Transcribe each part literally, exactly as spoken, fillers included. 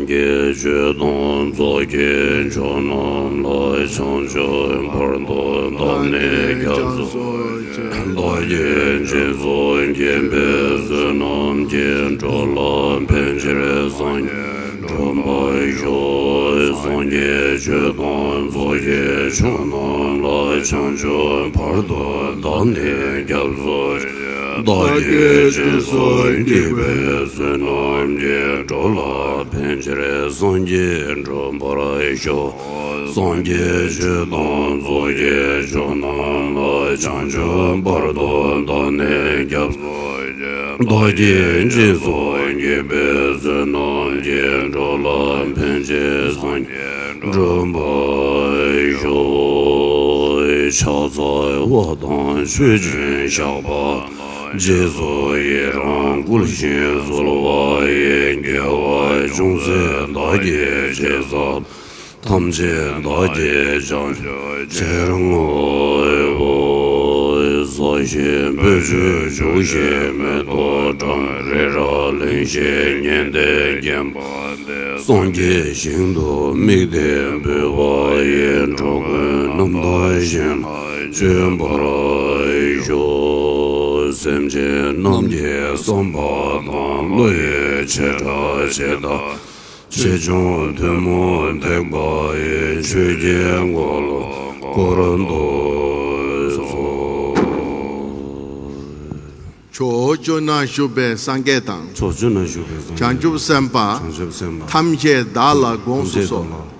གྱི་ཆོས་དང་ཚོགས་ཀྱི་མཆོག་རྣམས་ལ། བྱང་ཆུབ་བར་དུ་བདག་ནི་སྐྱབས་སུ་མཆི། བདག་གིས་སྦྱིན་སོགས་བགྱིས་པའི་བསོད་ནམས་ཀྱིས། འགྲོ་ལ་ཕན་ཕྱིར་སངས་རྒྱས་འགྲུབ་པར་ཤོག། སངས་རྒྱས་ཆོས་དང་ཚོགས་ཀྱི་མཆོག་རྣམས་ལ། བྱང་ཆུབ་བར་དུ་བདག་ནི་སྐྱབས་སུ་མཆི། བདག་གིས་སྦྱིན་སོགས་བགྱིས་པའི་བསོད་ནམས་ཀྱིས། འགྲོ་ལ་ཕན་ཕྱིར་སངས་རྒྱས་འགྲུབ་པར་ཤོག། སངས་རྒྱས་ཆོས་དང་ཚོགས་ཀྱི་མཆོག་རྣམས་ལ། བྱང་ཆུབ་བར་དུ་བདག་ནི་སྐྱབས་སུ་མཆི། བདག་གིས་སྦྱིན་སོགས་བགྱིས་པའི་བསོད་ནམས་ཀྱིས། འགྲོ་ལ་ཕན་ཕྱིར་སངས་རྒྱས་འགྲུབ་པར་ཤོག། ཕྱག་འཚལ་བ་དང་མཆོད་ཅིང་བཤགས་པ། རྗེས་སུ་ཡི་རང་བསྐུལ་ཞིང་གསོལ་བ་ཡི། དགེ་བ་ཅུང་ཟད་བདག་གིས་ཅི་བསགས། ཐམས་ཅད་བདག་གིས་བྱང་ཆུབ་ཕྱིར་བསྔོའོ། ས་གཞི་སྤོས་ཆུས་བྱུགས་ཤིང་མེ་ཏོག་བཀྲམ། རི་རབ་གླིང་བཞི་ཉི་ཟླས་བརྒྱན་པ། སངས་རྒྱས་ཞིང་དུ་དམིགས་ཏེ་འབུལ་བ་ཡི། འགྲོ་ཀུན་རྣམ་དག་ཞིང་ལ་སྤྱོད་པར་ཤོག། སེམས་ཅན་རྣམས་ཀྱི་བསམ་པ་དང་། བློ་ཡི་ཆེ་ཕྲ་ཇི་ལྟར་ཆེ་ཆུང་ཐུན་མོང་ཐེག་པ་ཡི། ཆོས་ཀྱི་འཁོར་ལོ་བསྐོར་དུ་གསོལ། ཕྱོགས་བཅུ་ན་བཞུགས་པའི་སངས་རྒྱས་དང་། ཕྱོགས་བཅུ་ན་བཞུགས་པའི་སངས་རྒྱས། བྱང་ཆུབ་སེམས་དཔའ། བྱང་ཆུབ་སེམས་དཔའ། ཐམས་ཅད་བདག་ལ་དགོངས་སུ་གསོལ། ཐམས་ཅད་བདག་ལ།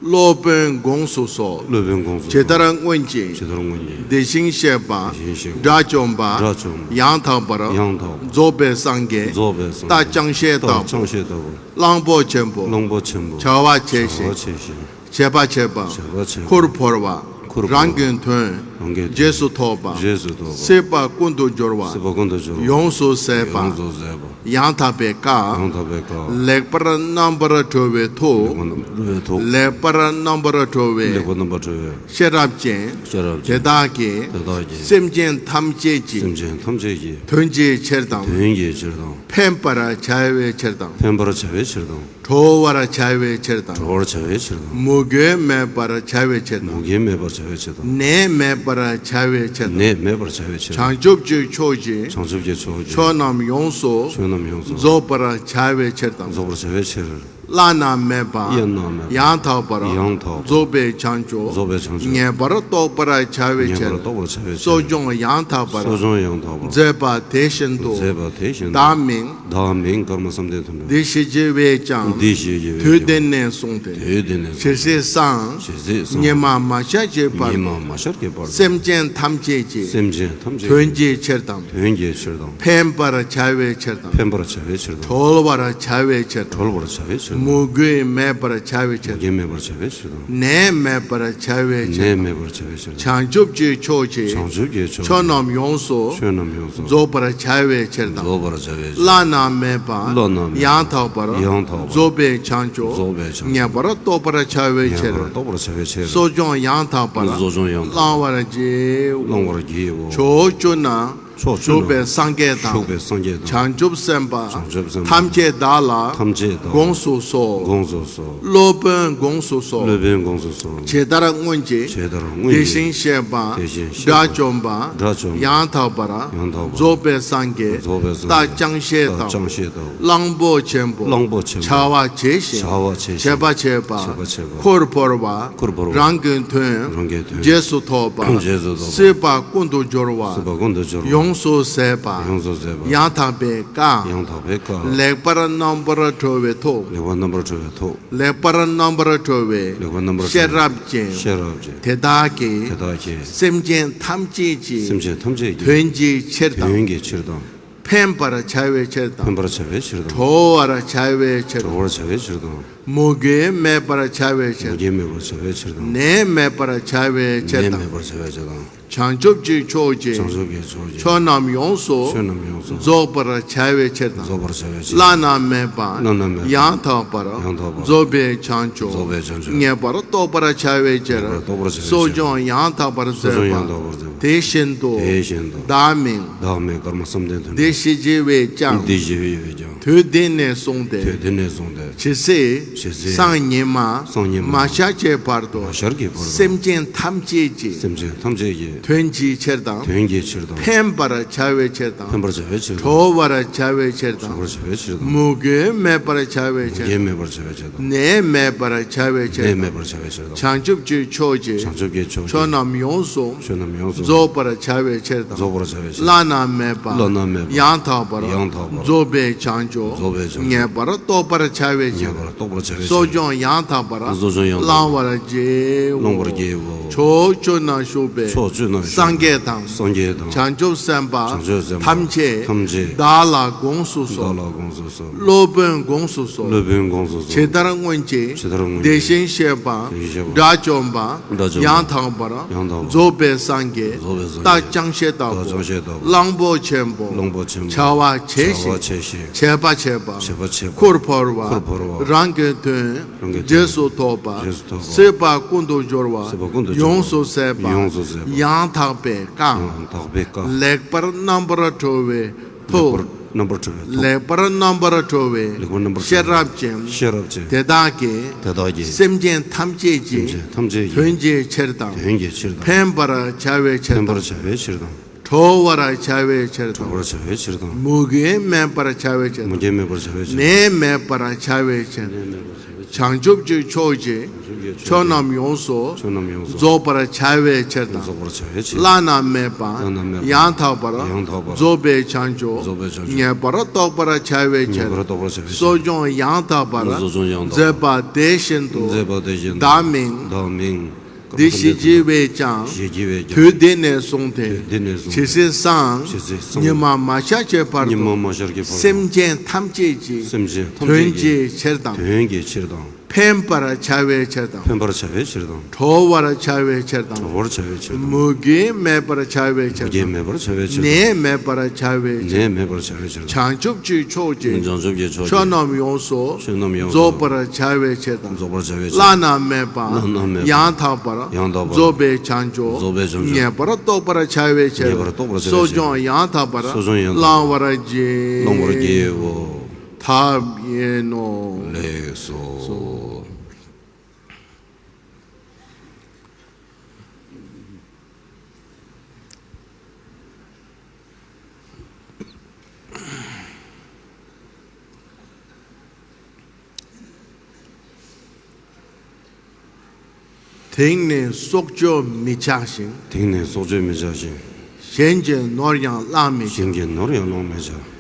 སློབ་དཔོན་དགོངས་སུ་གསོལ། སློབ་དཔོན་དགོངས་སུ་གསོལ། ཇི་ལྟར་སྔོན་གྱི། ཇི་ལྟར་སྔོན་གྱི། དེ་བཞིན་གཤེགས་པ། དེ་བཞིན་གཤེགས་པ། དགྲ་བཅོམ་པ། དགྲ་བཅོམ་པ། ཡང་དག་པར། ཡང་དག་པར། རྫོགས་པའི་སངས་རྒྱས། རྫོགས་པའི་སངས་རྒྱས། རྟ་ཅང་ཤེས་ལྟ་བུ། རྟ་ཅང་ཤེས་ལྟ་བུ། གླང་པོ་ཆེན་པོ། གླང་པོ་ཆེན་པོ། བྱ་བ་བྱས་ཤིང་། བྱ་བ་བྱས་ཤིང་། བྱེད་པ་བྱེད་པ། བྱེད་པ་བྱེད་པ། ཁུར་བོར་བ། ཁུར་བོར་བ། རང་གི་དོན། རང་གི་དོན། རྗེས་སུ་ཐོབ་པ། རྗེས་སུ་ཐོབ་པ། སྲིད་པ་ཀུན་ཏུ་སྦྱོར་བ། སྲིད་པ་ཀུན་ཏུ་སྦྱོར་བ། ཡོངས་སུ་ཟད་པ། ཡོངས་སུ་ཟད་པ། ཡང་དག་པའི་བཀའ། ཡང་དག་པའི་བཀའ། ལེགས་པར་རྣམ་པར་གྲོལ་བའི་མཐུ། ལེགས་པར་རྣམ་པར་གྲོལ་བའི་མཐུ། ལེགས་པར་རྣམ་པར་གྲོལ་བའི། ལེགས་པར་རྣམ་པར་གྲོལ་བའི། ཤེས་རབ་ཅན། ཤེས་རབ་ཅན། དེ་དག་གིས། དེ་དག་གིས། སེམས་ཅན་ཐམས་ཅད་ཀྱི། སེམས་ཅན་ཐམས་ཅད་ཀྱི། དོན་གྱི་ཕྱིར་དང་། དོན་གྱི་ཕྱིར་དང་། ཕན་པར་བྱ་བའི་ཕྱིར་དང་། ཕན་པར་བྱ་བའི་ཕྱིར་དང་། གྲོལ་བར་བྱ་བའི་ཕྱིར་དང་། གྲོལ་བར་བྱ་བའི་ཕྱིར་དང་། མུ་གེ་མེད་པར་བྱ་བའི་ཕྱིར་དང་། མུ་གེ་མེད་པར་བྱ་བའི་ཕྱིར་དང་། ནད་མེད་པར་བྱ་བའི་ཕྱིར་དང་། ནད་མེད་པར་བྱ་བའི་ཕྱིར་དང་། བྱང་ཆུབ་ཀྱི་ཕྱོགས་ཀྱི། བྱང་ཆུབ་ཀྱི་ཕྱོགས་ཀྱི། ཕྱོགས་རྣམས་ཡོངས་སུ། ཕྱོགས་རྣམས་ཡོངས་སུ། རྫོགས་པར་བྱ་བའི་ཕྱིར་དང་། རྫོགས་པར་བྱ་བའི་ཕྱིར། བླ་ན་མེད་པ། བླ་ན་མེད་པ། ཡང་དག་པར། ཡང་དག་པར། རྫོགས་པའི་བྱང་ཆུབ། རྫོགས་པའི་བྱང་ཆུབ། ངེས་པར་རྟོགས་པར་བྱ་བའི་ཕྱིར། ངེས་པར་རྟོགས་པར་བྱ་བའི་ཕྱིར། གསོ་སྦྱོང་ཡང་དག་པར། གསོ་སྦྱོང་ཡང་དག་པར། མཛད་པ་དེ་བཞིན་དུ། མཛད་པ་དེ་བཞིན་དུ། བདག་མིང་། བདག་མིང་ཀརྨ་བསམ་གཏན་ཐོན་པ། འདི་ཞེས་བགྱི་བས་ཀྱང་། འདི་ཞེས་བགྱི་བས་ཀྱང་། དུས་འདི་ནས་བཟུང་སྟེ། དུས་འདི་ནས་བཟུང་སྟེ། ཇི་སྲིད་སང་། ཇི་སྲིད་སང་། ཉི་མ་མ་ཤར་གྱི་བར་དུ། ཉི་མ་མ་ཤར་གྱི་བར་དུ། སེམས་ཅན་ཐམས་ཅད་ཀྱི། སེམས་ཅན་ཐམས་ཅད་ཀྱི། དོན་གྱི་ཕྱིར་དང་། དོན་གྱི་ཕྱིར་དང་། ཕན་པར་བྱ་བའི་ཕྱིར་དང་། ཕན་པར་བྱ་བའི་ཕྱིར་དང་། གྲོལ་བར་བྱ་བའི་ཕྱིར་དང་། གྲོལ་བར་བྱ་བའི་ཕྱིར་དང་། མུ་གེ་མེད་པར་བྱ་བའི་ཕྱིར་དང་། མུ་གེ་མེད་པར་བྱ་བའི་ཕྱིར་དང་། ནད་མེད་པར་བྱ་བའི་ཕྱིར་ནད་དང་། མེད་པར་བྱ་བའི་ཕྱིར་དང་། བྱང་ཆུབ་ཀྱི་ཕྱོགས་ཀྱི། བྱང་ཆུབ་ཀྱི་ཕྱོགས་ཀྱི། ཕྱོགས་རྣམས་ཡོངས་སུ། ཕྱོགས་རྣམས་ཡོངས་སུ། རྫོགས་པར་བྱ་བའི་ཕྱིར་དང་། རྫོགས་པར་བྱ་བའི་ཕྱིར། བླ་ན་མེད་པ། བླ་ན་མེད་པ། ཡང་དག་པར། ཡང་དག་པར། རྫོགས་པའི་བྱང་ཆུབ། རྫོགས་པའི་བྱང་ཆུབ། ངེས་པར་རྟོགས་པར་བྱ་བའི་ཕྱིར། ངེས་པར་རྟོགས་པར་བྱ་བའི་ཕྱིར། གསོ་སྦྱོང་ཡང་དག་པར། གསོ་སྦྱོང་ཡང་དག་པར། བླང་བར་བགྱིའོ། བླང་བར་བགྱིའོ། ཕྱོགས་བཅུ་ན། ཕྱོགས་བཅུ་ན། བཞུགས་པའི་སངས་རྒྱས་དང་། བཞུགས་པའི་སངས་རྒྱས་དང་། བྱང་ཆུབ་སེམས་དཔའ། བྱང་ཆུབ་སེམས་དཔའ། ཐམས་ཅད་བདག་ལ། ཐམས་ཅད་བདག་ལ། དགོངས་སུ་གསོལ། དགོངས་སུ་གསོལ། སློབ་དཔོན་དགོངས་སུ་གསོལ། སློབ་དཔོན་དགོངས་སུ་གསོལ། ཇི་ལྟར་སྔོན་གྱི། ཇི་ལྟར་སྔོན་གྱི། དེ་བཞིན་གཤེགས་པ། དེ་བཞིན་གཤེགས་པ། དགྲ་བཅོམ་པ། དགྲ་བཅོམ་པ། ཡང་དག་པར། ཡང་དག་པར། རྫོགས་པའི་སངས་རྒྱས། རྫོགས་པའི་སངས་རྒྱས། རྟ་ཅང་ཤེས་ལྟ་བུ། རྟ་ཅང་ཤེས་ལྟ་བུ། གླང་པོ་ཆེན་པོ། གླང་པོ་ཆེན་པོ། བྱ་བ་བྱས་ཤིང་། བྱ་བ་བྱས་ཤིང་། བྱེད་པ་བྱེད་པ། བྱེད་པ་བྱེད་པ། ཁུར་བོར་བ། ཁུར་བོར་བ། རང་གི་དོན། རང་གི་དོན། རྗེས་སུ་ཐོབ་པ། རྗེས་སུ་ཐོབ་པ། སྲིད་པ་ཀུན་ཏུ་སྦྱོར་བ། སྲིད་པ་ཀུན་ཏུ་སྦྱོར་བ། ཡོངས་སུ་ཟད་པ། ཡོངས་སུ་ཟད་པ། ཡང་དག་པའི་བཀའ། ཡང་དག་པའི་བཀའ། ལེགས་པར་རྣམ་པར་གྲོལ་བའི་མཐུ། ལེགས་པར་རྣམ་པར་གྲོལ་བའི་མཐུ། ལེགས་པར་རྣམ་པར་གྲོལ་བའི། ལེགས་པར་རྣམ་པར་གྲོལ་བའི། ཤེས་རབ་ཅན། ཤེས་རབ་ཅན། དེ་དག་གིས། དེ་དག་གིས། སེམས་ཅན་ཐམས་ཅད་ཀྱི། སེམས་ཅན་ཐམས་ཅད་ཀྱི། དོན་གྱི་ཕྱིར་དང་། དོན་གྱི་ཕྱིར་དང་། ཕན་པར་བྱ་བའི་ཕྱིར་དང་། ཕན་པར་བྱ་བའི་ཕྱིར་དང་། གྲོལ་བར་བྱ་བའི་ཕྱིར་དང་། གྲོལ་བར་བྱ་བའི་ཕྱིར་དང་། མུ་གེ་མེད་པར་བྱ་བའི་ཕྱིར། མུ་གེ་མེད་པར་བྱ་བའི་ཕྱིར་དང་། ནད་མེད་པར་བྱ་བའི་ཕྱིར་དང་། ནད་མེད་པར་བྱ་བའི་ཕྱིར་དང་། བྱང་ཆུབ་ཀྱི་ཕྱོགས་ཀྱི། བྱང་ཆུབ་ཀྱི་ཕྱོགས་ཀྱི། ཆོས་རྣམས་ཡོངས་སུ། ཆོས་རྣམས་ཡོངས་སུ། རྫོགས་པར་བྱ་བའི་ཕྱིར་དང་། རྫོགས་པར་བྱ་བའི་ཕྱིར་དང་། བླ་ན་མེད་པ། བླ་ན་མེད་པ། ཡང་དག་པར། ཡང་དག་པར། རྫོགས་པའི་བྱང་ཆུབ། རྫོགས་པའི་བྱང་ཆུབ། ངེས་པར་རྟོགས་པར་བྱ་བའི་ཕྱིར། ངེས་པར་རྟོགས་པར་བྱ་བའི་ཕྱིར། གསོ་སྦྱོང་ཡང་དག་པར་གསོ་སྦྱོང་ཡང་དག་པར་མཛད་པ། མཛད་པ། དེ་བཞིན་དུ། དེ་བཞིན་དུ། བདག་མིང་། བདག་མིང་། ཀརྨ་བསམ་གཏན་དོན་གྲུབ། བདེ་གཤེགས་རྒྱལ་བས་ཀྱང་། བདེ་གཤེགས་རྒྱལ་བས་ཀྱང་། དུས་འདི་ནས་བཟུང་སྟེ། དུས་འདི་ནས་བཟུང་སྟེ། ཇི་སྲིད། ཇི་སྲིད། སངས་ཉི་མ། སངས་ཉི་མ། མ་ཤར་གྱི་བར་དུ། མ་ཤར་གྱི་བར་དུ། སེམས་ཅན་ཐམས་ཅད་ཀྱི། སེམས་ཅན་ཐམས་ཅད་ཀྱི། དོན་གྱི་ཕྱིར་དང་། དོན་གྱི་ཕྱིར་དང་། ཕན་པར་བྱ་བའི་ཕྱིར་དང་། ཕན་པར་བྱ་བའི་ཕྱིར་དང་། གྲོལ་བར་བྱ་བའི་ཕྱིར་དང་། གྲོལ་བར་བྱ་བའི་ཕྱིར་དང་། མུ་གེ་མེད་པར་བྱ་བའི་ཕྱིར་དང་། མུ་གེ་མེད་པར་བྱ་བའི་ཕྱིར་དང་། ནད་མེད་པར་བྱ་བའི་ཕྱིར་དང་། ནད་མེད་པར་བྱ་བའི་ཕྱིར་དང་། བྱང་ཆུབ་ཀྱི་ཕྱོགས་ཀྱི། བྱང་ཆུབ་ཀྱི་ཕྱོགས་ཀྱི། ཆོས་རྣམས་ཡོངས་སུ། ཆོས་རྣམས་ཡོངས་སུ། རྫོགས་པར་བྱ་བའི་ཕྱིར་དང་། རྫོགས་པར་བྱ་བའི་ཕྱིར་དང་། བླ་ན་མེད་པ། བླ་ན་མེད་པ། ཡང་དག་པར། ཡང་དག་པར། རྫོགས་པའི་བྱང་ཆུབ། རྫོགས་པའི་བྱང་ཆུབ། ངེས་པར་རྟོགས་པར་བྱ་བའི་ཕྱིར། ངེས་པར་རྟོགས་པར་བྱ་བའི་ཕྱིར། གསོ་སྦྱོང་ཡང་དག་པར། གསོ་སྦྱོང་ཡང་དག་པར། བླང་བར་བགྱིའོ། བླང་བར་བགྱིའོ། ཕྱོགས་བཅུ་ན་བཞུགས་པའི། ཕྱོགས་བཅུ་ན་བཞུགས་པའི། སངས་རྒྱས་དང་། སངས་རྒྱས་དང་། བྱང་ཆུབ་སེམས་དཔའ། བྱང་ཆུབ་སེམས་དཔའ། ཐམས་ཅད། ཐམས་ཅད། བདག་ལ་དགོངས་སུ་གསོལ། བདག་ལ་དགོངས་སུ་གསོལ། སློབ་དཔོན་དགོངས་སུ་གསོལ། སློབ་དཔོན་དགོངས་སུ་གསོལ། ཇི་ལྟར་སྔོན་གྱི། ཇི་ལྟར་སྔོན་གྱི། དེ་བཞིན་གཤེགས་པ། དེ་བཞིན་གཤེགས་པ། དགྲ་བཅོམ་པ། དགྲ་བཅོམ་པ། ཡང་དག་པར། ཡང་དག་པར། རྫོགས་པའི་སངས་རྒྱས། རྫོགས་པའི་སངས་རྒྱས། རྟ་ཅང་ཤེས་ལྟ་བུ། རྟ་ཅང་ཤེས་ལྟ་བུ། གླང་པོ་ཆེན་པོ། གླང་པོ་ཆེན་པོ། བྱ་བ་བྱེད་བཞིན། བྱ་བ་བྱེད་བཞིན། བྱེད་པ་བྱེད་པ། བྱེད་པ་བྱེད་པ། འཁོར་བོར་བ། འཁོར་བོར་བ། རང་གི་དོན། རང་གི་དོན། རྗེས་སུ་ཐོབ་པ། རྗེས་སུ་ཐོབ་པ། སྲིད་པ་ཀུན་ཏུ་སྦྱོར་བ། སྲིད་པ་ཀུན་ཏུ་སྦྱོར་བ། ཡོངས་སུ་ཟད་པ། ཡོངས་སུ་ཟད་པ། ཡང་དག་པའི་བཀའ། ཡང་དག་པའི་བཀའ། ལེགས་པར་རྣམ་པར་གྲོལ་བའི་ཐུགས། ལེགས་པར་རྣམ་པར་གྲོལ་བའི་ཐུགས། ལེགས་པར་རྣམ་པར་གྲོལ་བའི། ལེགས་པར་རྣམ་པར་གྲོལ་བའི། ཤེས་རབ་ཅན། ཤེས་རབ་ཅན། དེ་དག་གིས། དེ་དག་གིས། སེམས་ཅན་ཐམས་ཅད་ཀྱི། སེམས་ཅན་ཐམས་ཅད་ཀྱི། དོན་གྱི་ཕྱིར་དང་། དོན་གྱི་ཕྱིར་དང་། ཕན་པར་བྱ་བའི་ཕྱིར་དང་། ཕན་པར་བྱ་བའི་ཕྱིར་དང་། གྲོལ་བར་བྱ་བའི་ཕྱིར་དང་། གྲོལ་བར་བྱ་བའི་ཕྱིར་དང་། མུ་གེ་མེད་པར་བྱ་བའི་ཕྱིར་དང་། མུ་གེ་མེད་པར་བྱ་བའི་ཕྱིར་དང་། ནད་མེད་པར་བྱ་བའི་ཕྱིར། ནད་མེད་པར་བྱ་བའི་ཕྱིར། བྱང་ཆུབ་ཀྱི་ཕྱོགས་ཀྱི། བྱང་ཆུབ་ཀྱི་ཕྱོགས་ཀྱི། ཆོས་རྣམས་ཡོངས་སུ། ཆོས་རྣམས་ཡོངས་སུ། རྫོགས་པར་བྱ་བའི་ཕྱིར་དང་། རྫོགས་པར་བྱ་བའི་ཕྱིར་དང་། བླ་ན་མེད་པ། བླ་ན་མེད་པ། ཡང་དག་པར། ཡང་དག་པར། རྫོགས་པའི་བྱང་ཆུབ། རྫོགས་པའི་བྱང་ཆུབ། ངེས་པར་རྟོགས་པར་བྱ་བའི་ཕྱིར། ངེས་པར་རྟོགས་པར་བྱ་བའི་ཕྱིར། གསོ་སྦྱོང་ཡང་དག་པར། གསོ་སྦྱོང་ཡང་དག་པར། མཛད་པ་དེ་བཞིན་དུ། མཛད་པ་དེ་བཞིན་དུ། བདག་མིང་། བདག་མིང་། བདེ་གཤེགས་རྒྱལ་བས་ཀྱང་། བདེ་གཤེགས་རྒྱལ་བས་ཀྱང་། དུས་འདི་ནས་བཟུང་སྟེ། དུས་འདི་ནས་བཟུང་སྟེ། ཇི་སྲིད་སངས། ཇི་སྲིད་སངས། ཉི་མ་མ་ཤར་གྱི་བར་དུ། ཉི་མ་མ་ཤར་གྱི་བར་དུ། སེམས་ཅན་ཐམས་ཅད་ཀྱི། སེམས་ཅན་ཐམས་ཅད་ཀྱི། དོན་གྱི་ཕྱིར་དང་། དོན་གྱི་ཕྱིར་དང་། ཕན་པར་བྱ་བའི་ཕྱིར་དང་། ཕན་པར་བྱ་བའི་ཕྱིར་དང་། གྲོལ་བར་བྱ་བའི་ཕྱིར་དང་། གྲོལ་བར་བྱ་བའི་ཕྱིར་དང་། མུ་གེ་མེད་པར་བྱ་བའི་ཕྱིར་དང་། མུ་གེ་མེད་པར་བྱ་བའི་ཕྱིར་དང་། ནད་མེད་པར་བྱ་བའི་ཕྱིར། ནད་མེད་པར་བྱ་བའི་ཕྱིར་དང་། བྱང་ཆུབ་ཀྱི་ཕྱོགས་ཀྱི། བྱང་ཆུབ་ཀྱི་ཕྱོགས་ཀྱི། ཆོས་རྣམས་ཡོངས་སུ། ཆོས་རྣམས་ཡོངས་སུ། རྫོགས་པར་བྱ་བའི་ཕྱིར་དང་། རྫོགས་པར་བྱ་བའི་ཕྱིར། བླ་ན་མེད་པ། བླ་ན་མེད་པ། ཡང་དག་པར། ཡང་དག་པར། རྫོགས་པའི་བྱང་ཆུབ། རྫོགས་པའི་བྱང་ཆུབ། ངེས་པར་རྟོགས་པར་བྱ་བའི་ཕྱིར། ངེས་པར་རྟོགས་པར་བྱ་བའི་ཕྱིར། གསོ་སྦྱོང་ཡང་དག་པར། གསོ་སྦྱོང་ཡང་དག་པར། བླང་བར་བགྱིའོ། བླང་བར་བགྱིའོ། ཐབས་ཡིན་ནོ། ལེགས་སོ། དེང་ནས་སྲོག་གཅོད་མི་བྱ་ཞིང་། དེང་ནས་སྲོག་གཅོད་མི་བྱ་ཞིང་། གཞན་གྱི་ནོར་ཡང་བླང་མི་བྱ། གཞན་གྱི་ནོར་ཡང་བླང་མི་བྱ།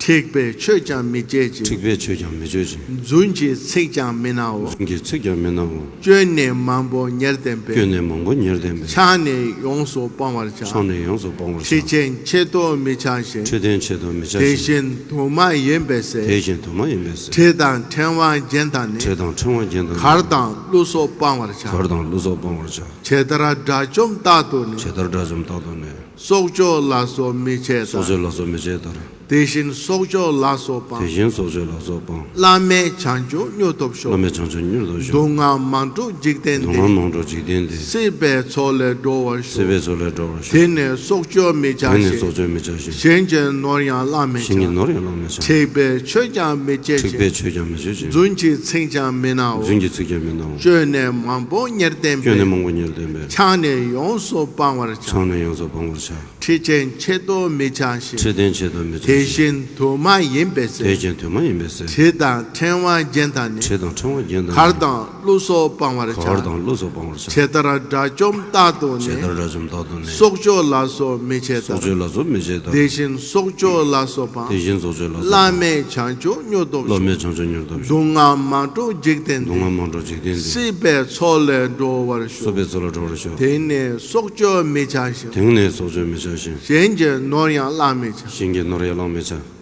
འཁྲིག་པའི་ཆོས་ཀྱང་མི་བྱེད་ཅིང་། འཁྲིག་པའི་ཆོས་ཀྱང་མི་བྱེད་ཅིང་། རྫུན་གྱི་ཚིག་ཀྱང་མི་སྨྲའོ། རྫུན་གྱི་ཚིག་ཀྱང་མི་སྨྲའོ། སྐྱོན་ནི་མང་པོ་ཉེར་བསྟན་པས། སྐྱོན་ནི་མང་པོ་ཉེར་བསྟན་པས། ཕྱག་ནི་ཡོངས་སུ་སྤང་བར་བྱ། ཕྱག་ནི་ཡོངས་སུ་སྤང་བར་བྱ། ཁྲི་ཆེན་ཆེད་དུ་མི་བྱ་ཞིང་། ཁྲི་ཆེན་ཆེད་དུ་མི་བྱ་ཞིང་། དེ་བཞིན་དུ་མ་ཡིན་པའི་ཚེ། དེ་བཞིན་དུ་མ་ཡིན་པའི་ཚེ། གྲི་དང་ཕྲེང་བ་རྒྱན་དང་ནི། གྲི་དང་ཕྲེང་བ་རྒྱན་དང་ནི། གར་དང་ཀླུ་སོགས་སྤང་བར་བྱ། གར་དང་ཀླུ་སོགས་སྤང་བར་བྱ། ཇི་ལྟར་དགྲ་བཅོམ་རྟག་ཏུ་ནི། ཇི་ལྟར་དགྲ་བཅོམ་རྟག་ཏུ་ནི། སྲོག་གཅོད་ལ་སོགས་མི་བྱེད་ལྟར། སྲོག་གཅོད་ལ་སོགས་མི་བྱེད་ལྟར། དེ་བཞིན་སྲོག་གཅོད་ལ་སོགས་སྤང་། དེ་བཞིན་སྲོག་གཅོད་ལ་སོགས་སྤང་། བླ་མེད་བྱང་ཆུབ་མྱུར་ཐོབ་ཤོག། བླ་མེད་བྱང་ཆུབ་མྱུར་ཐོབ་ཤོག། སྡུག་བསྔལ་མང་དྲགས་འཇིག་རྟེན་འདིར། སྡུག་བསྔལ་མང་དྲགས་འཇིག་རྟེན་འདིར། སྲིད་པའི་མཚོ་ལས་སྒྲོལ་བར་ཤོག། སྲིད་པའི་མཚོ་ལས་སྒྲོལ་བར་ཤོག། དེང་ནས་སྲོག་གཅོད་མི་བྱ་ཞིང་། དེང་ནས་སྲོག་གཅོད་མི་བྱ་ཞིང་། གཞན་གྱི་ནོར་ཡང་བླང་མི་བྱ། གཞན་གྱི་ནོར་ཡང་བླང་མི་བྱ། འཁྲིག་པའི་ཆོས་ཀྱང་མི་བྱེད་ཅིང་། འཁྲིག་པའི་ཆོས་ཀྱང་མི་བྱེད་ཅིང་། རྫུན་གྱི་ཚིག་ཀྱང་མི་སྨྲའོ། རྫུན་གྱི་ཚིག་ཀྱང་མི་སྨྲའོ། སྐྱོན་ནི་མང་པོ་ཉེར་བསྟན་པས། སྐྱོན་ནི་མང་པོ་ཉེར་བསྟན་པས། ཕྱག་ནི་ཡོངས་སུ་སྤང་བར་བྱ། ཕྱག་ནི་ཡོངས་སུ་སྤང་བར་བྱ། ཁྲི་ཆེན་ཆེད་དུ་མི་བྱ་ཞིང་། ཁྲི་ཆེན་ཆེད་དུ་མི་བྱ་ཞིང་། དེ་བཞིན་དུ་མ་ཡིན་པའི་ཚེ། དེ་བཞིན་དུ་མ་ཡིན་པའི་ཚེ། གྲི་དང་ཕྲེང་བ་རྒྱན་དང་ནི། གྲི་དང་ཕྲེང་བ་རྒྱན་དང་ནི། གར་དང་ཀླུ་སོགས་སྤང་བར་བྱ། གར་དང་ཀླུ་སོགས་སྤང་བར་བྱ། ཇི་ལྟར་དགྲ་བཅོམ་རྟག་ཏུ་ནི། ཇི་ལྟར་དགྲ་བཅོམ་རྟག་ཏུ་ནི། སྲོག་གཅོད་ལ་སོགས་མི་བྱེད་ལྟར། སྲོག་གཅོད་ལ་སོགས་མི་བྱེད་ལྟར། དེ་བཞིན་སྲོག་གཅོད་ལ་སོགས་སྤང་། དེ་བཞིན་སྲོག་གཅོད་ལ་སོགས་སྤང་། བླ་མེད་བྱང་ཆུབ་མྱུར་ཐོབ་ཤོག། བླ་མེད་བྱང་ཆུབ་མྱུར་ཐོབ་ཤོག། སྡུག་བསྔལ་མང་དྲགས་འཇིག་རྟེན་འདིར། སྡུག་བསྔལ་མང་དྲགས་འཇིག་རྟེན་འདིར། སྲིད་པའི་མཚོ་ལས་སྒྲོལ་བར་ཤོག། སྲིད་པའི་མཚོ་ལས་སྒྲོལ་བར་ཤོག། དེང་ནས་སྲོག་གཅོད་མི་བྱ་ཞིང་། དེང་ནས་སྲོག་གཅོད་མི་བྱ་ཞིང་། གཞན་གྱི་ནོར་ཡང་བླང་མི་བྱ། གཞན་གྱི་ནོར་ཡང་བླང་མི་བྱ།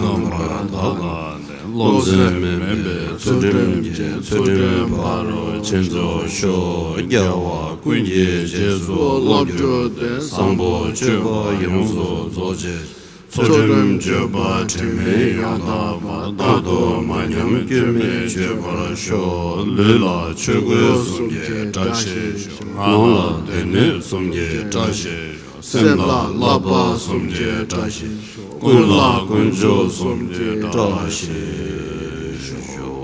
རྣམ་པར་དག་པ་སྟེ། སློབ་ཚན་མེད་པའི་ཚུལ་ཁྲིམས་ཀྱི་ཚུལ་ཁྲིམས་ཕ་རོལ་ཕྱིན་རྫོགས་ཤོག་རྒྱལ་བ་ཀུན་གྱི་རྗེས་སུ་སློབ་བརྒྱུད་དེ། བཟང་པོ་སྤྱོད་པ་ཡོངས་སུ་རྫོགས་བྱེད། ཚུལ་ཁྲིམས་སྤྱོད་པ་དྲི་མེད་ཡང་དག་པ། རྟག་ཏུ་མ་ཉམས་སྐྱོན་མེད་སྤྱོད་པར་ཤོག་ལུས་ལ་ཆོས་གོས་གསུམ་གྱི་བཀྲ་ཤིས་ཤོག་ངག་ལ་སྡེ་སྣོད་གསུམ་གྱི་བཀྲ་ཤིས་ཤོག་སེམས་ལ་བསླབ་པ་གསུམ་གྱི་བཀྲ་ཤིས་ཤོག་ཀུན་ལ་ཀུན་སྤྱོད་གསུམ་གྱི་བཀྲ་ཤིས་ཤོག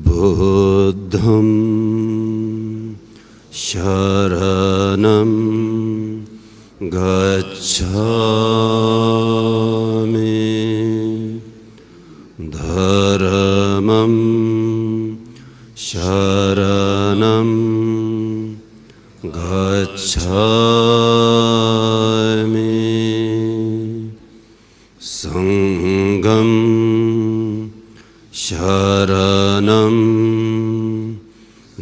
बुद्धं शरणं गच्छामि। धर्मं शरणं गच्छामि। संघं शरणं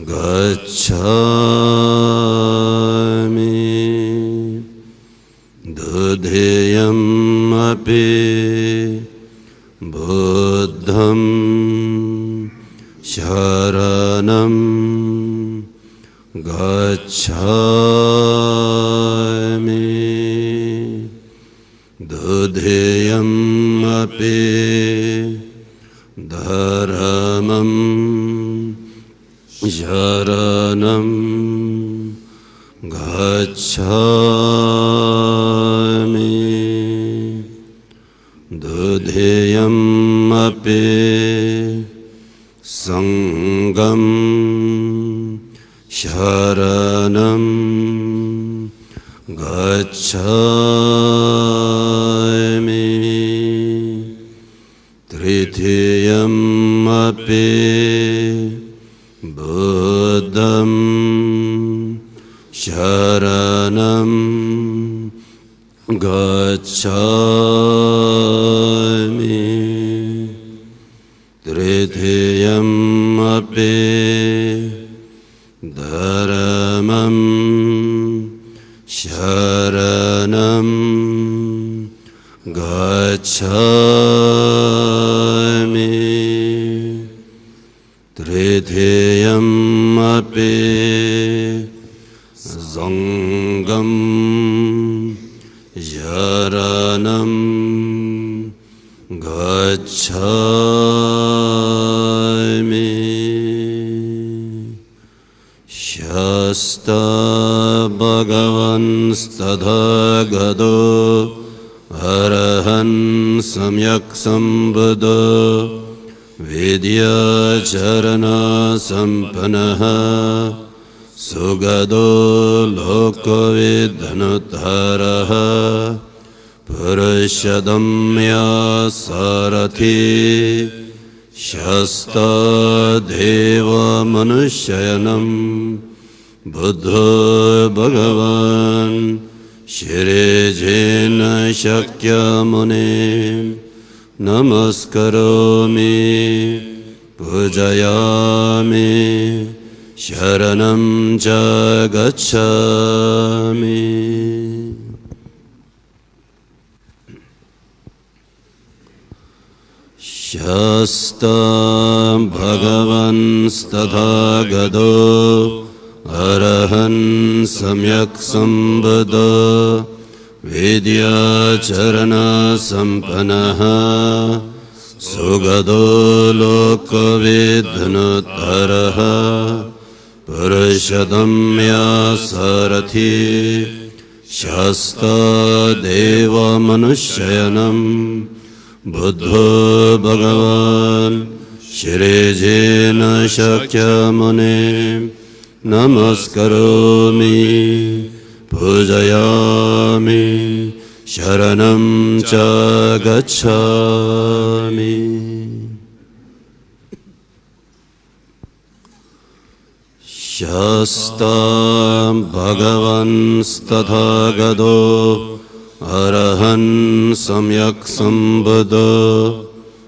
गच्छामि। दुतियमपि बुद्धं शरणं गच्छामि। दुतियमपि धर्मं शरणं गच्छामि। दुतियमपि संघं शरणं गच्छामि। Dutiyampi buddham saranam gacchāmi. Tritiyampapi dhammam saranam gacchāmi. Tritiyampapi saṅgham saranam gacchāmi. Sastha bhagavanstathāgato arahaṃ samyaksambuddho vidyācaraṇasampannaṃ sugato lokavidūttamanussaraṃ purushottamaṃ sārathi sastha devamanussānaṃ buddho bhagavā sirīcena sakyamuniṃ namaskarāmi pūjayāmi saraṇaṃ gacchāmi. Sastha bhagavanstathāgato arahaṃ samyaksambuddho vidyācaraṇasampannaṃ sugato lokavidūttamanussaraṃ purushottamaṃ sārathi sastha devamanussānaṃ buddho bhagavā sirīcena sakyamuniṃ namaskarāmi pūjayāmi saraṇaṃ gacchāmi. Sastha bhagavanstathāgato arahaṃ samyaksambuddho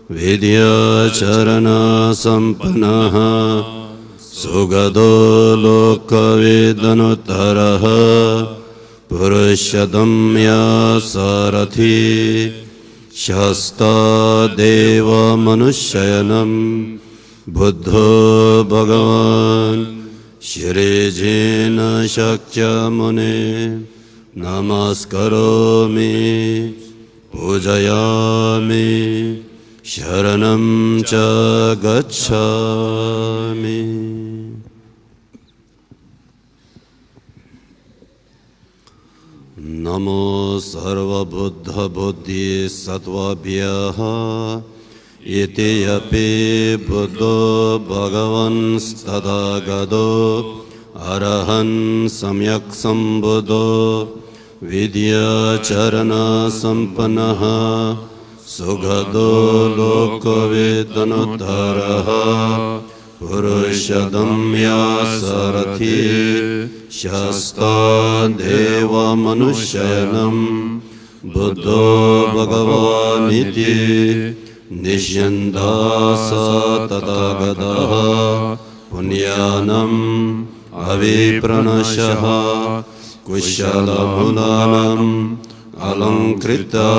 vidyācaraṇasampannaṃ sugato lokavidūttamanussaraṃ purushottamaṃ sārathi sastha devamanussānaṃ buddho bhagavā sirīcena sakyamuniṃ namaskarāmi pūjayāmi saraṇaṃ gacchāmi. Namo sarvabuddhabodhisattvābhyaṃ. Itiyapi buddho bhagavanstathāgato arahaṃ samyaksambuddho vidyācaraṇasampannaṃ sugato lokavidūttamanussaraṃ purushottamaṃ sārathi sastha devamanussānaṃ buddho bhagavāti. Nisyantā sā tathāgatā puññānaṃ abhipārinasāya kusalagūṇānaṃ alaṅkritā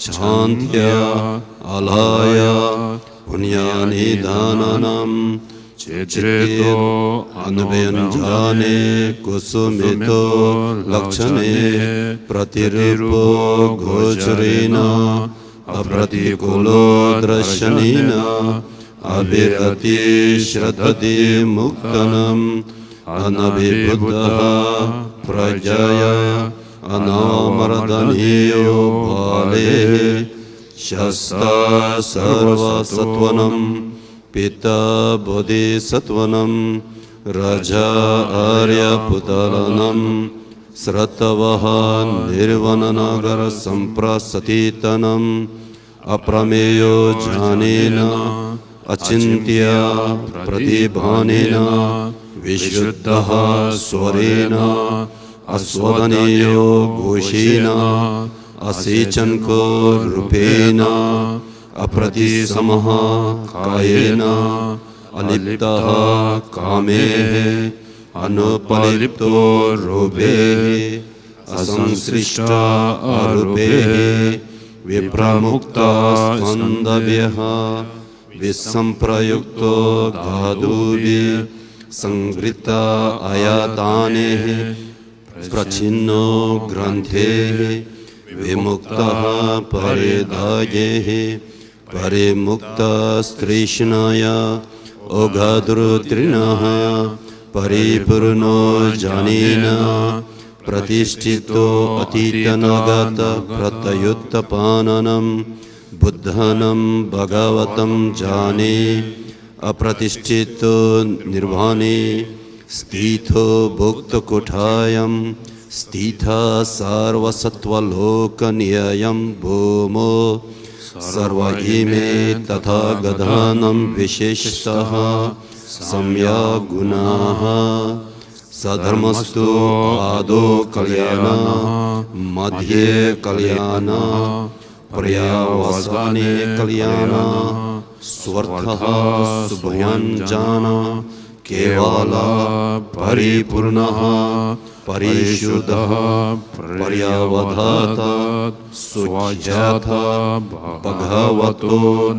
cantya ālayā puññānidānānaṃ citto anubhyāñjane kusumito lakkhaṇe pratirūpo gocarena apratikūlo dassana abhirati sraddhati muktanaṃ anabhibbudhā pratyāya anāmāraṇīyo bale. Sastha sarvasattvaṃ pitā bodhisattvānaṃ rājā āryabhūtānaṃ sraddhavāha nirvāṇaṃ nāgā samprasāditānaṃ अप्रमेयो ज्ञानेन अचिन्त्यप्रतिभानेन विशुद्धः स्वरेण अस्वदनीयो घोषेण असेचनको रूपेण अप्रतिसमः कायेन अलिप्तः कामेः अनुपलिप्तो रूपेः असंसृष्ट अरूपेः विप्रमुक्तः स्पन्दव्यः विसम्प्रयुक्तो धातुभिः संवृत्त आयतनेः प्रच्छिन्नो ग्रन्थेः विमुक्तः परिदागैः परिमुक्तस्तृष्णाया अघातृतृष्णाया परिपूर्णो ज्ञानेन प्रतिष्ठितो अतीतानागतप्रत्युत्पन्नानां बुद्धानां भगवतां ज्ञाने अप्रतिष्ठितो निर्वाणे स्थितो भुक्तकोठायां स्थितः सर्वसत्त्वलोकनिययं भूमौ सर्वा इमे तथागतानां विशेषतः सम्यग्गुणाः। सद्धर्मस्तु आदौ कल्याणः मध्ये कल्याणः पर्यवसाने कल्याणः। सोऽर्थः सुभ्यञ्जनः केवलः परिपूर्णः परिशुद्धः पर्यवधात्। सोऽध्यात्मभगवतो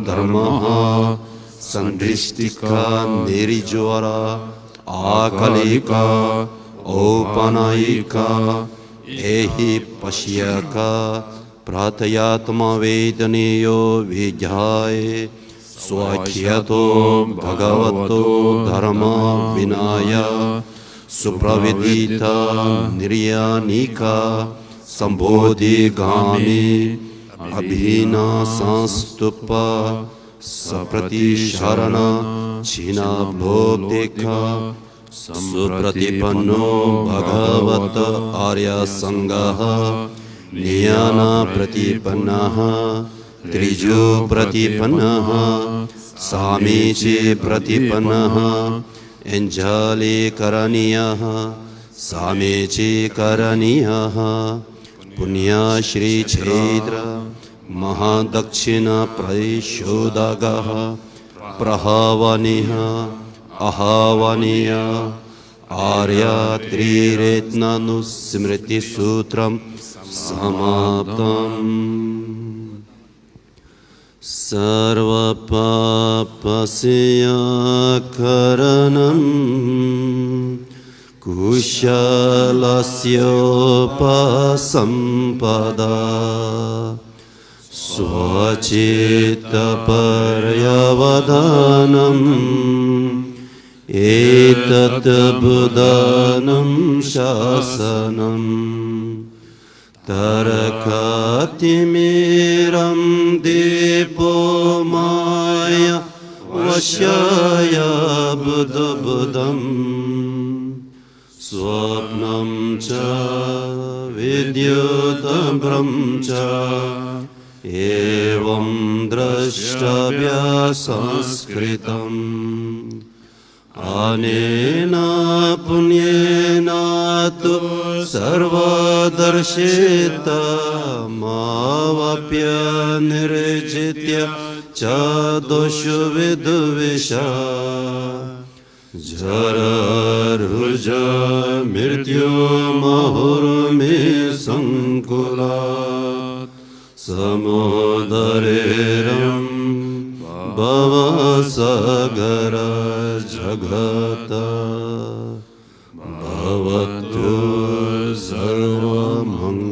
धर्मः सन्निष्ठिका निर्ज्वरा अकालिका औपनायिका एहिपक्षियका प्राथयात्मवेदनीयो विज्ञाय स्वाख्यातो भगवतो धर्मो विनया सुप्रविदिता निर्यानिका सम्बोधिगामी अभिन्नसंस्तूपा सप्रतिसरणा छिन्नभ्रूतेका सुप्रतिपन्नो भगवत आर्यसंघः नियमप्रतिपन्नः त्रिजूप्रतिपन्नः सामीचीप्रतिपन्नः अञ्जलिकरणीयः सामीचीकरणीयः पुण्यश्रीक्षेत्र महादक्षिणा परिशोधकः प्रहवनीयः अहवनीयः आर्यत्रिरत्नानुस्मृतिसूत्रं समाप्तम्। सर्वपापस्याकरणं कुशलस्योपसम्पदा स्वचित्तपर्यवधानम् एतत् बुद्धानां शासनम्। तारकातिमिरं दीपो माया वशाय बुद्बुदम्। स्वप्नं च विद्युतं भ्रं च एवं द्रष्टव्य संस्कृतम्। अनेन पुण्येन तु सर्वदर्शितमावाप्य निर्जित्य च दोषो विदुविष। जरारुजमृत्युमहोर्मि संकुलात् समुद्धरेरं भवसागरजगतः। भवतु सर्वमङ्गलम्।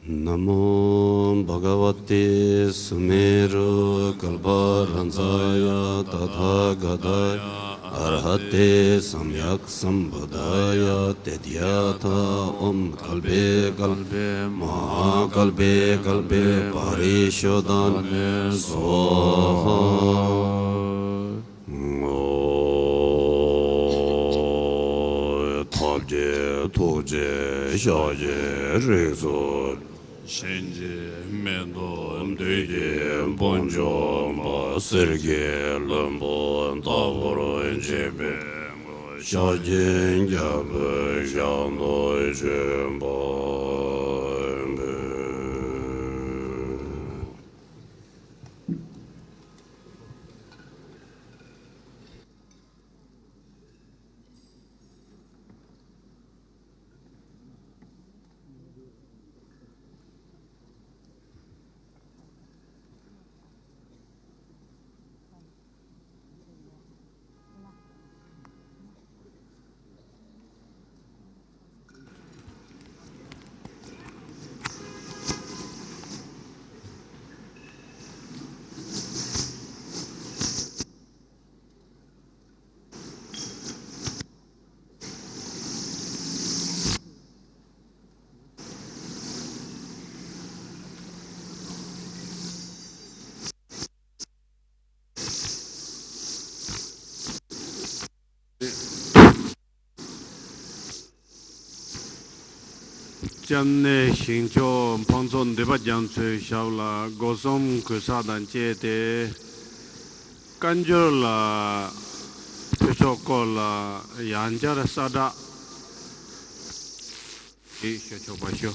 नमो भगवते सुमेरुकल्परञ्चाय तथागताय अरहते सम्यक्सम्बुद्धाय। तद्यथा ॐ कल्पे कल्पे महाकल्पे कल्पे परिशोधने स्वाहा। ཐབས་མཁས་ཐུགས་རྗེ་ཤཱཀྱའི་རིགས་སུ། གཤིན་རྗེ་མེ་ཏོག་བདུད་ཀྱི་དཔུང་འཇོམས་པ། གསེར་གྱི་ལྷུན་པོ་ལྟ་བུར་བརྗིད་པའི་ངོ་བོ། ཤཱཀྱའི་རྒྱལ་པོའི་ཞབས་ནས་བྱོན་པ་འབུལ། སྐྱབས་གནས་ཞིང་མཆོག་འཕགས་མཚོ་འདུས་པ་རྒྱ་མཚོའི་ཞབས་ལ་སྒོ་གསུམ་གུས་ཕྱག་དང་བཅས་ཏེ། བཀའ་འགྱུར་ལ་ཕུལ་ཆོག་སྐོར་ལ་ཡང་བསྐྱར་གསལ་བསྒྲགས་ཞུ་ཆོག་པ་ཞུ།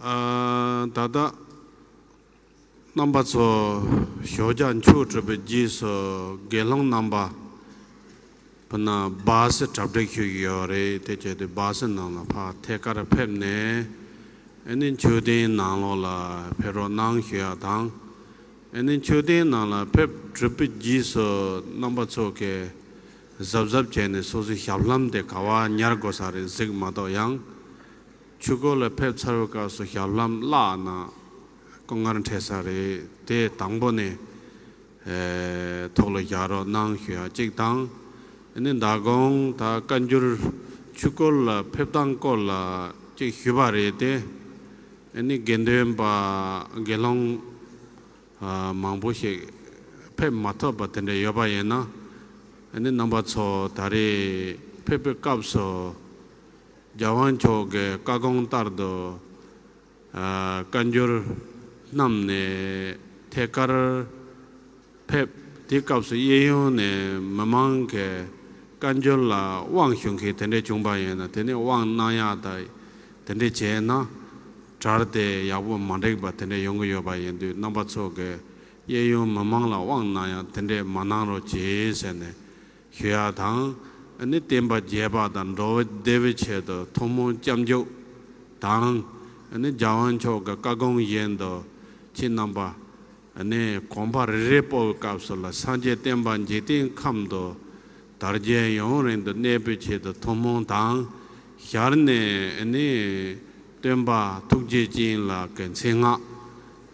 ཨ། ད་ལྟ་རྣམ་པ་ཚོ་ཞོགས་ཇ་མཆོད་གྲུབ་པའི་རྗེས་སུ་དགེ་སློང་རྣམ་པ་ ཕུ་ན་སྦ་སི་གྲ་སྒྲིག་ཞུ་གི་ཡོད་རེད། དེ་བྱས་ཏེ་སྦ་སི་ནང་ལ་ཕར་ཐད་ཀར་ཕེབས་ནས་ཨ་ནི་མཆོད་རྟེན་ནང་ལོགས་ལ་ཕེབས་རོགས་གནང་ཞུ་ཡ་དང་། ཨ་ནི་མཆོད་རྟེན་ནང་ལ་ཕེབས་གྲུབ་པའི་རྗེས་སུ་རྣམ་པ་ཚོ་གིས་གཟབ་གཟབ་བྱས་ནས་སོ་སོའི་ཞབས་ལྷམ་དེ་ག་བ་ཉར་དགོས་ས་རེད་གཟིགས་མ་གཏོགས། ཡང་ཆོས་སྐོར་ལ་ཕེབས་ཚར་བའི་སྐབས་སུ་ཞབས་ལྷམ་བརླག་ན་སྐུ་ངལ་འཕྲད་ས་རེད། དེ་དང་པོ་ནས་ཨེ་ཐོག་ལ་བཞག་རོགས་གནང་ཞུ་ཡ་གཅིག་དང་། ཨ་ནི་མདང་དགོང་ད་བཀའ་འགྱུར་ཆོས་སྐོར་ལ་ཕེབས་སྟངས་སྐོར་ལ་གཅིག་ཞུས་པ་རེད་དེ། ཨ་ནི་དགེ་འདུན་པ་དགེ་སློང་ཨ་མང་པོ་ཞིག་ཕེབས་མ་ཐུབ་པ་དེ་འདྲ་ཡོད་པ་ཡིན་ན། ཨ་ནི་རྣམ་པ་ཚོ་ད་རེས་ཕེབས་པའི་སྐབས་སུ་རྒྱལ་དབང་མཆོག་གི་བཀའ་དགོངས་ལྟར་དུ་ཨ་བཀའ་འགྱུར་བསྣམས་ནས་ཐད་ཀར་ཕེབས། དེ་སྐབས་སུ་གཡས་གཡོན་ནས་མི་མང་གིས་བཀའ་འགྱུར་ལ་དབང་ཞུ་མཁན་དེ་འདྲ་བྱུང་པ་ཡིན་ན། དེ་ནས་དབང་གནང་ཡག་དང་དེ་འདྲ་བྱས་ན་གྲལ་དེ་ཡག་པོ་མ་འགྲིག་པ་དེ་འདྲ་ཡོང་གི་ཡོད་པ་ཡིན་དུས། རྣམ་པ་ཚོ་གིས་གཡས་གཡོན་མི་མང་ལ་དབང་གནང་ཡག་དེ་འདྲ་མ་གནང་རོགས་གྱིས་ཟེར་ནས་ཞུ་ཡག་དང་། ཨ་ནི་བསྟན་པ་རྒྱས་པ་དང་འགྲོ་བ་བདེ་བའི་ཆེད་དུ་ཐུན་མོང་སྐྱབས་འཇུག་དང་། ཨ་ནི་རྒྱལ་དབང་མཆོག་གི་བཀའ་དགོངས་བཞིན་དུ་ཁྱེད་རྣམ་པ་ཨ་ནི་གོམ་པ་རེ་རེ་སྤོ་བའི་སྐབས་སུ་ལ་སངས་རྒྱས་བསྟན་པ་འཇིག་རྟེན་ཁམས་དུ་དར་རྒྱས་ཡུན་རིང་དུ་གནས་པའི་ཆེད་དུ་ཐུན་མོང་དང་། ཞར་ནས་ཨ་ནི་སྟོན་པ་ཐུགས་རྗེ་ཅན་ལགས་ཀྱི་མཚན་སྔགས་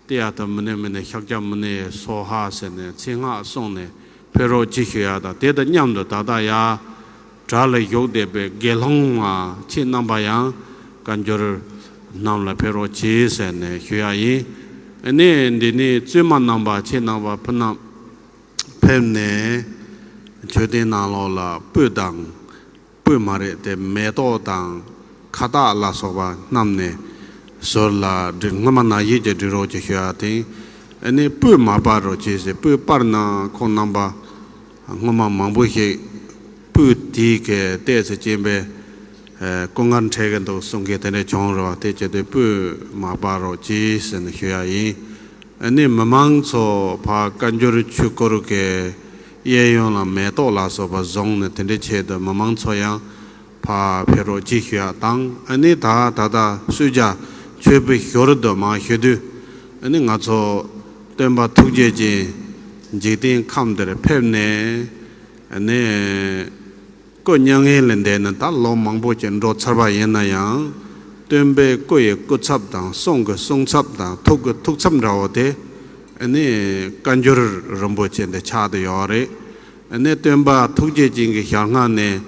ཏདྱ་ཐཱ་མུ་ནེ་མུ་ནེ་ཤཱཀྱ་མུ་ནེ་སྭཱ་ཧཱ་ཟེར་ནས་མཚན་སྔགས་གསུངས་ནས་ཕེབས་རོགས་གྱིས་ཞུ་ཡག་དང་། དེ་དང་མཉམ་དུ་ད་ལྟ་ཡར་གྲལ་ལ་བཞུགས་བསྡད་པའི་དགེ་སློང་མ་ཁྱེད་རྣམ་པ་ཡང་བཀའ་འགྱུར་བསྣམས་ལ་ཕེབས་རོགས་གྱིས་ཟེར་ནས་ཞུ་ཡག་ཡིན། ཨ་ནི་འདི་ནས་བཙུན་མ་རྣམ་པ་ཁྱེད་རྣམ་པ་ཕུ་ན་ཕེབས་ནས་མཆོད་རྟེན་ནང་ལོགས་ལ་སྤོས་དང་། སྤོས་མ་རེད་དེ། མེ་ཏོག་དང་ཁ་བཏགས་ལ་སོགས་པ་བསྣམས་ནས་ཟུར་ལ་སྒྲིག་སྔོན་མ་ནང་བཞིན་གྱི་སྒྲིག་རོགས་ཀྱིས་ཞུ་ཡག་དེ། ཨ་ནི་སྤོས་མ་སྤར་རོགས་གྱིས་ཟེར། སྤོས་སྤར་ན་ཁོང་རྣམ་པ་སྔོན་མ་མང་པོ་ཞིག་སྤོས་དེ་གི་ཏོག་ཙམ་སྐྱེས་པའི་ཨ་སྐུ་ངལ་འཕྲད་ཀྱི་འདུག་གསུང་མཁན་དེ་འདྲ་བྱུང་རེད་བ། དེ་བྱས་ཏེ་སྤོས་མ་སྤར་རོགས་གྱིས་ཟེར་ནས་ཞུ་ཡག་ཡིན། ཨ་ནི་མི་མང་ཚོ་ཕར་བཀའ་འགྱུར་ཆོས་སྐོར་གྱི་གཡས་གཡོན་ལ་མེ་ཏོག་ལ་སོགས་པ་བཟུང་ནས་དེ་འདྲའི་ཆེད་དུ་མི་མང་ཚོ་ཡང་ཕར་ཕེབས་རོགས་གྱིས་ཞུ་ཡག་དང་། ཨ་ནི་ད་ད་ལྟ་གསོལ་ཇ་མཆོད་པའི་ཞོར་དུ་མར་ཞུ་དུས། ཨ་ནི་ང་ཚོ་སྟོན་པ་ཐུགས་རྗེ་ཅན་འཇིག་རྟེན་ཁམས་འདིར་ཕེབས་ནས་ཨ་ནི་སྐུ་མྱ་ངན་ལས་འདས་ནས་ད་ལོ་མང་པོ་ཅིག་འགྲོ་ཚར་བ་ཡིན་ན་ཡང་། སྟོན་པའི་སྐུ་ཡི་སྐུ་ཚབ་དང་། གསུང་གི་གསུང་ཚབ་དང་། ཐུགས་ཀྱི་ཐུགས་ཚབ་འདྲ་བོ་དེ་ཨ་ནི་བཀའ་འགྱུར་རིན་པོ་ཆེ་འདི་ཆགས་བསྡད་ཡོད་རེད། ཨ་ནི་སྟོན་པ་ཐུགས་རྗེ་ཅན་གྱི་ཞལ་སྔ་ནས་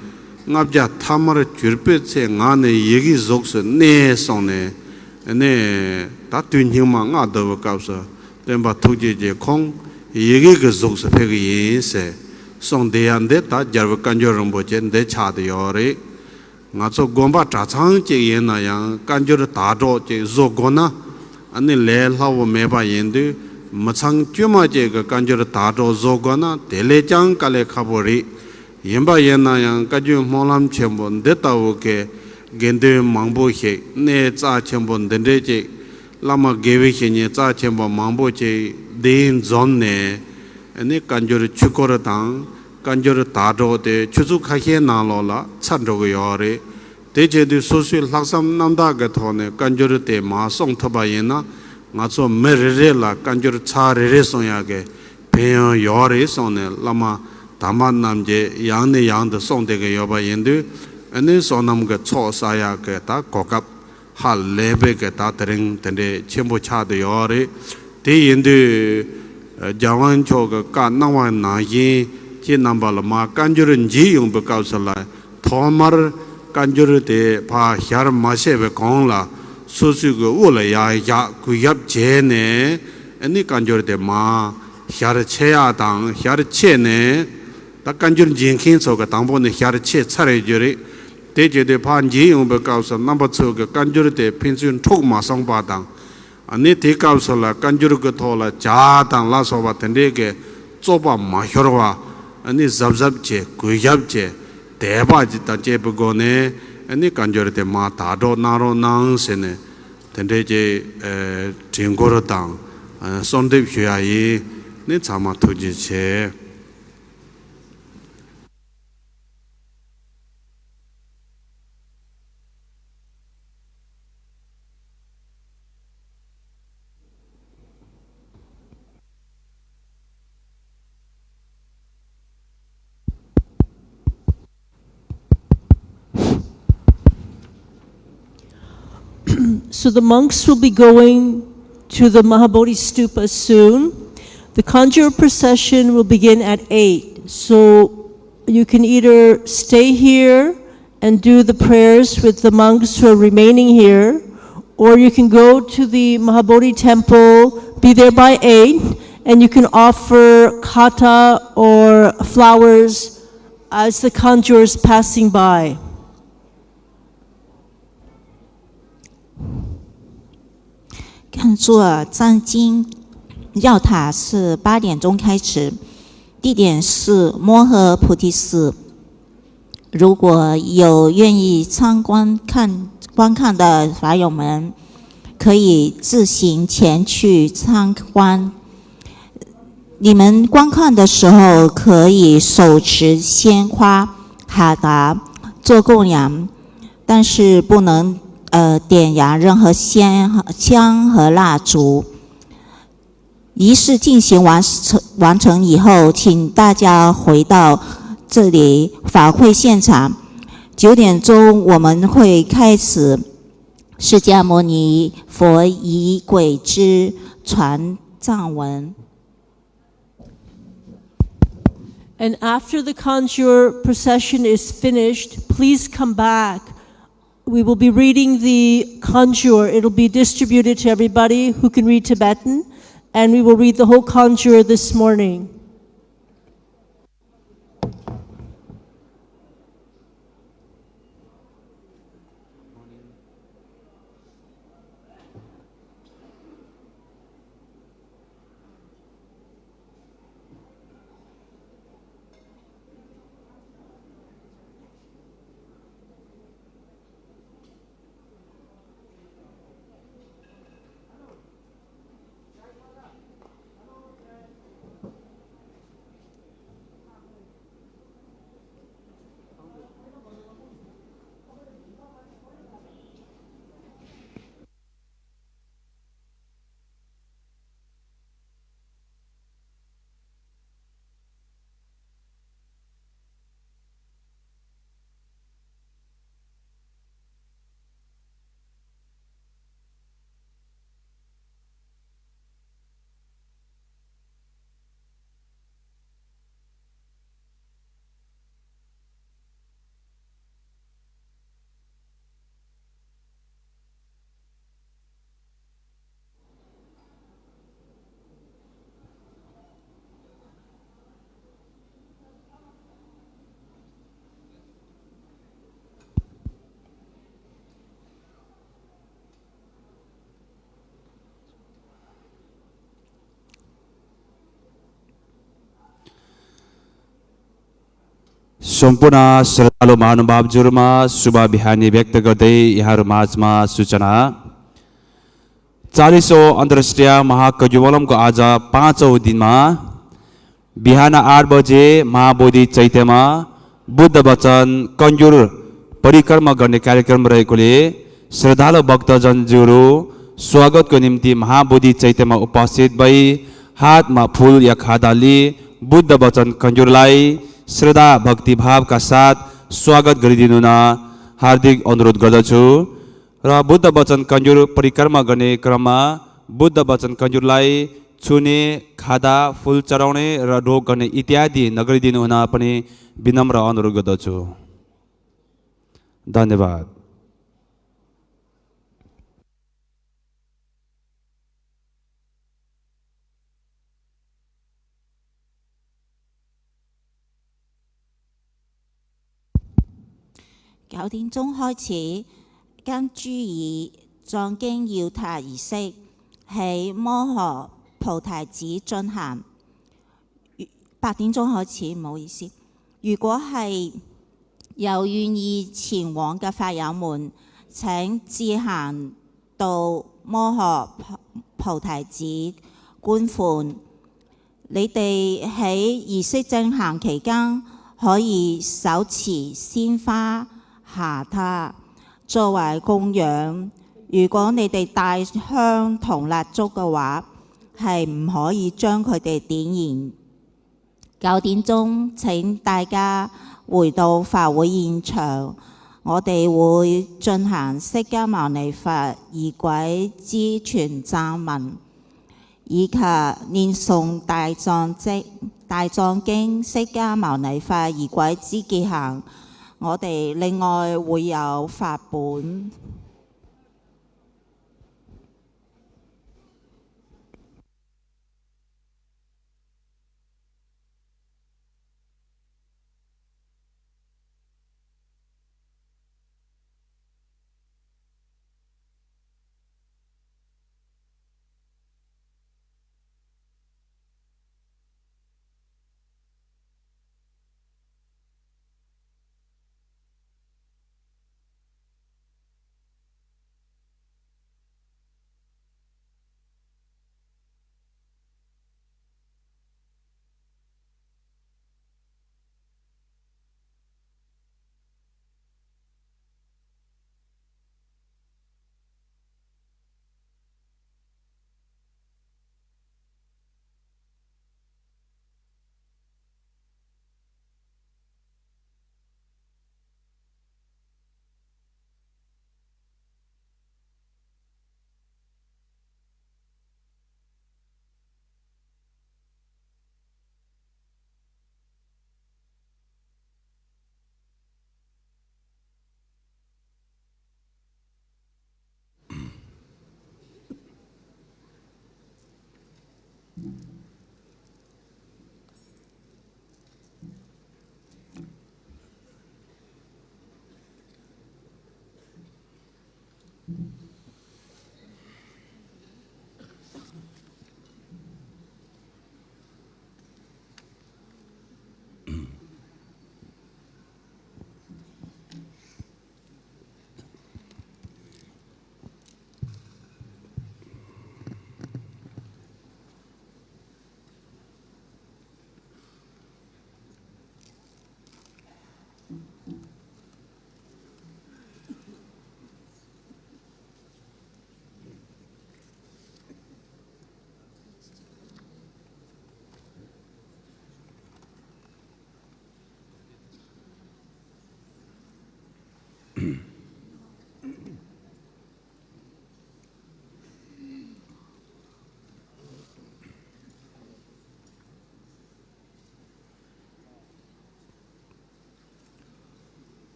ལྔ་བརྒྱ་ཐ་མར་གྱུར་པའི་ཚེ་ང་ནི་ཡི་གེའི་གཟུགས་སུ་གནས་གསུངས་ནས། ཨ་ནི་ད་དུས་སྙིགས་མ་ལྔ་བསྡུ་བའི་སྐབས་སུ་སྟོན་པ་ཐུགས་རྗེ་ཅན་ཁོང་ཡི་གེ་གི་གཟུགས་སུ་ཕེབས་ཀྱི་ཡིན་ཟེར་གསུངས་བསྡད་ཡག་འདི། ད་རྒྱལ་བའི་བཀའ་འགྱུར་རིན་པོ་ཆེ་འདི་ཆགས་བསྡད་ཡོད་རེད། ང་ཚོ་དགོན་པ་གྲྭ་ཚང་གཅིག་ཡིན་ན་ཡང་བཀའ་འགྱུར་དག་སྒྲོག་ཅིག་བཟོ་དགོས་ན་ཨ་ནི་ལས་སླ་བོ་མེད་པ་ཡིན་དུས། མི་ཚང་དཀྱུས་མ་གཅིག་གི་བཀའ་འགྱུར་དག་སྒྲོག་བཟོ་དགོས་ན་དེ་ལས་ཀྱང་དཀའ་ལས་ཁག་པོ་རེད། ཡིན་པ་ཡིན་ན་ཡང་བཀའ་བརྒྱུད་སྨོན་ལམ་ཆེན་པོ་འདི་ལྟ་བུ་གི་དགེ་འདུན་མང་པོ་ཞིག་གནས་རྩ་ཆེན་པོ་འདི་འདྲའི་ཅིག་བླ་མ་དགེ་བའི་བཤེས་གཉེན་རྩ་ཆེན་པོ་མང་པོ་ཅིག་འདིར་འཛོམས་ནས་ཨ་ནི་བཀའ་འགྱུར་ཆོས་སྐོར་དང་བཀའ་འགྱུར་དག་སྒྲོག་དེ་ཆུ་ཚོད་ཁ་ཤས་ནང་ལོགས་ལ་ཚར་འགྲོ་གི་ཡོད་རེད། དེ་བྱས་དུས་སོ་སོའི་ལྷག་བསམ་རྣམ་དག་གི་ཐོག་ནས་བཀའ་འགྱུར་དེ་མར་གསུང་ཐུབ་པ་ཡིན་ན། ང་ཚོ་མི་རེ་རེ་ལ་བཀའ་འགྱུར་ཚར་རེ་རེ་གསུང་ཡག་གི་ཕན་ཡོན་ཡོད་རེད་གསུངས་ནས། བླ་མ་དམ་པ་རྣམས་ཀྱིས་ཡང་ནས་ཡང་དུ་གསུང་བསྡད་ཀྱི་ཡོད་པ་ཡིན་དུས། ཨ་ནི་བསོད་ནམས་ཀྱི་ཚོགས་བསགས་ཡག་གི་ད་གོ་སྐབས་ཧ་ལས་པའི་གི་ད་དེ་རིང་དེ་འདྲའི་ཆེན་པོ་ཆགས་བསྡད་ཡོད་རེད། དེ་ཡིན་དུས་རྒྱལ་དབང་མཆོག་གིས་བཀའ་གནང་བ་ནང་བཞིན་ཁྱེད་རྣམ་པ་ལ་མར་བཀའ་འགྱུར་མཇལ་ཡོང་པའི་སྐབས་སུ་ལ། ཐོག་མར་བཀའ་འགྱུར་དེ་ཕར་ཞལ་མ་བཞེས་པའི་གོང་ལ་སོ་སོའི་གི་དབུ་ལ་ཡར་བཞག་གུས་ཞབས་བྱས་ནས། ཨ་ནི་བཀའ་འགྱུར་དེ་མར་ཞལ་ཕྱེ་ཡག་དང་། ཞལ་ཕྱེ་ནས་ད་བཀའ་འགྱུར་མཇལ་མཁན་ཚོ་གི་དང་པོ་ནས་ཞལ་ཕྱེ་ཚར་ཡོད་རྒྱུ་རེད། དེ་བྱས་ཏེ་ཕར་མཇལ་ཡོང་པའི་སྐབས་སུ་རྣམ་པ་ཚོ་གི་བཀའ་འགྱུར་དེ་ཕན་ཚུན་འཁྲུག་མ་སོང་པ་དང་། ཨ་ནི་དེའི་སྐབས་སུ་ལ་བཀའ་འགྱུར་གྱི་ཐོག་ལ་ཇ་དང་ལ་སོགས་པ་དེ་འདྲའི་གི་བཙོག་པ་མ་ཤོར་བ། ཨ་ནི་གཟབ་གཟབ་བྱས། གུས་ཞབས་བྱས། དད་པ་ཅིག་དང་བཅས་པའི་སྒོ་ནས་ཨ་ནི་བཀའ་འགྱུར་དེ་མར་དག་སྒྲོག་གནང་རོགས་གནང་ཟེར་ནས། དེ་འདྲའི་གི་ཨ་དྲན་སྐུལ་དང་ཨ་གསོལ་འདེབས་ཞུ་ཡག་ཡིན། ནི་ཚང་མ་ཐུགས་རྗེ་ཆེ། So the monks will be going to the Mahabodhi Stupa soon. The Kanjur procession will begin at eight. So you can either stay here and do the prayers with the monks who are remaining here, or you can go to the Mahabodhi temple, be there by eight, and you can offer khata or flowers as the Kanjur is passing by. 看座藏经要塔是八点钟开始，地点是摩诃菩提寺。如果有愿意参观看观看的法友们，可以自行前去参观。你们观看的时候可以手持鲜花、哈达做供养，但是不能呃点燃任何鲜香和蜡烛。仪式进行完成完成以后，请大家回到这里法会现场。九点钟我们会开始释迦牟尼佛仪轨之传藏文。 And after the Kanjur procession is finished, please come back. We will be reading the Kanjur. It'll be distributed to everybody who can read Tibetan, and we will read the whole Kanjur this morning. सम्पूर्ण श्रद्धालु महानुभावजुहरूमा शुभ बिहानी व्यक्त गर्दै यहाँहरू माझमा सूचना। चालिसौँ अन्तर्राष्ट्रिय महाकज्ञुमलमको आज पाँचौँ दिनमा बिहान आठ बजे महाबोधि चैत्यमा बुद्ध वचन कन्जुर परिक्रमा गर्ने कार्यक्रम रहेकोले श्रद्धालु भक्तजनज्यूहरू स्वागतको निम्ति महाबोधि चैत्यमा उपस्थित भई हातमा फूल या खादा लिई बुद्ध वचन कन्जुरलाई श्रद्धा भक्तिभावका साथ स्वागत गरिदिनु हुन हार्दिक अनुरोध गर्दछु। र बुद्ध वचन कन्जुर परिक्रमा गर्ने क्रममा बुद्ध वचन कन्जुरलाई छुने, खादा, फूल चढाउने र ढोग गर्ने इत्यादि नगरिदिनु हुन पनि विनम्र अनुरोध गर्दछु। धन्यवाद।九點鐘開始，跟珠爾藏經要塔儀式喺摩訶菩提寺進行。八點鐘開始，唔好意思。如果係有願意前往嘅法友們，請自行到摩訶菩提寺觀看。你哋喺儀式進行期間，可以手持鮮花、下塔作為供養。如果你哋帶香同蠟燭嘅話，係唔可以將佢哋點燃。九點鐘，請大家回到法會現場。我哋會進行釋迦牟尼佛儀軌之全讚文，以及念誦大藏經、大藏經釋迦牟尼佛儀軌之結行。我哋另外會有法本。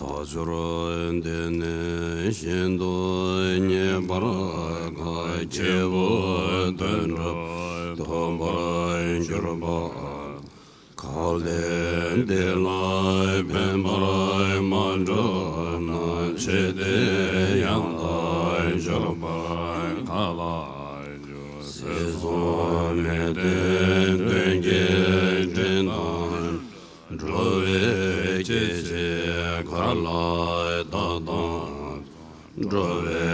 ཐ་སྦྱོར་འདི་ནི་ཤིན་ཏུ་རྙེད་པར་དཀའ། སྐྱེས་བུ་དོན་གྲུབ་ཐོབ་པར་གྱུར་པ། གལ་ཏེ་འདི་ལ་ཕན་པར་མ་གྲུབ་ན། ཅི་སྟེ་ཡང་དག་འབྱོར་པར་ག་ལ་འགྱུར། ཟས་སུ་མེད་དེ་དོན་གྱི་འབྲས་དང་འགྲོ་བའི་སྐྱེ་མཆེད་ག་ལ་དག་དང་། འགྲོ་བའི་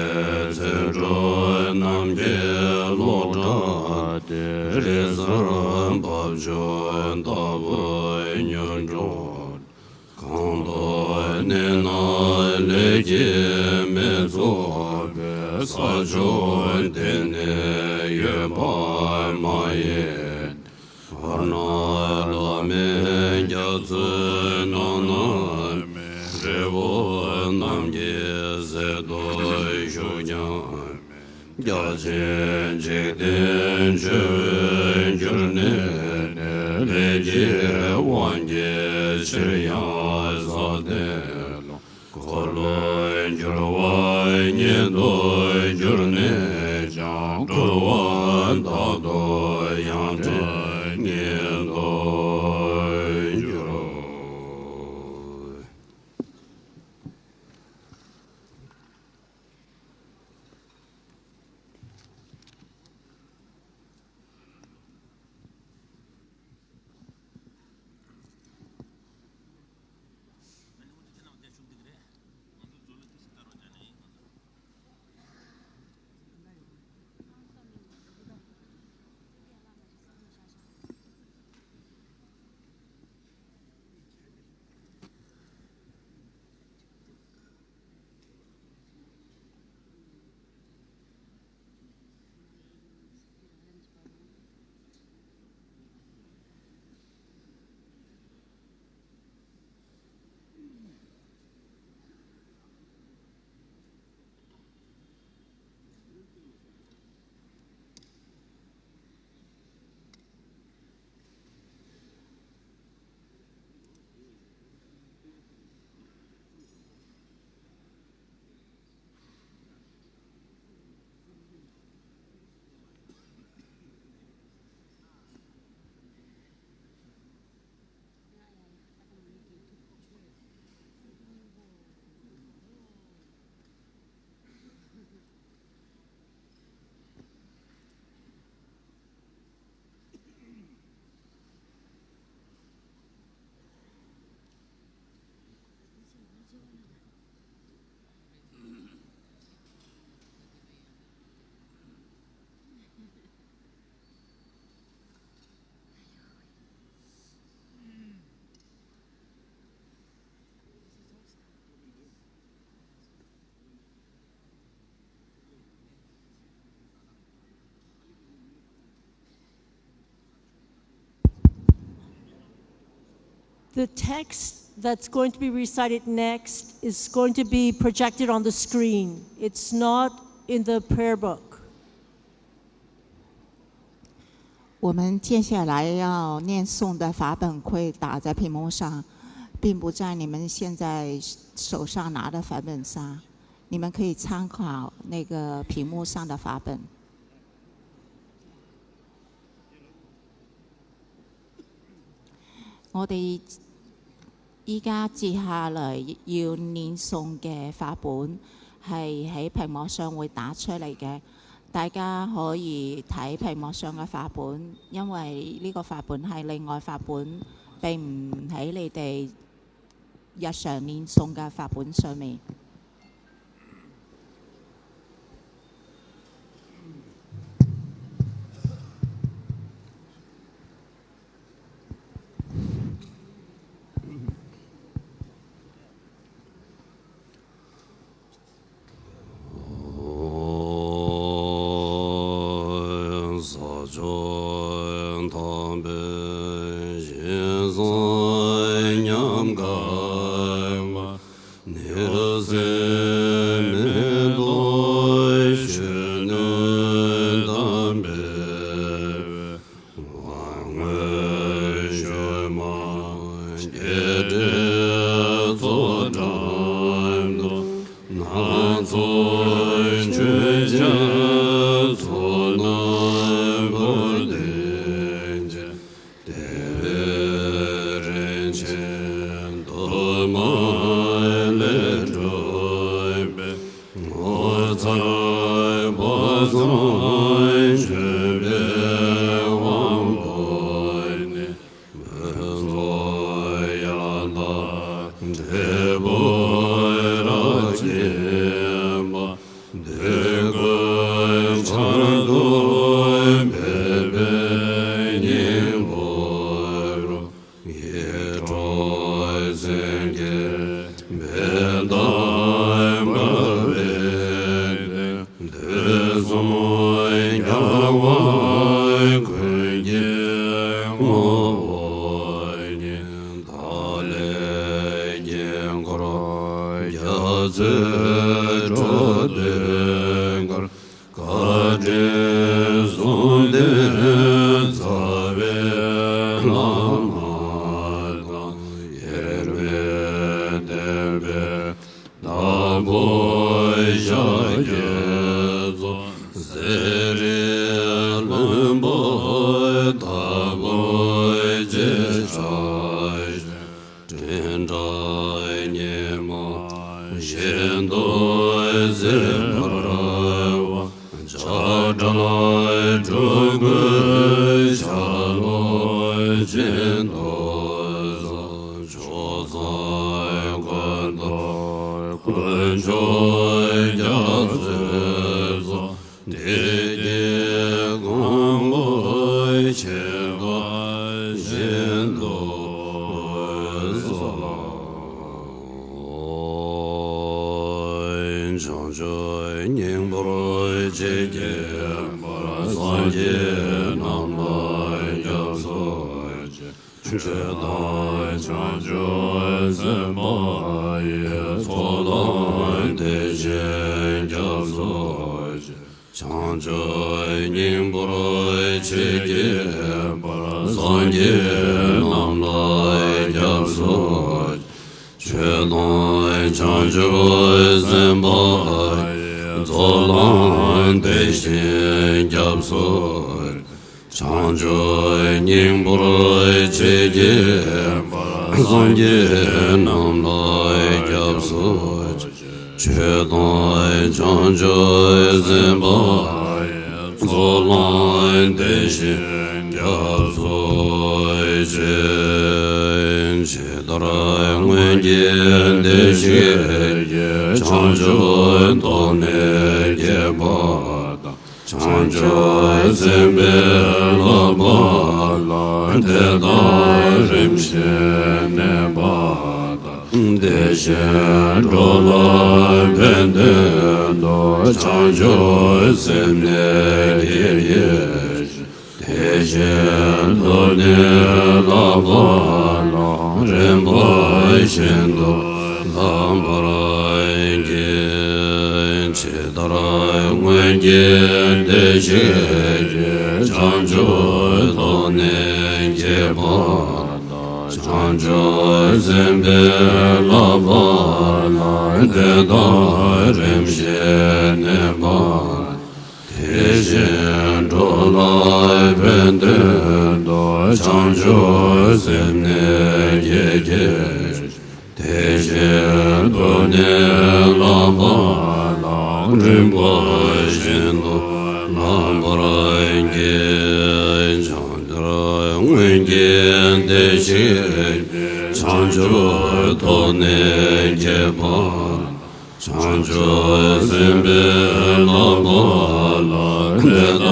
ཚེ་འགྲོ་རྣམས་ཀྱི་བློ་བྲལ་ཏེ། རི་གཟར་འབབ་ཆུ་ལྟ་བུར་མྱུར་འགྲོ། གང་དུ་གནས་ན་ལས་ཀྱི་མེ་ཚོགས་པས། ས་ཕྱོགས་དེ་ནས་འོད་དཔག་མ་ཡིན། བར་སྣང་ལྷ་མིན་རྒྱ་མཚོའི་ནང་ན་མེད། རི་བོ་རྣམས་ཀྱི་ཟེར་དུ་ཞུགས་ཀྱང་མེད། རྒྱ་ཆེན་འཇིག་རྟེན་ཆེ་བའི་རྒྱུར་གནས་ནས། ལས་ཀྱི་དབང་གིས་ཕྱིར་ཡང་ས་སྟེང་ལ། འཁོར་ལོས་སྒྱུར་བ་ཉིད་དུ་གྱུར་ནས་ཀྱང་། འཁོར་བ་དག་ཏུ་ཡང་བྲལ་ཉིད་དུ་གྱུར། The text that's going to be recited next is going to be projected on the screen. It's not in the prayer book. 我们接下来要念诵的法本会打在屏幕上，并不在你们现在手上拿的法本上。你们可以参考那个屏幕上的法本。我哋依家接下来要念诵嘅法本系喺屏幕上会打出嚟嘅，大家可以睇屏幕上嘅法本，因为呢个法本系另外法本，并唔喺你哋日常念诵嘅法本上面。རིམ་པ་བཞིན་དུ་ལྷག་པར་བགྱི། ཇི་ལྟར་སྔོན་གྱི་བདེ་གཤེགས་ཀྱིས་བྱང་ཆུབ་ཐོབ་ནས་གྱེས་པ་དང་། བྱང་ཆུབ་སེམས་དཔའི་ལག་པ་ལ་དེ་དག་རིམ་བཞིན་གནས་པ། དེ་བཞིན་འགྲོ་ལ་ཕན་དོན་དུ་བྱང་ཆུབ་སེམས་ནི་བསྐྱེད་བགྱི། དེ་བཞིན་དུ་ནི་ལག་པ་ལ་རིམ་པ་བཞིན་དུ་ལྷག་པར་བགྱི། བྱང་ཆུབ་སྔོན་གྱི་བདེ་གཤེགས་བྱང་ཆུབ་ཐོབ་ནས་གྱེས་པ། བྱང་ཆུབ་སེམས་དཔའི་ལག་པ་ལ་དེ་དག་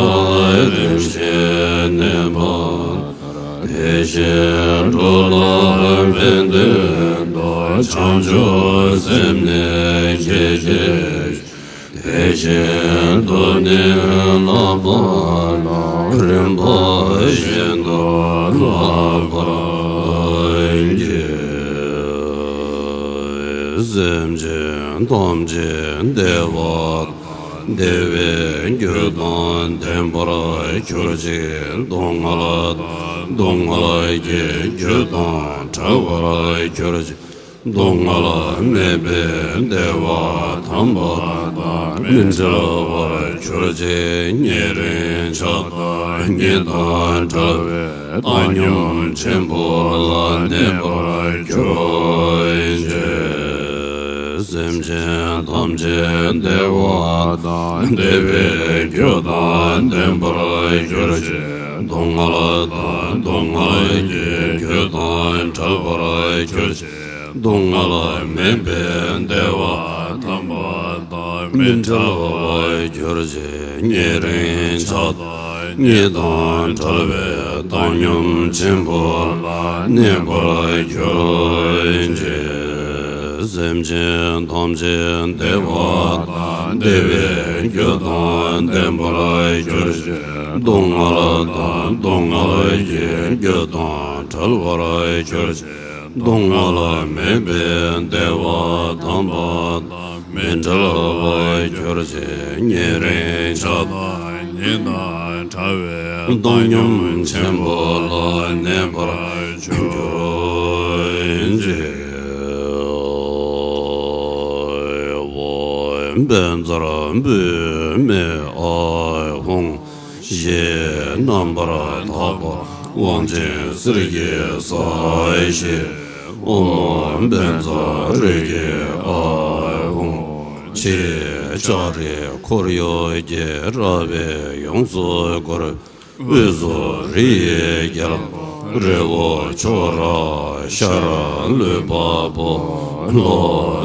རིམ་བཞིན་གནས་པ། དེ་བཞིན་འགྲོ་ལ་ཕན་དོན་དུ་བྱང་ཆུབ་སེམས་ནི་བསྐྱེད་བགྱི། དེ་བཞིན་དུ་ནི་ལག་པ་ལ་རིམ་པ་བཞིན་དུ་ལྷག་པར་བགྱི། སེམས་ཅན་ཐམས་ཅད་བདེ་བ་དང་བདེ་བའི་རྒྱུ་དང་ལྡན་པར་གྱུར་ཅིག་སྡུག་བསྔལ་དང་སྡུག་བསྔལ་གྱི་རྒྱུ་དང་བྲལ་བར་གྱུར་ཅིག་སྡུག་བསྔལ་མེད་པའི་བདེ་བ་དམ་པ་དང་མི་འབྲལ་བར་གྱུར་ཅིག་ཉེ་རིང་ཆགས་སྡང་གཉིས་དང་བྲལ་བའི་བཏང་སྙོམས་ཆེན་པོ་ལ་གནས་པར་གྱུར་ཅིག་སེམས་ཅན་ཐམས་ཅད་བདེ་བ་དང་བདེ་བའི་རྒྱུ་དང་ལྡན་པར་གྱུར་ཅིག་སྡུག་བསྔལ་དང་སྡུག་བསྔལ་གྱི་རྒྱུ་དང་བྲལ་བར་གྱུར་ཅིག་སྡུག་བསྔལ་མེད་པའི་བདེ་བ་དམ་པ་དང་མི་འབྲལ་བར་གྱུར་ཅིག་ཉེ་རིང་ཆགས་སྡང་གཉིས་དང་བྲལ་བའི་བཏང་སྙོམས་ཆེན་པོ་ལ་གནས་པར་གྱུར་ཅིག་སེམས་ཅན་ཐམས་ཅད་བདེ་བ་དང་བདེ་བའི་རྒྱུ་དང་ལྡན་པར་གྱུར་ཅིག་སྡུག་བསྔལ་དང་སྡུག་བསྔལ་གྱི་རྒྱུ་དང་བྲལ་བར་གྱུར་ཅིག་སྡུག་བསྔལ་མེད་པའི་བདེ་བ་དམ་པ་དང་མི་འབྲལ་བར་གྱུར་ཅིག་ཉེ་རིང་ཆགས་སྡང་གཉིས་དང་བྲལ་བའི་བཏང་སྙོམས་ཆེན་པོ་ལ་གནས་པར་གྱུར་ཅིག་བཛྲ་བྷཱུ་མི་ཨཱཿཧཱུྃ། ཞེས་རྣམ་པར་དག་པ་དབང་ཆེན་གསེར་གྱི་ས་གཞི། ཨོཾ་བཛྲ་རེ་ཁེ་ཨཱཿཧཱུྃ། ཕྱི་ལྕགས་རི་འཁོར་ཡུག་གི་ར་བས་ཡོངས་སུ་བསྐོར། དབུས་སུ་རི་ཡི་རྒྱལ་པོ་རི་བོ་ཁྱོད་ར་ཤར་ལུས་འཕགས་པོ་ལྷོ་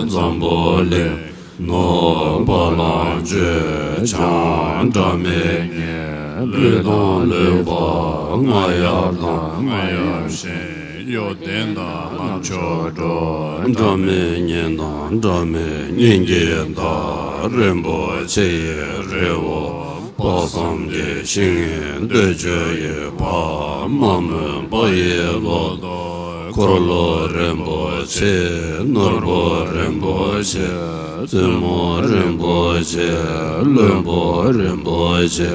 འཛམ་བུ་གླིང་ནུབ་བ་ལང་སྤྱོད་བྱང་སྒྲ་མི་སྙན། ལུས་དང་ལུས་འཕགས་རྔ་ཡབ་དང་རྔ་ཡབ་གཤེད། གཡོ་ལྡན་དང་རྣམ་མཆོག་སྒྲོག་སྒྲ་མི་སྙན་དང་སྒྲ་མི་སྙན་གྱི་མཐའ། རིན་པོ་ཆེ་ཡི་རི་བོ་དཔག་བསམ་གྱི་ཞིང་ངེ་འདོད་འཇོ་ཡི་བ། མ་མོའི་བ་ཡི་ལོ་ཏོག་འཁོར་ལོ་རིན་པོ་ཆེ། ནོར་བུ་རིན་པོ་ཆེ། བཙུན་མོ་རིན་པོ་ཆེ། བློན་པོ་རིན་པོ་ཆེ།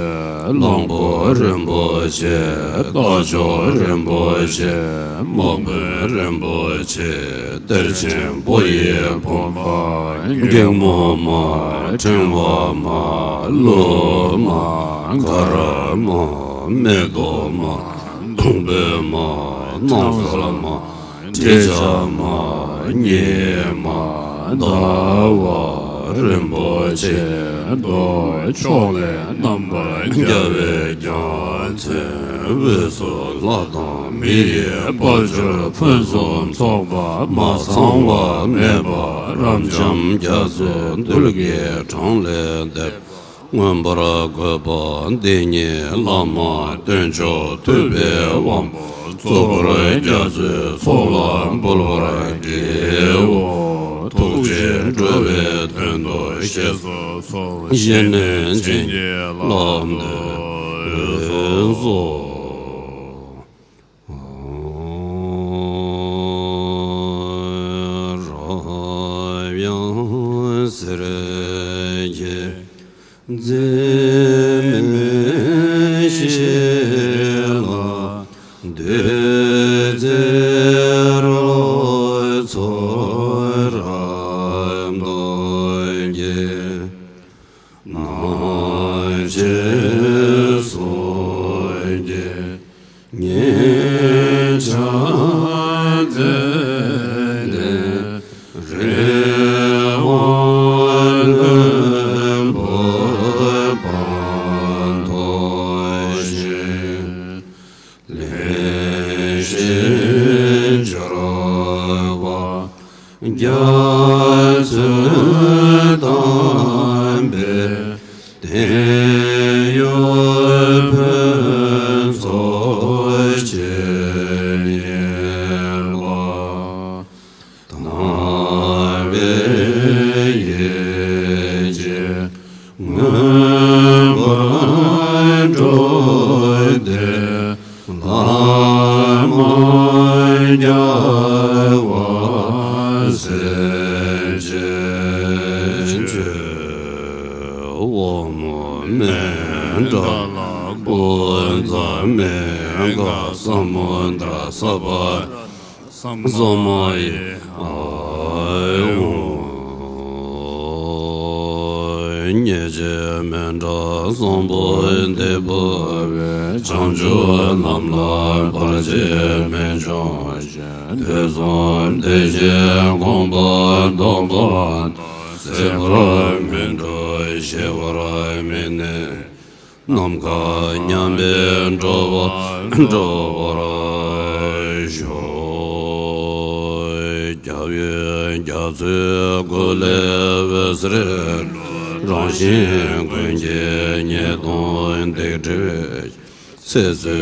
གླང་པོ་རིན་པོ་ཆེ། རྟ་མཆོག་རིན་པོ་ཆེ། མ་བུ་རིན་པོ་ཆེ། གཏེར་ཆེན་བུ་ཡི་བུམ་པ། སྒེག་མོ་མ། ཕྲེང་བ་མ། གླུ་མ། གར་མ། མེ་ཏོག་མ། བདུག་སྤོས་མ། སྣང་གསལ་མ། དྲི་ཆབ་མ། ཉི་མ། ཟླ་བ་རིན་པོ་ཆེ་དང་། ཕྱོགས་ལས་རྣམ་པར་རྒྱལ་བའི་རྒྱལ་མཚན། དབུས་སུ་ལྷ་དང་མི་ཡི་དཔལ་འབྱོར་ཕུན་སུམ་ཚོགས་པ། མ་ཚང་བ་མེད་པ། རབ་འབྱམས་རྒྱ་མཚོའི་རྡུལ་གྱི་གྲངས་ལས་འདས། མངོན་པར་བཀོད་པ་འདི་ཉིད་བླ་མ་དཀོན་མཆོག་ཐུབ་པའི་དབང་པོ་གཙོ་བོར་རྒྱ་མཚོའི་ཚོགས་ལ་འབུལ་བར་བགྱིའོ། ཐུགས་རྗེས་འགྲོ་བའི་དོན་དུ་བཞེས་སུ་གསོལ། བཞེས་ནས་བྱིན་གྱིས་བརླབ་ཏུ་གསོལ། ཀྱི། འཛིན་མེད་ཞི་ལ་བདུད་རྩི་རོ་ཚོགས་རབ་བཏང་གི། སྣང་མཆེད་གསུམ་གྱི་ཉེ་ཆར་མཛད་དེ། རི་དབང་བློན་པོ་སྤངས་རྟོགས་ཤིང་། ལེགས་བཤད་སྦྱོར་བ་རྒྱ་མཚོའི་གཏམས་པའི་དོན་ཡོད་ཕུན་ཚོགས་ཆེ་ཡིན་པ། དམ་པའི་ཡིད་ཀྱིས་མངོན་པར་བསྒྲུབས་ཏེ། བླ་མ་རྒྱལ་བ་སྲས་བཅས་ཀྱི། དབང་མོ་མཎྜལ་པུས་ཚང་མན་ངག་ཟབ་མོ་སྒྲ་ཟབ་པ། ཟབ་མོ་ཡི། ཨ་ཡོ། ཉེ་ཆར་མཎྜལ་བཟང་པོ་འདི་ཕུལ་བས། བྱང་ཆུབ་ལམ་ལ་བར་ཆད་མི་འབྱུང་ཞིང་། དུས་གསུམ་བདེ་གཤེགས་དགོངས་པ་རྟོགས་པ་དང་། ཚེ་འཁོར་མི་འཁྲུགས་ཞི་བར་མི་གནས། ནམ་མཁའ་མཉམ་པའི་འགྲོ་བ་འགྲོ་བར་ཤོག། རྒྱལ་བའི་རྒྱ་མཚོའི་སྐུ་ལས་འོད་ཟེར་རང་བཞིན་ཀུན་གྱི་ཉེས་ལྟུང་སྡིག་སྒྲིབ། ཚེ་བསོད་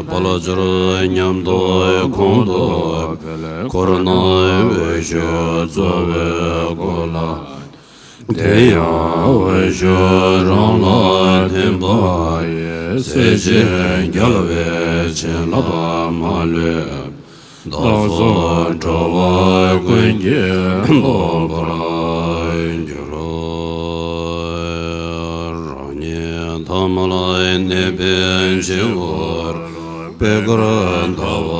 དཔལ་འབྱོར་ཉམས་རྟོགས་གོང་དུ་འཕེལ། འཁོར་སྣང་འོད་ཞུ་གཙོ་བོའི་སྐུ་ལ། དེ་ཡང་འོད་ཞུ་རང་ལ་ཐིམ་པ་ཡིས། སྲས་བཅས་རྒྱལ་བའི་བྱིན་རླབས་མ་ལུས། བདག་སོགས་འགྲོ་བ་ཀུན་གྱི་སྟོབས་པར་འགྱུར། རང་ཉིད་ཐ་མལ་གནས་པའི་འཆི་བ་རུ། པད་དཀར་ཟླ་བ་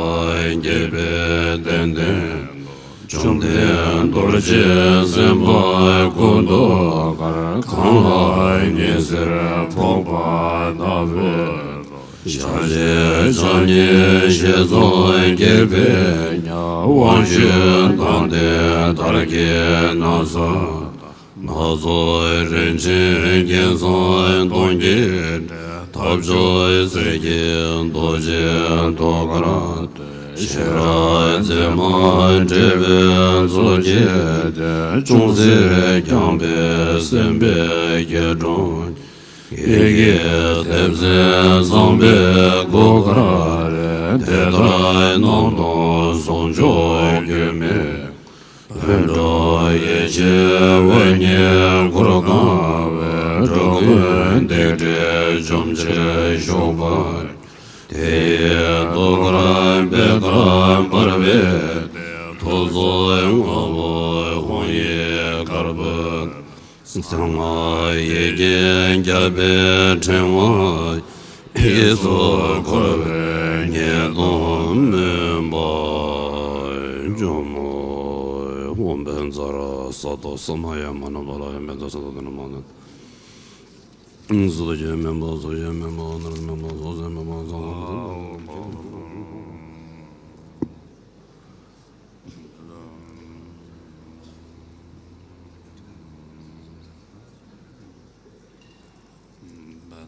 རྒྱས་པའི་གདན་སྟེང་དུ། བཅོམ་ལྡན་རྡོ་རྗེ་སེམས་དཔའི་སྐུ་མདོག་དཀར། གང་ལ་ཉི་ཟེར་ཕོག་པ་ལྟ་བུའི། ཞལ་བཞི་ཕྱག་གཉིས་ཞལ་གསུམ་སྐྱེད་པའི་ཉ། དབང་ཕྱུག་མདངས་ལྡན་དར་གྱི་ན་བཟའ། སྣ་ཚོགས་རིན་ཆེན་རྒྱན་བཟང་སྟོང་གིས་སྤྲས། ཐབས་མཆོག་གསེར་གྱི་རྡོ་རྗེ་ཐུགས་ཀར་བསྟོད། ཤེས་རབ་མཛེས་མ་འབྲས་བུའི་མཚོ་སྐྱེས་ཏེ། ཅུང་ཟད་བརྐྱངས་པའི་སེམས་དཔའི་སྐྱིལ་ཀྲུང་། ཡི་གེ་ཐེབས་མཛད་བཟང་པོའི་སྐུ་དཀར་རེ། དེ་ལྟར་རྣམ་སྟོང་ཟུང་འཇུག་སྒྱུ་མའི། འོད་འཕྲོ་ཡེ་ཤེས་འོད་ལྔའི་གུར་གང་བས། འགྲོ་ཀུན་སྡིག་སྒྲིབ་འཇོམས་ཕྱིར་བཞུགས་པ། དེ་ཡི་ཐུགས་ཀར་པད་དཀར་འབར་བའི་ཐུགས་སྲོག་ལྔ་པོ་ཧཱུྃ་ཡིག་དཀར་པོ། གསང་སྔགས་ཡི་གེ་བརྒྱ་པའི་ཕྲེང་བ་ཡིས། སྲོག་འཁོར་བའི་ཉེས་ལྟུང་སྨོན་པ་འཇོམས། ཨོཾ་བཛྲ་སཏྭ་ས་མ་ཡ་མ་ཎི་བ་ལ་ཡ། བཛྲ་སཏྭ་དྷཱ་ན་མ་ཎི། གཟུགས་ཅན་མེ་འབར་གཟུགས་ཅན་མེ་འབར་ནོར་མེ་འབར་གཟུགས་ཅན་མེ་འབར་གཟུགས་ཅན་མེ་འབར།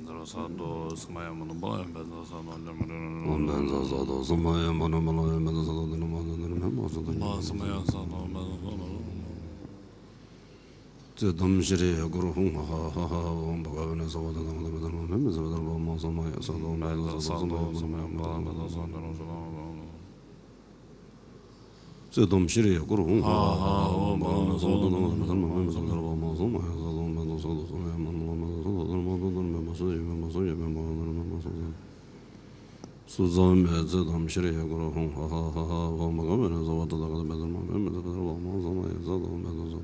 བཛྲ་སཏྭ་ས་མ་ཡ་མ་ཎི་བ་ལ་ཡ། བཛྲ་སཏྭ་ས་མ་ཡ་མ་ཎི་བ་ལ་ཡ། བཛྲ་སཏྭ་ས་མ་ཡ་མ་ཎི་བ་ལ་ཡ། བཛྲ་སཏྭ་ས་མ་ཡ་མ་ཎི་བ་ལ་ཡ། བཛྲ་སཏྭ་ས་མ་ཡ་མ་ཎི་བ་ལ་ཡ། ཙི་ཏམ་ཤྲཱི་ཡ་གུ་རུ་ཧཱུྃ་ཧ་ཧ་ཧ་ཨོཾ་བྷ་ག་ཝ་ནི་ས་བ་ཏྭ་ཨ་ཏྭ་ཨ་ཏྭ་ཨ་ཏྭ་ཨ་ཏྭ། ཨོཾ་བཛྲ་སཏྭ་ས་མ་ཡ་སཏྭ། ཨོཾ་བཛྲ་སཏྭ་ས་མ་ཡ་སཏྭ། ཨོཾ་བཛྲ་སཏྭ་ས་མ་ཡ་སཏྭ། ཙི་ཏམ་ཤྲཱི་ཡ་གུ་རུ་ཧཱུྃ་ཧ་ཧ་ཧ་ཨོཾ་བྷ་ག་ཝ་ནི་ས་བ་ཏྭ་ཨ་ཏྭ་ཨ་ཏྭ་ཨ་ཏྭ། ཨོཾ་བཛྲ་སཏྭ་ས་མ་ཡ་སཏྭ། ཨོཾ་བཛྲ་སཏྭ་ས་མ་ཡ་སཏྭ། ཨོཾ་བཛྲ་སཏྭ་ས་མ་ཡ་སཏྭ། ཨོཾ་བཛྲ་སཏྭ་ས་མ་ཡ་སཏྭ། སུ་ཙམ་མེད་ཙི་ཏམ་ཤྲཱི་ཡ་གུ་རུ་ཧཱུྃ་ཧ་ཧ་ཧ་ཧ་ཨོཾ་བྷ་ག་ཝ་ནི་ས་བ་ཏྭ་ཨ་ཏྭ་ཨ་ཏྭ་ཨ་ཏྭ། ཨོཾ་བཛྲ་སཏྭ་ས་མ་ཡ་སཏྭ། ཨོཾ་བཛྲ་སཏྭ་ས་མ་ཡ་སཏྭ། ཨོཾ་བཛྲ་སཏྭ་ས་མ་ཡ་སཏྭ།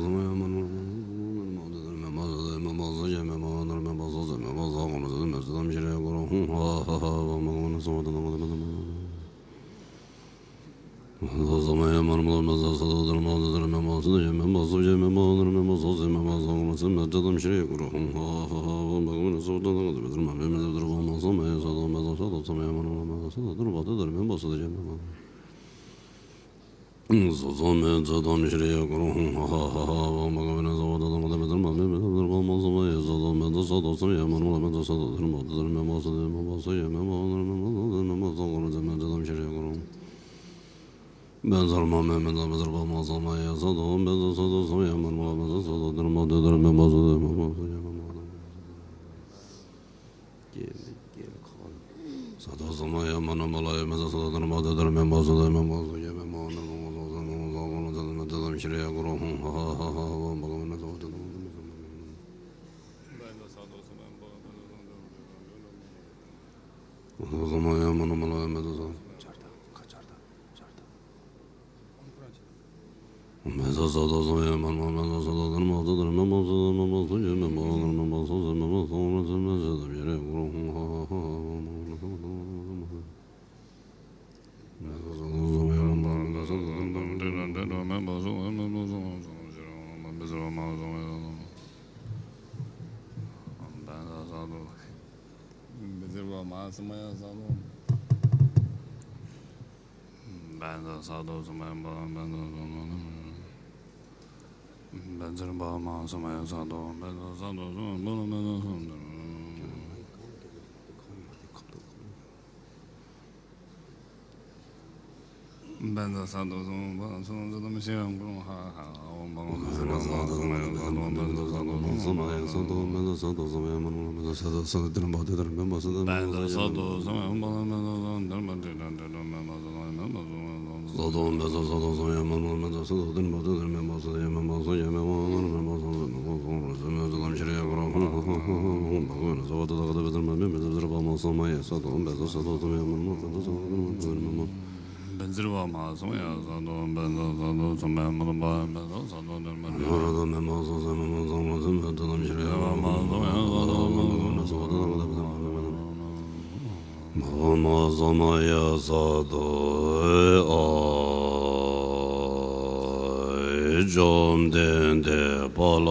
བཅོམ་ལྡན་འདས་དཔལ་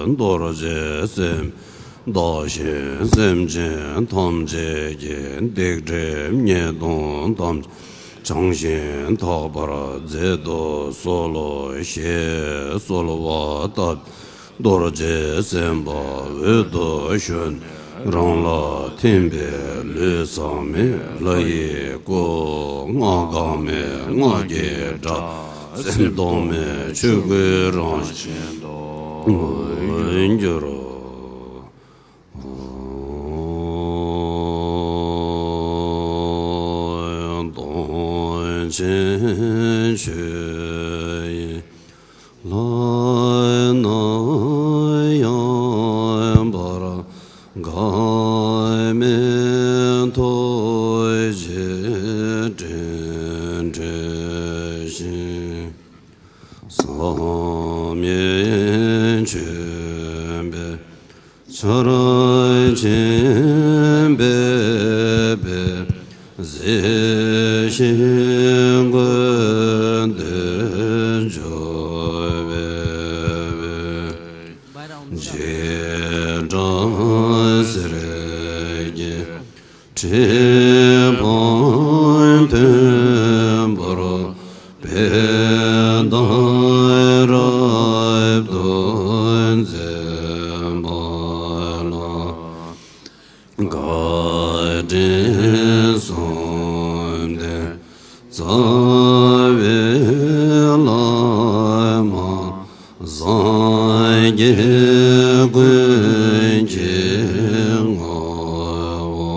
རྡོ་རྗེ་སེམས་བདག་གཞན་སེམས་ཅན་ཐམས་ཅད་ཀྱི་སྡིག་སྒྲིབ་ཉེས་ལྟུང་ཐམས་ཅད་བྱང་ཞིང་དག་པར་མཛད་དུ་གསོལ་ལོ་ཞེས་གསོལ་བ་བཏབ། རྡོ་རྗེ་སེམས་དཔའ་འོད་དུ་ཞུ། རང་ལ་ཐིམ་པས་ལུས་ཟག་མེད་ལྷ་ཡི་སྐུ། སྔགས་འགག་མེད་སྔགས་ཀྱི་སྒྲ། སེམས་རྟོག་མེད་ཆོས་སྐུའི་རང་བཞིན་དུ་གྱུར། སྟོང་ཆེན་ཆོས་དབྱིངས་ལྷ་ནང་ཡང་བར་འགག་མེད་ཐུགས་རྗེའི་སྤྲིན་འཁྲིགས་ཤིང་། བསམ་ཡས་མཆོད་པའི་ཆར་ཆེན་འབེབས་པའི། གཟི་བྱིན་ཀུན་ཏུ་འཇུག་པའི། འཇིགས་སྐྲག་སེར་གྱི་ཁྲི་འཕང་མཐོན་པོར། བོད་དང་རབ་ཏུ་འཛིན་པ་ལ། བཀའ་དྲིན་གསུམ་ལྡན་རྩ་བའི་བླ་མ། སངས་རྒྱས་ཀུན་གྱི་ངོ་བོ་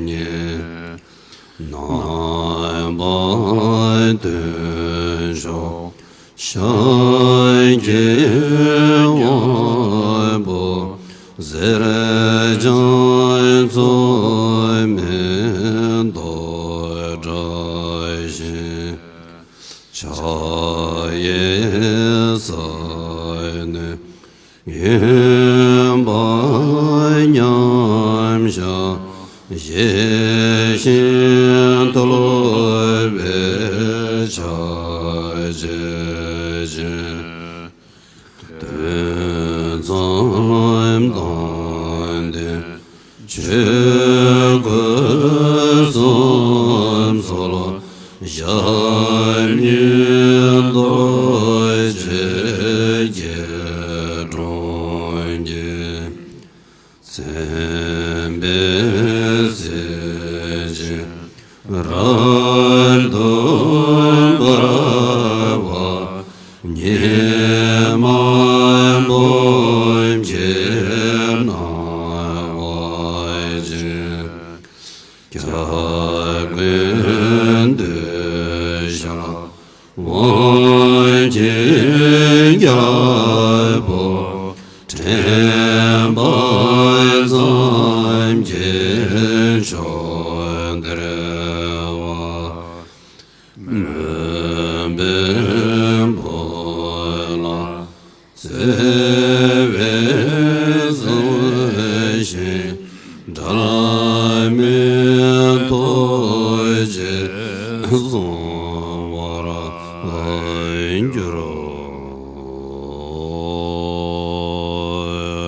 ཉིད། རྣམ་པ་སྟོན་མཆོག་ཤཱཀྱའི་དབང་པོ། གསེར་སྦྱངས་མཚོ་སྨན་ཏོག་བཀྲ་ཤིས་ཕྱག་གཡས་ས་གནོན། གཡོན་པ་མཉམ་བཞག་ཞི་ཞིང་དུལ་བའི་ཕྱག་རྒྱ་ཅན། དུས་མཚམས་དང་ལྡན་ཆོས་སྐུ་གསུམ་འཚོལ། ཞབས་གཉིས་རྡོ་རྗེ་སྐྱིལ་ཀྲུང་གིས། མཚན་དཔེ་གཟི་བརྗིད་རབ་ཏུ་འབར་བ། ཉི་མ་འབུམ་གྱིས་སྣང་བ་ཅན། སྐྱབས་མགོན་འདུས་ཞགས་དབང་གི་རྒྱལ་པོ། དྲན་པ་ཙམ་གྱིས་ཕྱོགས་འདིར་བ། མོས་པའི་འབུལ་ལ་བརྩེ་བས་གཟིགས་ཤིང་། འབྲལ་མེད་ཐུགས་རྗེས་བཟུང་བར་འགྱུར།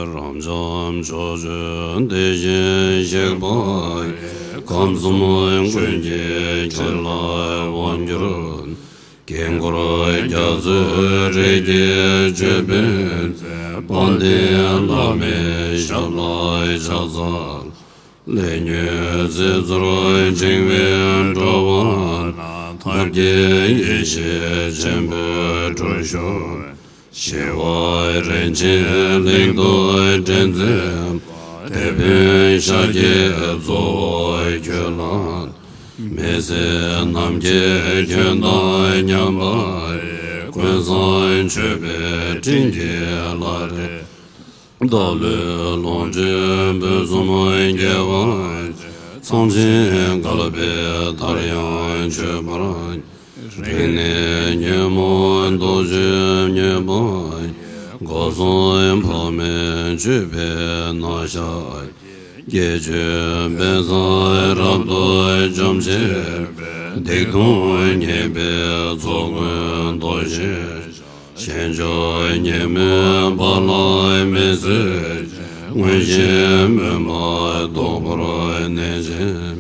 རབ་འབྱམས་ཕྱོགས་བཅུའི་དེ་བཞིན་གཤེགས་པ་ཡི། ཁམས་གསུམ་ཀུན་གྱི་ཁྱབ་བདག་དབང་སྒྱུར། དཀྱིལ་འཁོར་རྒྱ་མཚོའི་རི་རྒྱལ་ཅོད་པན་མཛེས། དཔལ་ལྡན་བླ་མའི་ཞབས་ལ་ཕྱག་འཚལ། ལས་ཉོན་སྲིད་མཚོར་བྱིང་བའི་འགྲོ་བ་རྣམས། ཐབས་མཁས་ཡེ་ཤེས་ཆེན་པོས་སྒྲོལ་ཤོག། ཞི་བ་རིན་ཆེན་གླིང་དུ་འདྲེན་མཛད་པ། དེད་དཔོན་ཤཱཀྱའི་གཙོ་བོ་ཁྱོད་ལ། མི་བཟད་ནམ་མཁའི་ཁྱོན་དང་མཉམ་པ་ཡི། ཀུན་བཟང་མཆོད་པའི་སྤྲིན་གྱིས་བླ་རེ། བདག་བློའི་ལོངས་སྤྱོད་ཕུན་སུམ་རྒྱས་པ་ཡི། ཚངས་ཆེན་བསྐལ་པའི་མཐར་ཡང་མཆོད་པར། རིང་ནས་ཉོན་མོངས་དུག་ཆུས་མྱོས་པ་ཡི། སྒོ་གསུམ་འཕགས་མའི་མཆོད་པས་མནར་བཞག་ཡི། བརྒྱད་ཅུའི་བན་བཟང་རབ་ཏུ་འཇོམས་བྱེད་པའི། སྡིག་ལྟུང་ཉེས་པའི་ཚོགས་ཀུན་གདུལ་ཞིང་གཤེགས། ཞེན་ཆགས་ཉོན་མོངས་བག་ལ་མེད་སོལ་ཅིང་། མངོན་ཤེས་མུན་པ་དོང་པོར་གནས་ཤིང་།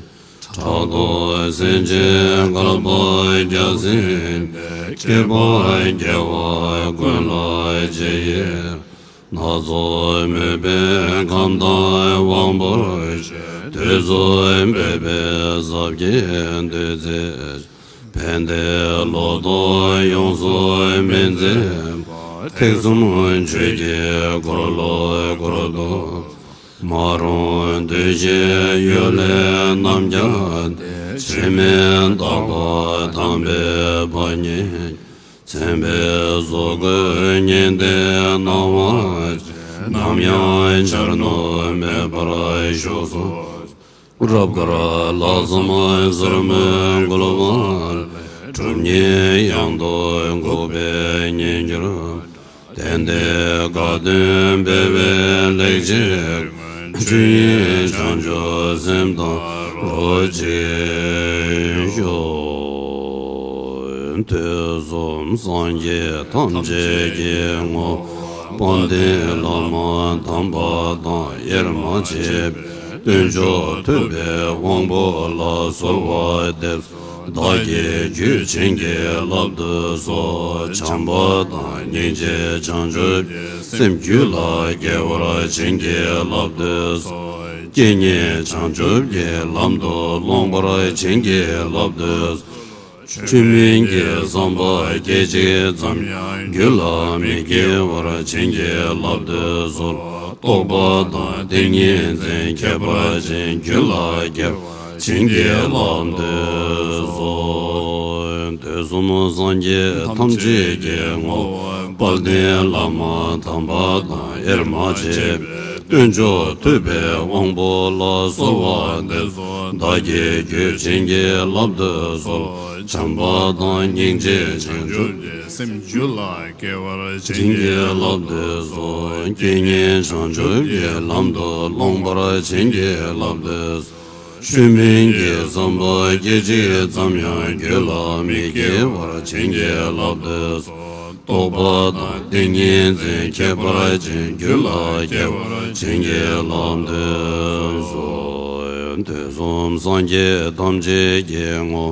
ཕྲག་དོག་སེམས་ཅན་བསྐལ་པ་བརྒྱ་ཟིན་ཏེ། བསྐལ་པ་བརྒྱ་པོ་ཀུན་ལ་རྗེས་ཡི་རང་། སྣ་ཚོགས་མོས་པས་ཁམས་དང་དབང་པོར་སྤྱོད། དུས་གསུམ་སྤེལ་པའི་ཟབ་རྒྱས་འདུས་རྩེར། ཕན་བདེའི་ལོ་ཏོག་ཡོངས་སུ་སྨིན་མཛད་པ། ཐེག་གསུམ་ཆོས་ཀྱི་འཁོར་ལོ་བསྐོར་དུ། མ་རུངས་འདུ་ཤེས་གཡུལ་ལས་རྣམ་རྒྱལ་ཏེ། འཆི་མེད་རྟག་པ་དམ་པའི་བདག་ཉིད། མཚན་དཔེའི་གཟུགས་སྐུ་བརྙེས་ཏེ་སྣང་བ་ཅན། ནམ་ཡང་འཆར་སྣང་མེད་པར་བཞུགས་སོ། རབ་དཀར་ལྷག་བསམ་ཟེར་མོས་བསྐུལ་བ་ལས། གྲུབ་བརྙེས་གཡང་དུ་འགུགས་པའི་གཉེན་གྱུར། གཏན་བདེའི་དགའ་སྟོན་སྤེལ་བའི་ལེགས་བྱས་ཀུན། ཆོས་དབྱིངས་བྱང་ཆུབ་སེམས་དང་རོ་གཅིག་ཤོག། དུས་གསུམ་སངས་རྒྱས་ཐམས་ཅད་ཀྱི་ངོ་བོ། དཔལ་ལྡན་བླ་མ་དམ་པ་དང་དབྱེར་མ་མཆིས་པའི་སྟོན་མཆོག་ཐུབ་པའི་དབང་པོ་ལ་གསོལ་བ་འདེབས། བདག་གི་རྒྱུད་བྱིན་གྱིས་བརླབ་ཏུ་གསོལ། བྱམས་པ་དང་སྙིང་རྗེ་བྱང་ཆུབ་ཀྱི་སེམས་རྒྱུད་ལ་སྐྱེ་བར་བྱིན་གྱིས་བརླབ་ཏུ་གསོལ། རྐྱེན་ངན་བྱང་ཆུབ་ཀྱི་ལམ་དུ་སློང་བར་བྱིན་གྱིས་བརླབ་ཏུ་གསོལ། ཆོས་མིན་གྱི་བསམ་པ་སྐད་ཅིག་ཙམ་ཡང་རྒྱུད་ལ་མི་སྐྱེ་བར་བྱིན་གྱིས་བརླབ་ཏུ་གསོལ། རྟོགས་པ་དང་ཏིང་ངེ་འཛིན་ཁྱད་པར་ཅན་རྒྱུད་ལ་སྐྱེ་བར་བྱིན་གྱིས་བརླབ་ཏུ་གསོལ། དུས་གསུམ་སངས་རྒྱས་ཐམས་ཅད་ཀྱི་ངོ་བོ་དཔལ་ལྡན་བླ་མ་དམ་པ་དང་དབྱེར་མ་མཆིས་པའི་སྟོན་མཆོག་ཐུབ་པའི་དབང་པོ་ལ་གསོལ་བ་འདེབས་སོ། བདག་གི་རྒྱུད་བྱིན་གྱིས་བརླབ་ཏུ་གསོལ། བྱམས་པ་དང་སྙིང་རྗེ་བྱང་ཆུབ་ཀྱི་སེམས་རྒྱུད་ལ་སྐྱེ་བར་བྱིན་གྱིས་བརླབ་ཏུ་གསོལ། རྐྱེན་ངན་བྱང་ཆུབ་ཀྱི་ལམ་དུ་སློང་བར་བྱིན་གྱིས་བརླབ་ཏུ་གསོལ། ཆོས་མིན་གྱི་བསམ་པ་སྐད་ཅིག་ཙམ་ཡང་རྒྱུད་ལ་མི་སྐྱེ་བར་བྱིན་གྱིས་བརླབ་ཏུ་གསོལ། རྟོགས་པ་དང་ཏིང་ངེ་འཛིན་ཁྱད་པར་ཅན་རྒྱུད་ལ་སྐྱེ་བར་བྱིན་གྱིས་བརླབ་ཏུ་གསོལ། དུས་གསུམ་སངས་རྒྱས་ཐམས་ཅད་ཀྱི་ངོ་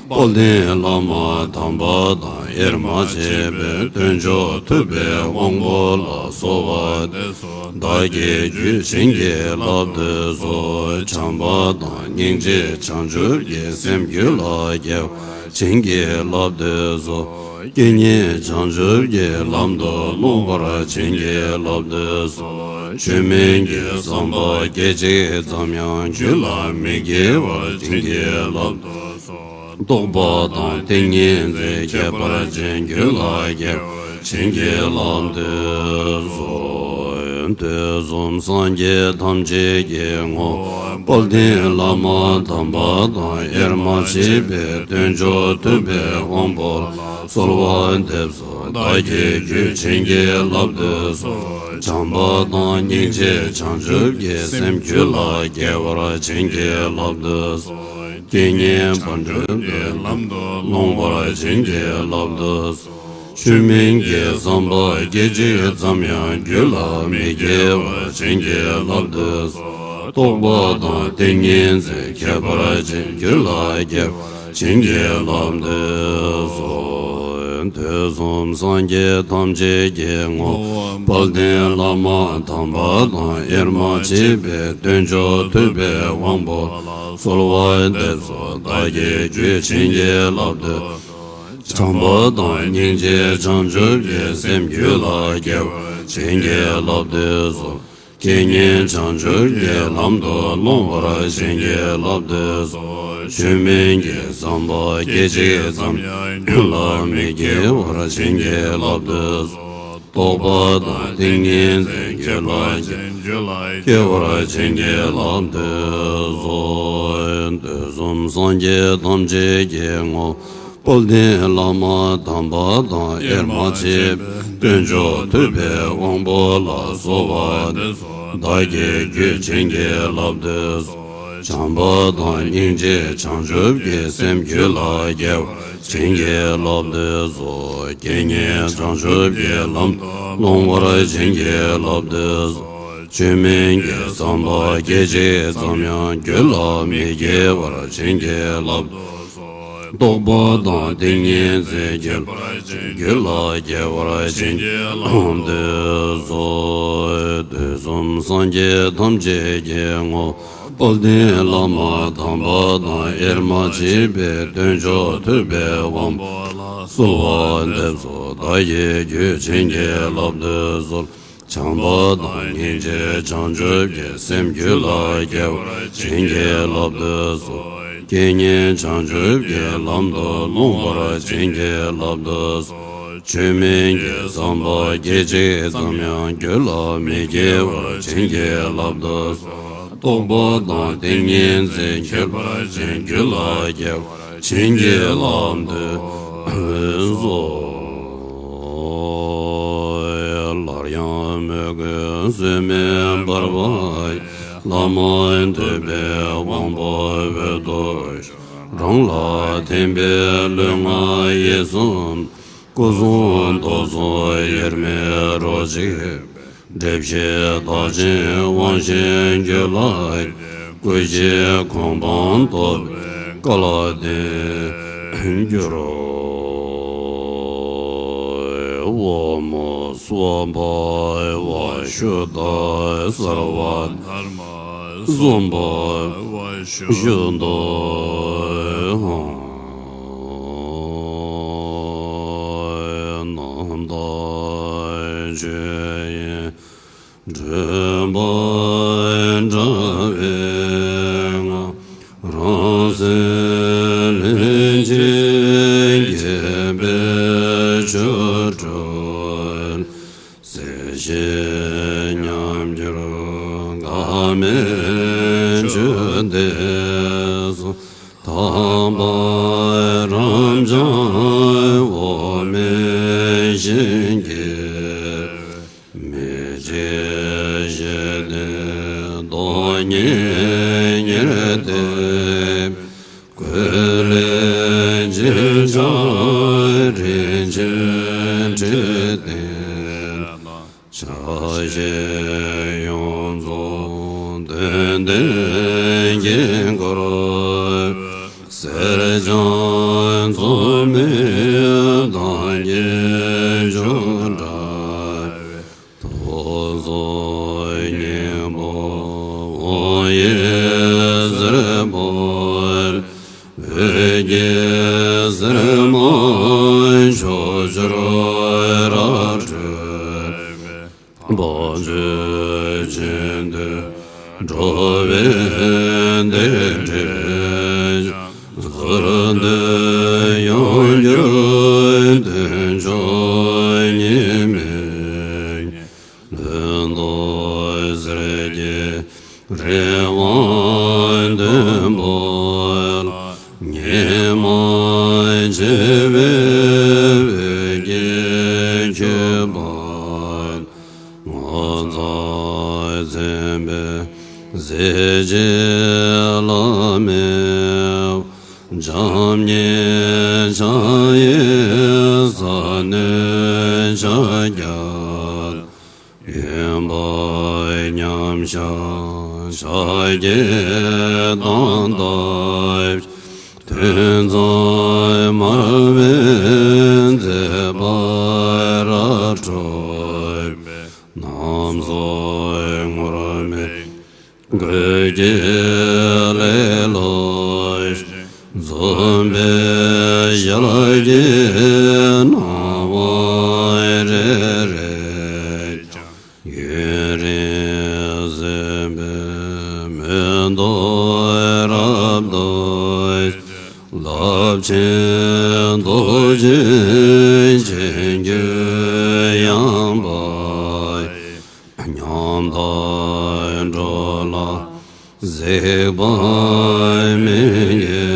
བོ་དཔལ་ལྡན་བླ་མ་དམ་པ་དང་དབྱེར་མ་མཆིས་པའི་སྟོན་མཆོག་ཐུབ་པའི་དབང་པོ་ལ་གསོལ་བ་འདེབས་སོ། བདག་གི་རྒྱུད་བྱིན་གྱིས་བརླབ་ཏུ་གསོལ། བྱམས་པ་དང་སྙིང་རྗེ་བྱང་ཆུབ་ཀྱི་སེམས་རྒྱུད་ལ་སྐྱེ་བར་བྱིན་གྱིས་བརླབ་ཏུ་གསོལ། རྐྱེན་ངན་བྱང་ཆུབ་ཀྱི་ལམ་དུ་སློང་བར་བྱིན་གྱིས་བརླབ་ཏུ་གསོལ། ཆོས་མིན་གྱི་བསམ་པ་སྐད་ཅིག་ཙམ་ཡང་རྒྱུད་ལ་མི་སྐྱེ་བར་བྱིན་གྱིས་བརླབ་ཏུ་གསོལ། རྟོགས་པ་དང་ཏིང་ངེ་འཛིན་ཁྱད་པར་ཅན་རྒྱུད་ལ་སྐྱེ་བར་བྱིན་གྱིས་བརླབ་ཏུ་གསོལ། དུས་གསུམ་སངས་རྒྱས་ཐམས་ཅད་ཀྱི་ངོ་བོ་དཔལ་ལྡན་བླ་མ་དམ་པ་དང་དབྱེར་མ་མཆིས་པའི་སྟོན་མཆོག་ཐུབ་པའི་དབང་པོ་ལ་གསོལ་བ་འདེབས་སོ། བདག་གི་རྒྱུད་བྱིན་གྱིས་བརླབ་ཏུ་གསོལ། བྱམས་པ་དང་སྙིང་རྗེ་བྱང་ཆུབ་ཀྱི་སེམས་རྒྱུད་ལ་སྐྱེ་བར་བྱིན་གྱིས་བརླབ་ཏུ་གསོལ། རྐྱེན་ངན་བྱང་ཆུབ་ཀྱི་ལམ་དུ་སློང་བར་བྱིན་གྱིས་བརླབ་ཏུ་གསོལ། ཆོས་མིན་གྱི་བསམ་པ་སྐད་ཅིག་ཙམ་ཡང་རྒྱུད་ལ་མི་སྐྱེ་བར་བྱིན་གྱིས་བརླབ་ཏུ་གསོལ། རྟོགས་པ་དང་ཏིང་ངེ་འཛིན་ཁྱད་པར་ཅན་རྒྱུད་ལ་སྐྱེ་བར་བྱིན་གྱིས་བརླབ་ཏུ་གསོལ། དུས་གསུམ་སངས་རྒྱས་ཐམས་ཅད་ཀྱི་ངོ་བོ་དཔལ་ལྡན་བླ་མ་དམ་པ་དང་དབྱེར་མ་མཆིས་པའི་སྟོན་མཆོག་ཐུབ་པའི་དབང་པོ་ལ་གསོལ་བ་འདེབས་སོ། བདག་གི་རྒྱུད་བྱིན་གྱིས་བརླབ་ཏུ་གསོལ། བྱམས་པ་དང་སྙིང་རྗེ་བྱང་ཆུབ་ཀྱི་སེམས་རྒྱུད་ལ་སྐྱེ་བར་བྱིན་གྱིས་བརླབ་ཏུ་གསོལ། རྐྱེན་ངན་བྱང་ཆུབ་ཀྱི་ལམ་དུ་སློང་བར་བྱིན་གྱིས་བརླབ་ཏུ་གསོལ། ཆོས་མིན་གྱི་བསམ་པ་སྐད་ཅིག་ཙམ་ཡང་རྒྱུད་ལ་མི་སྐྱེ་བར་བྱིན་གྱིས་བརླབ་ཏུ་གསོལ། རྟོགས་པ་དང་ཏིང་ངེ་འཛིན་ཁྱད་པར་ཅན་རྒྱུད་ལ་སྐྱེ་བར་བྱིན་གྱིས་བརླབ་ཏུ་གསོལ། དུས་གསུམ་སངས་རྒྱས་ཐམས་ཅད་ཀྱི་ངོ་བོ་དཔལ་ལྡན་བླ་མ་དམ་པ་དང་དབྱེར་མ་མཆིས་པའི་སྟོན་མཆོག་ཐུབ་པའི་དབང་པོ་ལ་གསོལ་བ་འདེབས་སོ། བདག་གི་རྒྱུད་བྱིན་གྱིས་བརླབ་ཏུ་གསོལ། བྱམས་པ་དང་སྙིང་རྗེ་བྱང་ཆུབ་ཀྱི་སེམས་རྒྱུད་ལ་སྐྱེ་བར་བྱིན་གྱིས་བརླབ་ཏུ་གསོལ། རྐྱེན་ངན་བྱང་ཆུབ་ཀྱི་ལམ་དུ་སློང་བར་བྱིན་གྱིས་བརླབ་ཏུ་གསོལ། ཆོས་མིན་གྱི་བསམ་པ་སྐད་ཅིག་ཙམ་ཡང་རྒྱུད་ལ་མི་སྐྱེ་བར་བྱིན་གྱིས་བརླབ་ཏུ་གསོལ། རྟོགས་པ་དང་ཏིང་ངེ་འཛིན་ཁྱད་པར་ཅན་རྒྱུད་ལ་སྐྱེ་བར་བྱིན་གྱིས་བརླབ་ཏུ་གསོལ། དུས་གསུམ་སངས་རྒྱས་ཐམས་ཅད་ཀྱི་ངོ་བོ་དཔལ་ལྡན་བླ་མ་དམ་པ་དང་དབྱེར་མ་མཆིས་པའི་སྟོན་མཆོག་ཐུབ་པའི་དབང་པོ་ལ་གསོལ་བ་འདེབས་སོ། བདག་གི་རྒྱུད་བྱིན་གྱིས་བརླབ་ཏུ་གསོལ། བྱམས་པ་དང་སྙིང་རྗེ་བྱང་ཆུབ་ཀྱི་སེམས་རྒྱུད་ལ་སྐྱེ་བར་བྱིན་གྱིས་བརླབ་ཏུ་གསོལ། རྐྱེན་ངན་བྱང་ཆུབ་ཀྱི་ལམ་དུ་སློང་བར་བྱིན་གྱིས་བརླབ་ཏུ་གསོལ། ཆོས་མིན་གྱི་བསམ་པ་སྐད་ཅིག་ཙམ་ཡང་རྒྱུད་ལ་མི་སྐྱེ་བར་བྱིན་གྱིས་བརླབ་ཏུ་གསོལ། རྟོགས་པ་དང་ཏིང་ངེ་འཛིན་ཁྱད་པར་ཅན་རྒྱུད་ལ་སྐྱེ་བར་བྱིན་གྱིས་བརླབ་ཏུ་གསོལ། སླར་ཡང་མོས་གུས་གཟུགས་མེད་བར་པ་ཡི། བླ་མ་ཐུབ་པའི་དབང་པོ་འོད་དུ་ཤར། རང་ལ་ཐིམ་པས་ལུས་ངག་ཡིད་གསུམ། སྐུ་གསུང་ཐུགས་གསུང་དབྱེར་མེད་རོ་གཅིག་པའི། སྒྲིབ་བཞི་དག་ཅིང་དབང་ཤེས་རྒྱུད་ལ་སྐུ་བཞིའི་གོ་འཕང་ཐོབ་པའི་སྐལ་ལྡན་གྱུར། ཨོཾ་སྭ་བྷཱ་ཝ་ཤུདྡྷ་སརྦ་དྷརྨ་སྭ་བྷཱ་ཝ་ཤུདྡྷོ་ཧཾ། རྣམ་དག་ཆོས་དབྱིངས་སྤྲོས་པ་འདྲ་བའི་ངང་། རང་སེམས་ལྷན་ཅིག་སྐྱེས་པའི་ཆོ་འཕྲུལ། སྲིད་ཞིའི་ཉམས་འགྱུར་འགག་མེད་ཆོས་དེ་གསུང་། དག་པ་རབ་འབྱམས་འོག་མིན་ཞིང་གི། མི་འཇིགས་བཞི་ལྡན་སྟོང་ཉིད་ཉེར་བསྡུས། སྐུ་ལས་འཇིགས་བྱེད་རིན་ཆེན་ཁྲི་སྟེང་། ཕྱག་བཞི་ཡོངས་རྫོགས་དོན་ལྡན་དཀྱིལ་འཁོར། གསེར་སྦྱངས་མཚོ་སྨན་དང་རྒྱན་མཆོག་འདྲ་བའི། ཏོག་ཙམ་སྙིང་པོ་འོང་ཡི་ཟེར་བོར། འོད་ཀྱི་ཟེར་མ་ཕྱོགས་བཅུར་རབ་འཕྲོས་པའི། བང་མཛོད་ཆེན་དུ་འགྲོ་བའི་གདན་འདྲེན། ཟོར་འདི་ཡོངས་གྱུར་དོན་མཆོག་ཉིད་མིན། ལྷུན་སྟུག་གསེར་གྱི་རི་དབང་ལྡེམ་པོ་ལ། ཉི་མ་བྱེ་བའི་འོད་ཀྱིས་འཁྱུད་པ། ངོ་མཚར་མཚན་དཔེའི་གཟི་བརྗིད་ལ་མོས། འཇམ་མཉེན་ཕྱག་གཡས་ས་གནོན་ཕྱག་རྒྱ། གཡོན་པ་མཉམ་བཞག་ཕྱག་རྒྱས་བསྟོད་བཏབ། ཐུན་མཚམས་དམར་པོའི་མཛེས་པ་རབ་འཕྲོས་པའི། ནམ་སྲོ་ངུར་སྨྲིག་གོས་ཀྱིས་ལེགས་བཀླུབས་ཤིང་། འཛུམ་པའི་ཞལ་གྱིས་སྣང་བ་རེ་རེ་ཀྱང་། ཡུན་རིང་གཟིམས་པའི་མོས་འདུན་རབ་ཏུ་ཞུ། རླབས་ཆེན་རྡོ་རྗེ་འཆང་གི་ཡངས་པ་ཡི། ཉམ་ཐག་འགྲོ་ལ་གཟིགས་པ་མི་དགེ་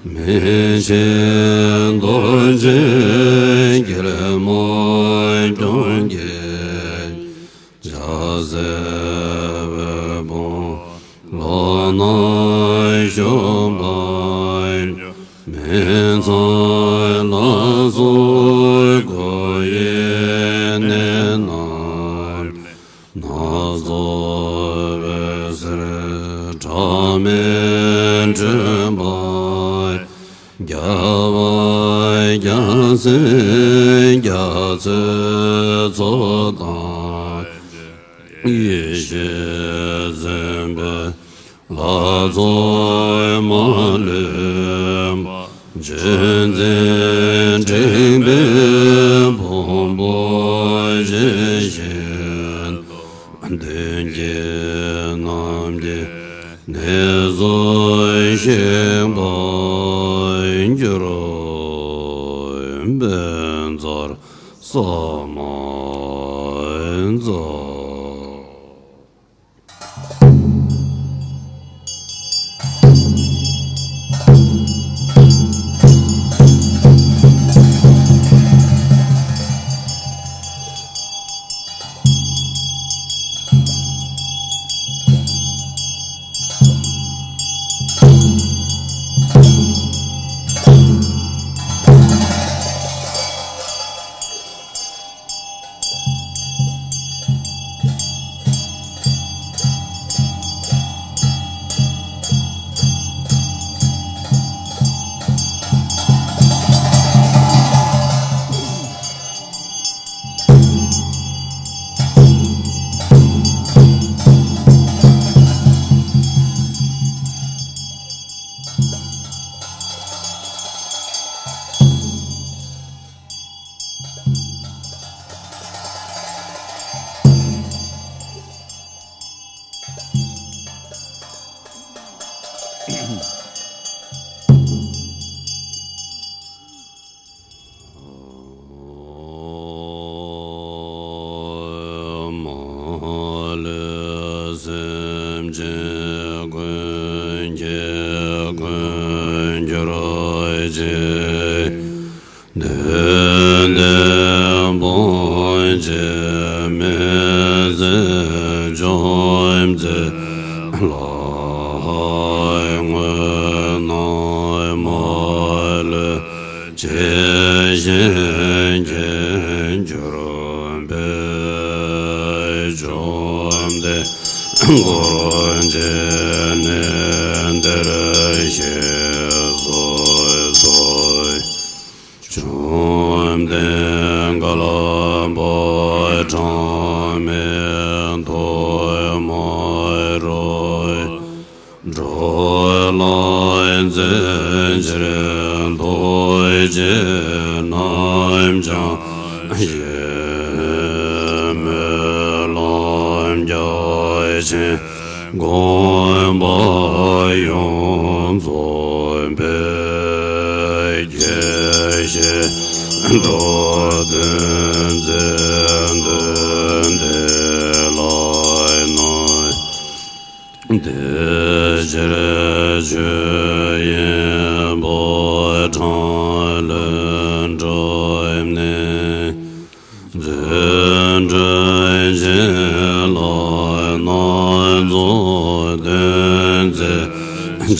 བ། མི་ཕྱེད་རྡོ་རྗེ་སྐྱིལ་མོ་ཀྱང་གི། ལྕགས་སྲེག་འོད་དཔུང་ལོ་ནག་ཤུག་པ། མི་ཚངས་ལ་སོགས་སྒོ་ཡི་གནས་རྣམས་ནས། སྣ་ཚོགས་འོད་ཟེར་གྲངས་མེད་འཕྲོས་པ། རྒྱལ་བ་རྒྱལ་སྲས་རྒྱ་མཚོའི་ཚོགས་དང་། ཡེ་ཤེས་ཟིལ་པའི་ལྷ་ཚོགས་མ་ལུས་པ། བརྒྱུད་འཛིན་དྲེགས་པའི་ཕུང་པོ་ཇི་བཞིན་དུ། མདུན་བསྐྱེད་ནམ་མཁའི་གནས་སུ་གཤེགས་པར་གྱུར། པད་ཚལ་ས་མ་ཛཿ། ཅན། ཀུན་གྱི་ཀུན་གྱུར་ཅིང་། དུས་མཐའི་དཔུང་གིས་མི་ཟད་བཅོམ་མཛད་ལ། དངོས་རྣམས་མ་ལུས་ཇི་བཞིན་མཁྱེན་གྱུར་པའི། བཅོམ་ལྡན་འཁོར་གྱིས་ནི་འདིར་གཤེགས་སུ་གསོལ། བཅོམ་ལྡན་བཀའ་བློན་པོ་གྲངས་མེད་ཐོགས་མེད་རོལ། འགྲོ་ལ་འཛིན་ཕྱིར་ཐུགས་རྗེ་རྣམ་སྦྱངས་ཤིང་། སྨོན་ལམ་རྒྱ་ཆེན་དགོངས་པ་ཡོངས་རྫོགས་པའི། དགྱེས་བཞིན་མདོ་སྡེ་མཛད་དོན་འདི་ལ་ནི། དེ་ཕྱིར་ཆོས་དབྱིངས་པོ་ཊ་ལས་གྲུབ་ནས། རྫུ་འཕྲུལ་ཆེན་ལ་སྣ་ཚོགས་སྟོན་མཛད་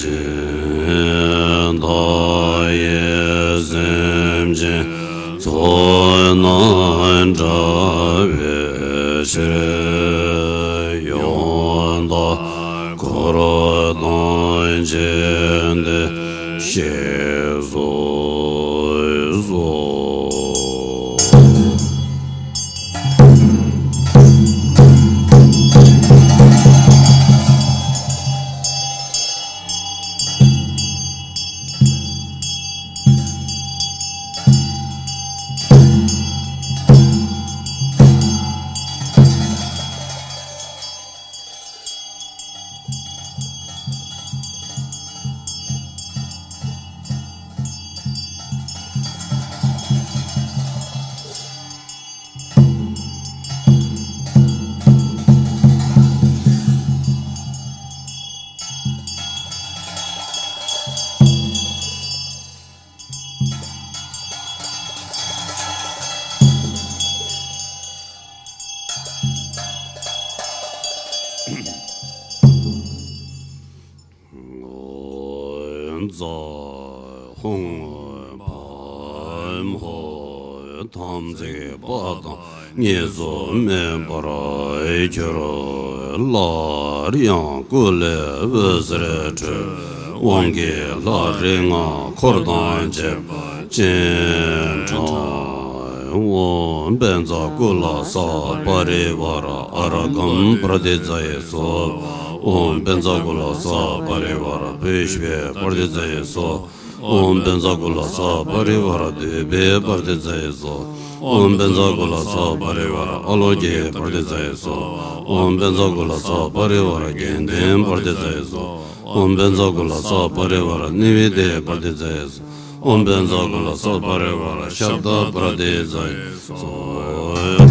ཅིང་། མཐའ་ཡས་སེམས་ཅན་ཚོགས་རྣམས་བསྒྲལ་བའི་ཕྱིར། ཡང་དག་འཁོར་དང་མཇལ་ཏེ་གཤེགས་སུ་གསོལ། ཛཿཧཱུྃ། ཧཱུྃ་ཧོཿཧོཿ་ཐམས་ཅད་པ་དང་། གཉིས་སུ་མེད་པར་གྱུར། སླར་ཡང་སྐུ་ལས་འོད་ཟེར་འཕྲོས། དབང་གི་ལྷ་རིགས་ལྔ་འཁོར་དང་བཅས་པ་སྤྱན་དྲངས། ཨོཾ་བཛྲ་ཀུ་ལ་ས་པ་རི་ཝཱ་ར་ཨ་ར་ཧཾ་པྲ་ཏི་ཙ་ཡེ་སྭཱ་ཧཱ། ཨོཾ་བཛྲ་ཀུ་ལ་ས་པ་རི་ཝཱ་ར་བི་ཤྭ་པྲ་ཏི་ཙ་ཡེ་སྭཱ་ཧཱ། ཨོཾ་བཛྲ་ཀུ་ལ་ས་པ་རི་ཝཱ་ར་དུད་པའི་པྲ་ཏི་ཙ་ཡེ་སྭཱ་ཧཱ། ཨོཾ་བཛྲ་ཀུ་ལ་ས་པ་རི་ཝཱ་ར་ཨ་ལོ་ཀེ་པྲ་ཏི་ཙ་ཡེ་སྭཱ་ཧཱ། ཨོཾ་བཛྲ་ཀུ་ལ་ས་པ་རི་ཝཱ་ར་དགེ་འདུན་པྲ་ཏི་ཙ་ཡེ་སྭཱ་ཧཱ། ཨོཾ་བཛྲ་ཀུ་ལ་ས་པ་རི་ཝཱ་ར་ནི་བི་ཏི་པྲ་ཏི་ཙ་ཡེ་སྭཱ་ཧཱ། ཨོཾ་བཛྲ་ཀུ་ལ་ས་པ་རི་ཝཱ་ར་ཤབྡ་པྲ་ཏི་ཙ་ཡེ་སྭཱ་ཧཱ།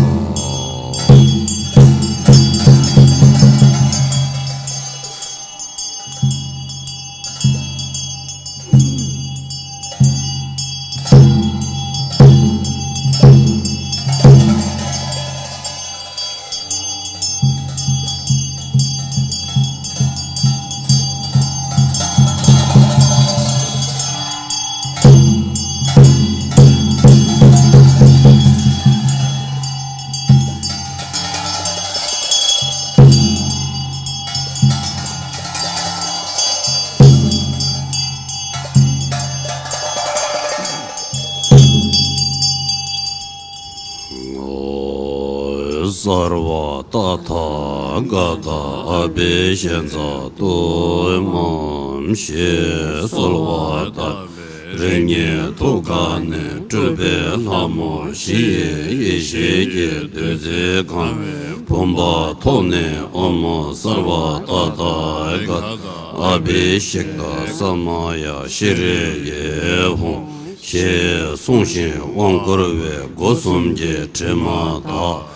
སརྦ་ཏ་ཐཱ་ག་ཏ་ཨ་བྷི་ཤེ་ཛ་ཏུ་མཾ་ཞེས་གསོལ་བ་བཏབ། རིགས་ལྔའི་ཐུགས་ཀ་ནས་སྤྲུལ་པའི་ལྷ་མོ་བཞི་ཡི་ཡེ་ཤེས་ཀྱི་བདུད་རྩིས་གང་བའི་བུམ་པ་ཐོག་ནས་ཨོཾ་སརྦ་ཏ་ཐཱ་ག་ཏ་ཨ་བྷི་ཤེཀ་ཏ་ས་མ་ཡ་ཤྲཱི་ཡེ་ཧཱུྃ་ཞེས་གསུངས་ཤིང་དབང་བསྐུར་བས་སྒོ་གསུམ་གྱི་དྲི་མ་དག།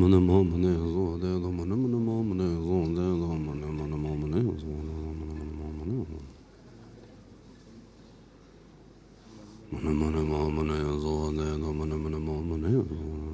མ་ཎི་མ་མ་ཎི་སྭཱ་ཧཱ། ཏེ་དང་མ་ཎི་མ་ཎི་མ་མ་ཎི་སྭཱ་ཧཱ། ཏེ་དང་མ་ཎི་མ་ཎི་མ་མ་ཎི་སྭཱ་ཧཱ། ཏེ་དང་མ་ཎི་མ་ཎི་མ་མ་ཎི་སྭཱ་ཧཱ། མ་ཎི་མ་ཎི་མ་མ་ཎི་སྭཱ་ཧཱ།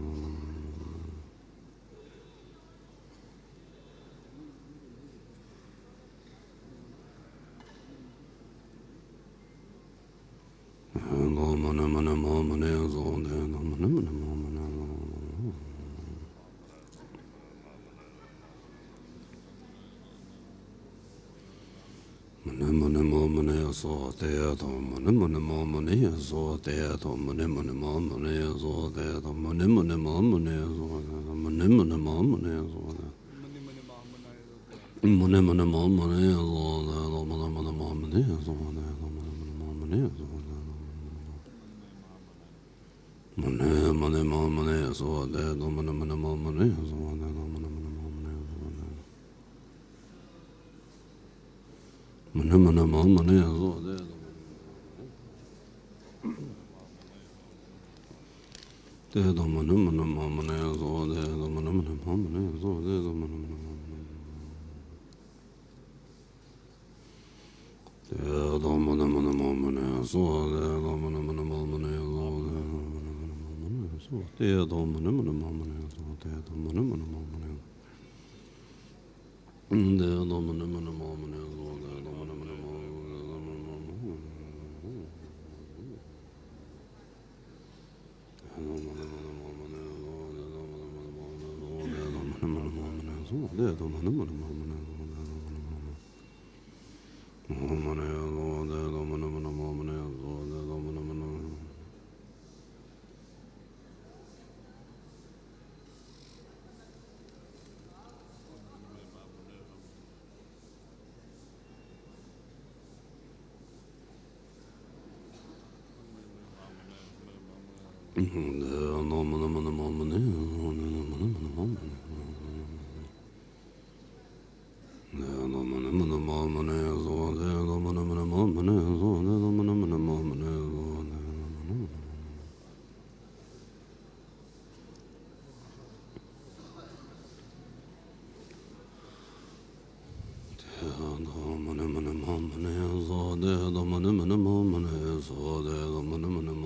ཏེ་དང་མ་ཎི་མ་ཎི་མ་མ་ཎི་སྭཱ་ཧཱ། ཏེ་དང་མ་ཎི་མ་ཎི་མ་མ་ཎི་སྭཱ་ཧཱ། ཏེ་དང་མ་ཎི་མ་ཎི་མ་མ་ཎི་སྭཱ་ཧཱ། མ་ཎི་མ་ཎི་མ་མ་ཎི་སྭཱ་ཧཱ། ཏེ་དང་མ་ཎི་མ་ཎི་མ་མ་ཎི་སྭཱ་ཧཱ། ཏེ་དང་མ་ཎི་མ་ཎི་མ་མ་ཎི་སྭཱ་ཧཱ། ཏེ་དང་མ་ཎི་མ་ཎི་མ་མ་ཎི་སྭཱ་ཧཱ། ཏེ་དང་མ་ཎི་མ་ཎི་མ་མ་ཎི་སྭཱ་ཧཱ། མ་ཎི་མ་ཎི་མ་མ་ཎི་སྭཱ་ཧཱ། ཏེ་དང་མ་ཎི་མ་ཎི་མ་མ་ཎི་སྭཱ་ཧཱ། ཏེ་དང་མ་ཎི་མ་ཎི་མ་མ་ཎི་སྭཱ་ཧཱ། ཏེ་དང་མ་ཎི་མ་ཎི་མ་མ་ཎི་སྭཱ་ཧཱ། ཏེ་དང་མ་ཎི་མ་ཎི་མ་མ་ཎི་སྭཱ་ཧཱ། ཏེ་དང་མ་ཎི་མ་ཎི་མ་མ་ཎི་སྭཱ་ཧཱ། ཏེ་དང་མ་ཎི་མ་ཎི་མ་མ་ཎི་སྭཱ་ཧཱ། ཏེ་དང་ཏེ་དང་མ་ཎི་མ་ཎི་མ་མ་ཎི་སྭཱ་ཧཱ། ཏེ་དང་མ་ཎི་མ་ཎི་མ་མ་ཎི་སྭཱ་ཧཱ། ཏེ་དང་མ་ཎི་མ་ཎི་མ་མ་ཎི་སྭཱ་ཧཱ། ཏེ་དང་མ་ཎི་མ་ཎི་མ་མ་ཎི་སྭཱ་ཧཱ། ཏེ་དང་མ་ཎི་མ་ཎི་མ་མ་ཎི་སྭཱ་ཧཱ། ཏེ་དང་མ་ཎི་མ་ཎི་མ་མ་ཎི་སྭཱ་ཧཱ། ཏེ་དང་མ་ཎི་མ་ཎི་མ་མ་ཎི་སྭཱ་ཧཱ། ཏེ་དང་མ་ཎི་མ་ཎི་མ་མ་ཎི་སྭཱ་ཧཱ། ཏེ་དང་མ་ཎི་མ་ཎི་མ་མ་ཎི་སྭཱ་ཧཱ། ཏེ་དང་མ་ཎི་མ་ཎི་མ་མ་ཎི་སྭཱ་ཧཱ། ཏེ་དང་མ་ཎི་མ་ཎི་མ་མ་ཎི་སྭཱ་ཧཱ། ཏེ་དང་མ་ཎི་མ་ཎི་མ་མ་ཎི་སྭཱ་ཧཱ། ཏེ་དང་མ་ཎི་མ་ཎི་མ་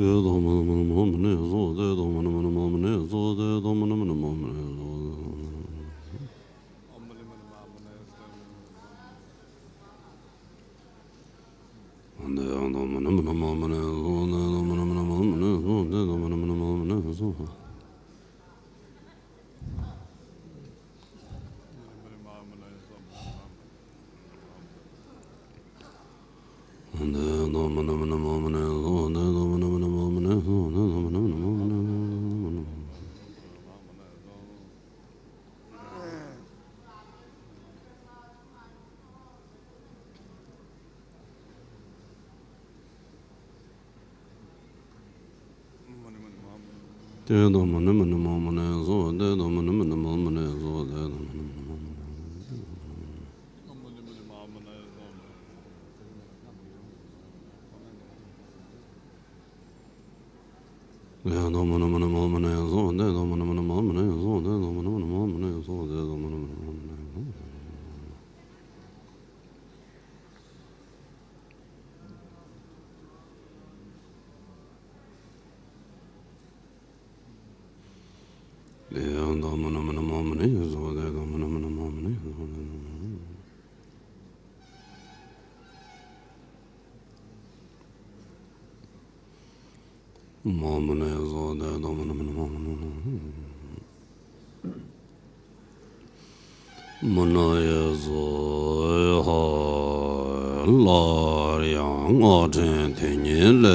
དེ་དང་མ་ནི་མ་ནི་མ་མ་ནི་སོ། དེ་དང་མ་ནི་མ་ནི་མ་མ་ནི་སོ། དེ་དང་མ་ནི་མ་ནི་མ་མ་ནི་སོ། དེ་དང་མ་ནི་མ་ནི་མ་མ་ནི་སོ། དེ་དང་མ་ནི་མ་ནི་མ་མ་ནི་སོ། དེ་དང་མ་ནི་མ་ནི་མ་མ་ནི་སོ། དེ་དང་མ་ནི་མ་ནི་མ་མ་ནི་སོ། དེ་ཡང་དང་མ་ནི་མ་ནི་མ་མ་ནི་སོ། དེ་དང་མ་ནི་མ་ནི་མ་མ་ནི་སོ། དེ་དང་མ་ནི་མ་ནི་སོ། མ་མ་ནི་སོ། དེ་དང་མ་ནི་མ་ནི་མ་མ་ནི་སོ། མ་ན་ཡ་སོ། ཧ། སླར་ཡང་སྔགས་ཕྲེང་དེ་ཉིད་ལས་འོད་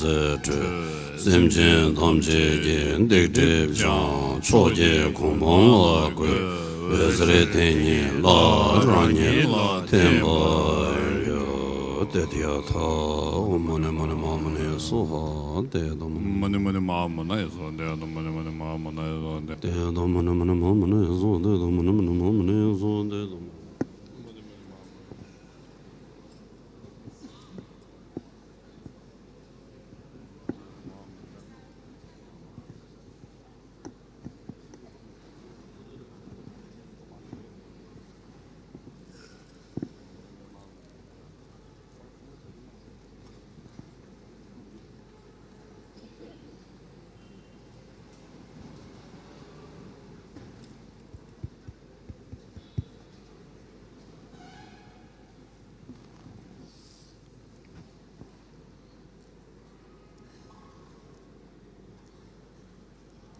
ཟེར་འཕྲོས། སེམས་ཅན་ཐམས་ཅད་ཀྱི་སྡིག་སྒྲིབ་སྦྱང་། ཕྱོགས་ཀྱི་གོ་འཕང་ལ་བཀོད། འོད་ཟེར་དེ་ཉིད་སླར་རང་ཉིད་ལ་ཐིམ་པར་ཤོག། ཏདྱ་ཐཱ། ཨོཾ་མ་ཎི་མ་ཎི་མ་མ་ཎི་སྭཱ་ཧཱ། ཏདྱ་ཐཱ། མ་ཎི་མ་ཎི་མ་མ་ཎི་སྭཱ་ཧཱ། ཏདྱ་ཐཱ། མ་ཎི་མ་ཎི་མ་མ་ཎི་སྭཱ་ཧཱ། ཏདྱ་ཐཱ། མ་ཎི་མ་ཎི་མ་མ་ཎི་སྭཱ་ཧཱ། ཏདྱ་ཐཱ། མ་ཎི་མ་ཎི་མ་མ་ཎི་སྭཱ་ཧཱ། ཏདྱ་ཐཱ། མ་ཎི་མ་ཎི་མ་མ་ཎི། ཏདྱ་ཐཱ། མ་ཎི་མ་ཎི་མ་མ་ཎི་སྭཱ་ཧཱ། ཏདྱ་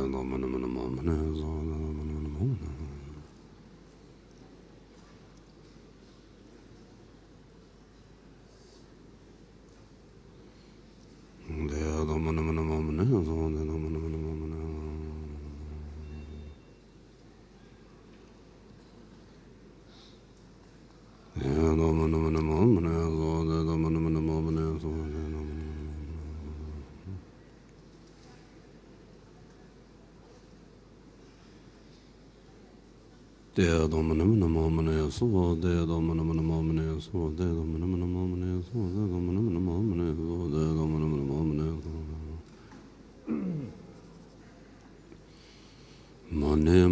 ཐཱ། མ་ཎི་མ་ཎི་མ་མ་ཎི་སྭཱ་ཧཱ། ཏདྱ་ཐཱ། མ་ཎི་མ་ཎི་མ་མ་ཎི་སྭཱ་ཧཱ། ཏདྱ་ཐཱ། མ་ཎི་མ་ཎི་མ་མ་ཎི་སྭཱ་ཧཱ། ཏདྱ་ཐཱ། མ་ཎི་མ་ཎི་མ་མ་ཎི་སྭཱ་ཧཱ། མ་ཎི་མ་ཎི་མ་མ་ཎི་སྭཱ་ཧཱ། ཏདྱ་ཐཱ། མ་ཎི་མ་ཎི་མ་མ་ཎི་སྭཱ་ཧཱ། ཏདྱ་ཐཱ། མ་ཎི་མ་ཎི་མ་མ་ཎི་སྭཱ་ཧཱ། མ་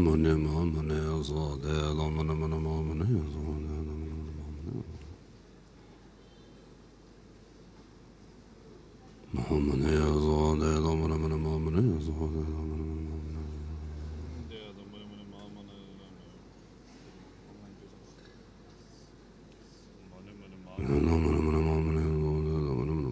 མ་ཎི་སྭཱ་ཧཱ། ཏདྱ་ཐཱ། མ་ཎི་མ་ཎི་མ་མ་ཎི་སྭཱ་ཧཱ། ཏདྱ་ཐཱ། མ་ཎི་མ་ཎི་མ་མ་ཎི་སྭཱ་ཧཱ་ཧཱ། ཏདྱ་ཐཱ། མ་ཎི་མ་ཎི་མ་མ་ཎི་སྭཱ་ཧཱ་ཧཱ། ཏདྱ་ཐཱ། མ་ཎི་མ་ཎི་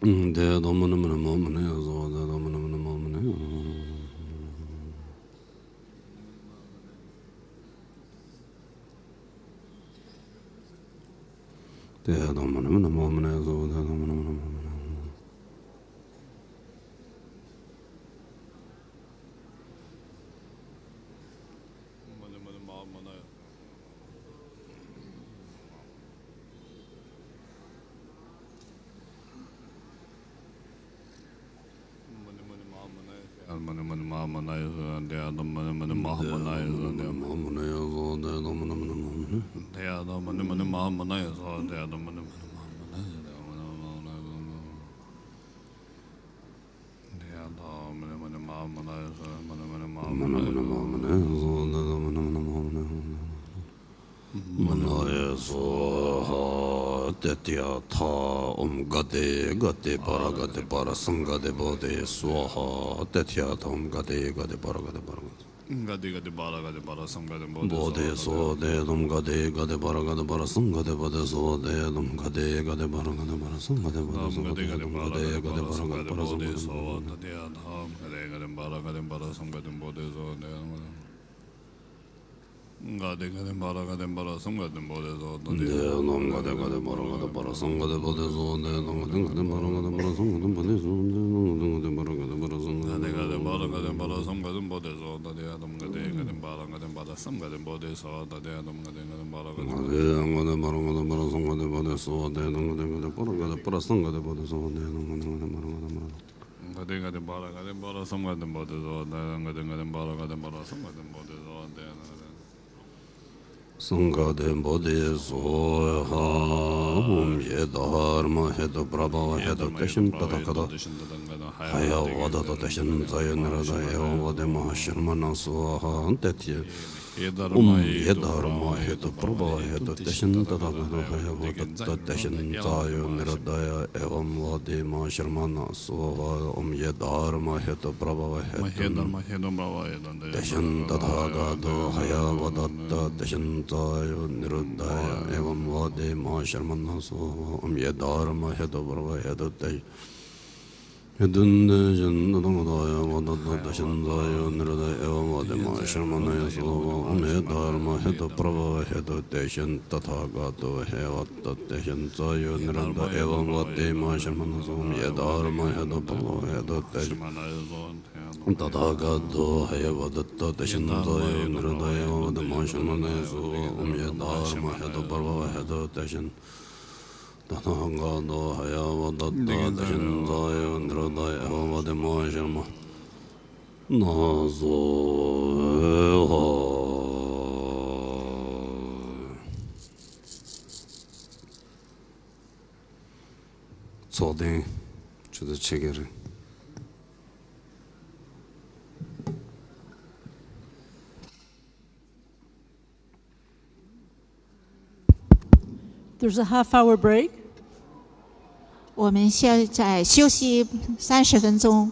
དེ་དང་མ་ཎི་མ་ཎི་མ་མ་ཎི་ཡ་སྭཱ་ཧཱ། དེ་དང་མ་ཎི་མ་ཎི་མ་མ་ཎི་ཡ་སྭཱ་ཧཱ། དེ་དང་མ་ཎི་མ་ཎི་མ་མ་ཎི་ཡ་སྭཱ་ཧཱ། དེ་དང་མ་ཎི་མ་ཎི་མ་མ་ཎི་ཡ་སྭཱ་ཧཱ། མ་ཎི་མ་ཎི་མ་མ་ཎི་ཡ་སྭཱ་ཧཱ། དེ་ཐི་ཡ་ཐཱ། ཨོཾ་ག་དེ་ག་དེ་བྷ་ར་ག་དེ་བྷ་ར་སཾ་ག་དེ་བོ་དྷེ་སྭཱ་ཧཱ། དེ་ཐི་ཡ་ཐཱ། ཨོཾ་ག་དེ་ག་དེ་བྷ་ར་ག་དེ་བྷ་ར་སཾ་ག་དེ་བོ་དྷེ་སྭཱ་ཧཱ། དེ་ཐི་ཡ་ཐཱ། ཨོཾ་ག་དེ་ག་དེ་བྷ་ར་ག་དེ་བྷ་ར་སཾ་ག་དེ་བོ་དྷེ་སྭཱ་ཧཱ། དེ་ཐི་ཡ་ཐཱ། ཨོཾ་ག་དེ་ག་དེ་བྷ་ར་ག་དེ་བྷ་ར་སཾ་ག་དེ་བོ་དྷེ་སྭཱ་ཧཱ། དེ་ཐི་ཡ་ཐཱ། ཨོཾ་ག་དེ་ག་དེ་བྷ་ར་ག་དེ་བྷ་ར་སཾ་ག་དེ་བོ་དྷེ་སྭཱ་ཧཱ། དེ་ཐི་ཡ་ཐཱ། ཨོཾ་ག་དེ་ག་དེ་བྷ་ར་ག་དེ་བྷ་ར་སཾ་ག་དེ་བོ་དྷེ་སྭཱ་ཧཱ། དེ་ཐི་ཡ་ཐཱ། ཨོཾ་ག་དེ་ག་དེ་བྷ་ར་ག་དེ་བྷ་ར་སཾ་ག་དེ་བོ་དྷེ་སྭཱ་ཧཱ། དེ་ཐི་ཡ་ཐཱ། ག་དེ་ག་དེ་བྷ་ར་ག་དེ་བྷ་ར་སཾ་ག་དེ་བོ་དྷེ་སྭཱ་ཧཱ། དེ་ཐི་ཡ་ཐཱ། ཨོཾ་ག་དེ་ག་དེ་བྷ་ར་ག་དེ་བྷ་ར་སཾ་ག་དེ་བོ་དྷེ་སྭཱ་ཧཱ། དེ་ཐི་ཡ་ཐཱ། ཨོཾ་ག་དེ་ག་དེ་བྷ་ར་ག་དེ་བྷ་ར་སཾ་ག་དེ་བོ་དྷེ་སྭཱ་ཧཱ། དེ་ཐི་ཡ་ཐཱ། ཨོཾ་ག་དེ་ག་དེ་བྷ་ར་ག་དེ་བྷ་ར་སཾ་ག་དེ་བོ་དྷེ་སྭཱ་ཧཱ། དེ་ཐི་ཡ་ཐཱ། ཨོཾ་ག་དེ་ག་དེ་བྷ་ར་ག་དེ་བྷ་ར་སཾ་ག་དེ་བོ་དྷེ་སྭཱ་ཧཱ། དེ་ཐི་ཡ་ཐཱ། ཨོཾ་ག་དེ་ག་དེ་བྷ་ར་ག་དེ་བྷ་ར་སཾ་ག་དེ་བོ་དྷེ་སྭཱ་ཧཱ། དེ་ཐི་ཡ་ཐཱ། ཨོཾ་ག་དེ་ག་དེ་བྷ་ར་ག་དེ་བྷ་ར་སཾ་ག་དེ་བོ་དྷེ་སྭཱ་ཧཱ། དེ་ཐི་ཡ་ཐཱ། ཨོཾ་ག་དེ་ག་དེ་བྷ་ར་ག་དེ་བྷ་ར་སཾ་ག་དེ་བོ་དྷེ་སྭཱ་ཧཱ། དེ་ཐི་ཡ་ཐཱ། ཨོཾ་ག་དེ་ག་དེ་བྷ་ར་ག་དེ་བྷ་ར་སཾ་ག་དེ་བོ་དྷེ་སྭཱ་ཧཱ། དེ་ཐི་ཡ་ཐཱ། ཨོཾ་ག་དེ་ག་དེ་བྷ་ར་ག་དེ་བྷ་ར་སཾ་ག་དེ་བོ་དྷེ་སྭཱ་ཧཱ། དེ་ཐི་ཡ་ཐཱ། སཾ་ག་དེ་བོ་དྷེ་སྭཱ་ཧཱ། ཨོཾ་ཡེ་དྷརྨཱ་ཧེ་ཏུ་པྲ་བྷ་བ་ཧེ་ཏུ་དེ་ཤིན་ཏ་ཐཱ་ག་ཏོ་ཧ་ཡ་བ་དཏ་དེ་ཤིན་ཙཱ་ཡོ་ནི་རུ་དྷ། ཨེ་ཝཾ་བ་དྷེ་མ་ཧཱ་ཤྲ་མ་ཎ་སྭཱ་ཧཱ། དེ་ཐི་ཡ་ཨོཾ་ཡེ་དྷརྨཱ་ཧེ་ཏུ་པྲ་བྷ་བ་ཧེ་ཏུ་དེ་ཤིན་ཏ་ཐཱ་ག་ཏོ་ཧ་ཡ་བ་དཏ་དེ་ཤིན་ཙཱ་ཡོ་ནི་རུ་དྷ། ཨེ་ཝཾ་བ་དྷེ་མ་ཧཱ་ཤྲ་མ་ཎ་སྭཱ་ཧཱ། ཨོཾ་ཡེ་དྷརྨཱ་ཧེ་ཏུ་པྲ་བྷ་བ་ཧེ་ཏུ་དེ་ཤིན་ཏ་ཐཱ་ག་ཏོ་ཧ་ཡ་བ་དཏ་དེ་ཤིན་ཙཱ་ཡོ་ནི་རུ་དྷ། ཨེ་ཝཾ་བ་དྷེ་མ་ཧཱ་ཤྲ་མ་ཎ་སྭཱ་ཧཱ། ཨོཾ་ཡེ་དྷརྨཱ་ཧེ་ཏུ་པྲ་བྷ་བ་ཧེ་ཏུ་དེ་ཧེ་ཏུ་དེ་ཤིན་ཏ་ཐཱ་ག་ཏོ་ཧ་ཡ་བ་དཏ་དེ་ཤིན་ཙཱ་ཡོ་ནི་རུ་དྷ། ཨེ་ཝཾ་བ་དྷེ་མ་ཧཱ་ཤྲ་མ་ཎ་སྭཱ་ཧཱ། ཨོཾ་ཡེ་དྷརྨཱ་ཧེ་ཏུ་པྲ་བྷ་བ་ཧེ་ཏུ་དེ་ཤིན་ཏ་ཐཱ་ག་ཏོ་ཧ་ཡ་བ་དཏ་དེ་ཤིན་ཙཱ་ཡོ་ནི་རུ་དྷ། ཨེ་ཝཾ་བ་དྷེ་མ་ཧཱ་ཤྲ་མ་ཎ་སྭཱ་ཧཱ། ཨོཾ་ཡེ་དྷརྨཱ་ཧེ་ཏུ་པྲ་བྷ་བ་ཧེ་ཏུ་དེ་ཤིན་ཏ་ཐཱ་ག་ཏོ་ཧ་ཡ་བ་དཏ་དེ་ཤིན་ཙཱ་ཡོ་ནི་རུ་དྷ། ཨེ་ཝཾ་བ་དྷེ་མ་ཧཱ་ཤྲ་མ་ཎ་སྭཱ་ཧཱ། ཨོཾ་ཡེ་དྷརྨཱ་ཧེ་ཏུ་པྲ་བྷ་བ་ཧེ་ཏུ་དེ་ཤིན་ཏ་ཐཱ་ག་ཏོ་ཧ་ཡ་བ་དཏ་དེ་ཤིན་ཙཱ་ཡོ་ནི་རུ་དྷ། ཨེ་ཝཾ་བ་དྷེ་མ་ཧཱ་ཤྲ་མ་ཎ་སྭཱ་ཧཱ། ཚོགས་གཏན་ཆུ་ཚོད་ཕྱེད་ཀ་རིང་། There's a half hour break. 我们现在休息三十分钟。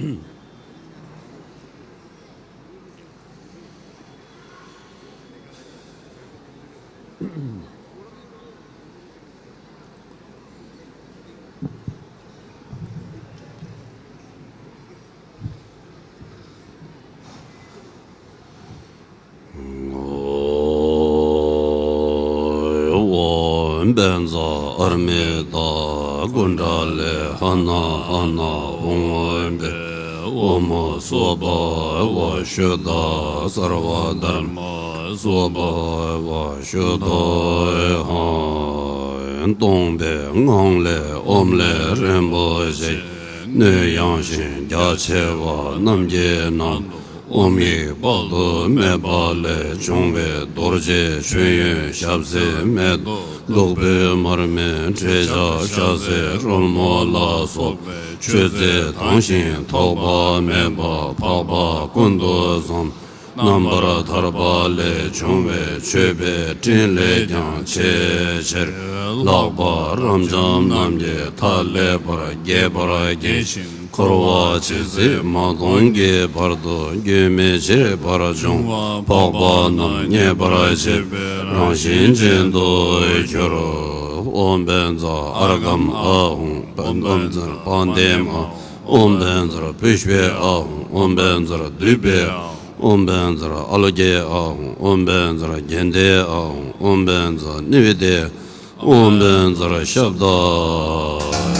ཨོཾ་བཛྲ་ཨཱརྻ་མི་ཏ་ཀུན་ཌ་ལི་ཧ་ན་ཧ་ན་ཧཱུྃ། ཨོཾ་བྷེ་ཨོཾ་སྭ་བྷཱ་ཝ་ཤུདྡྷ་སརྦ་དྷརྨ་སྭ་བྷཱ་ཝ་ཤུདྡྷ་ཧཱུྃ། སྟོང་པའི་ངང་ལས་ཨོཾ་ལས་རིན་པོ་ཆེ། སྣོད་ཡངས་ཤིང་རྒྱ་ཆེ་བ་རྣམས་ཀྱི་ནང་དུ་ཨོཾ་ཡིག་དཔག་ཏུ་མེད་པ་ལས་བྱུང་བའི་རྡོ་རྗེ་མཆོད་ཡོན་ཞབས་བསིལ་མེ་ཏོག་བདུག་སྤོས་མར་མེ་དྲི་ཆབ་ཞལ་ཟས་རོལ་མོ་ལ་སོགས་པའི་མཆོད་རྫས་དྭངས་ཤིང་ཐོགས་པ་མེད་པ་འཕགས་པ་ཀུན་ཏུ་བཟང་རྣམ་པར་ཐར་པ་ལས་བྱུང་བའི་མཆོད་པའི་ཕྲིན་ལས་ཀྱང་ཆེས་ཆེར་ལྷག་པ་རབ་འབྱམས་རྣམས་ཀྱི་མཐའ་ཀླས་པར་རྒྱས་པར་བརྒྱན་ཅིང་། འཁོར་བ་ཇི་སྲིད་མ་སྟོངས་ཀྱི་བར་དུ་རྒྱུན་མི་ཆད་པར་འབྱུང་བ་འཕགས་པ་རྣམས་མཉེས་པར་བྱེད་པའི་རང་བཞིན་ཅན་དུ་གྱུར། ཨོཾ་བཛྲ་ཨརྒྷཾ་ཨཱཿཧཱུྃ། ཨོཾ་བཛྲ་པཱདྱཾ་ཨཱཿཧཱུྃ། ཨོཾ་བཛྲ་པུཥྤེ་ཨཱཿཧཱུྃ། ཨོཾ་བཛྲ་དུཏྤེ་ཨཱཿཧཱུྃ། ཨོཾ་བཛྲ་ཨ་ལོ་ཀེ་ཨཱཿཧཱུྃ། ཨོཾ་བཛྲ་གྷནྡྷེ་ཨཱཿཧཱུྃ། ཨོཾ་བཛྲ་ནཻ་ཝི་དྱེ། ཨོཾ་བཛྲ་ཤབྡ། ཨོཾ་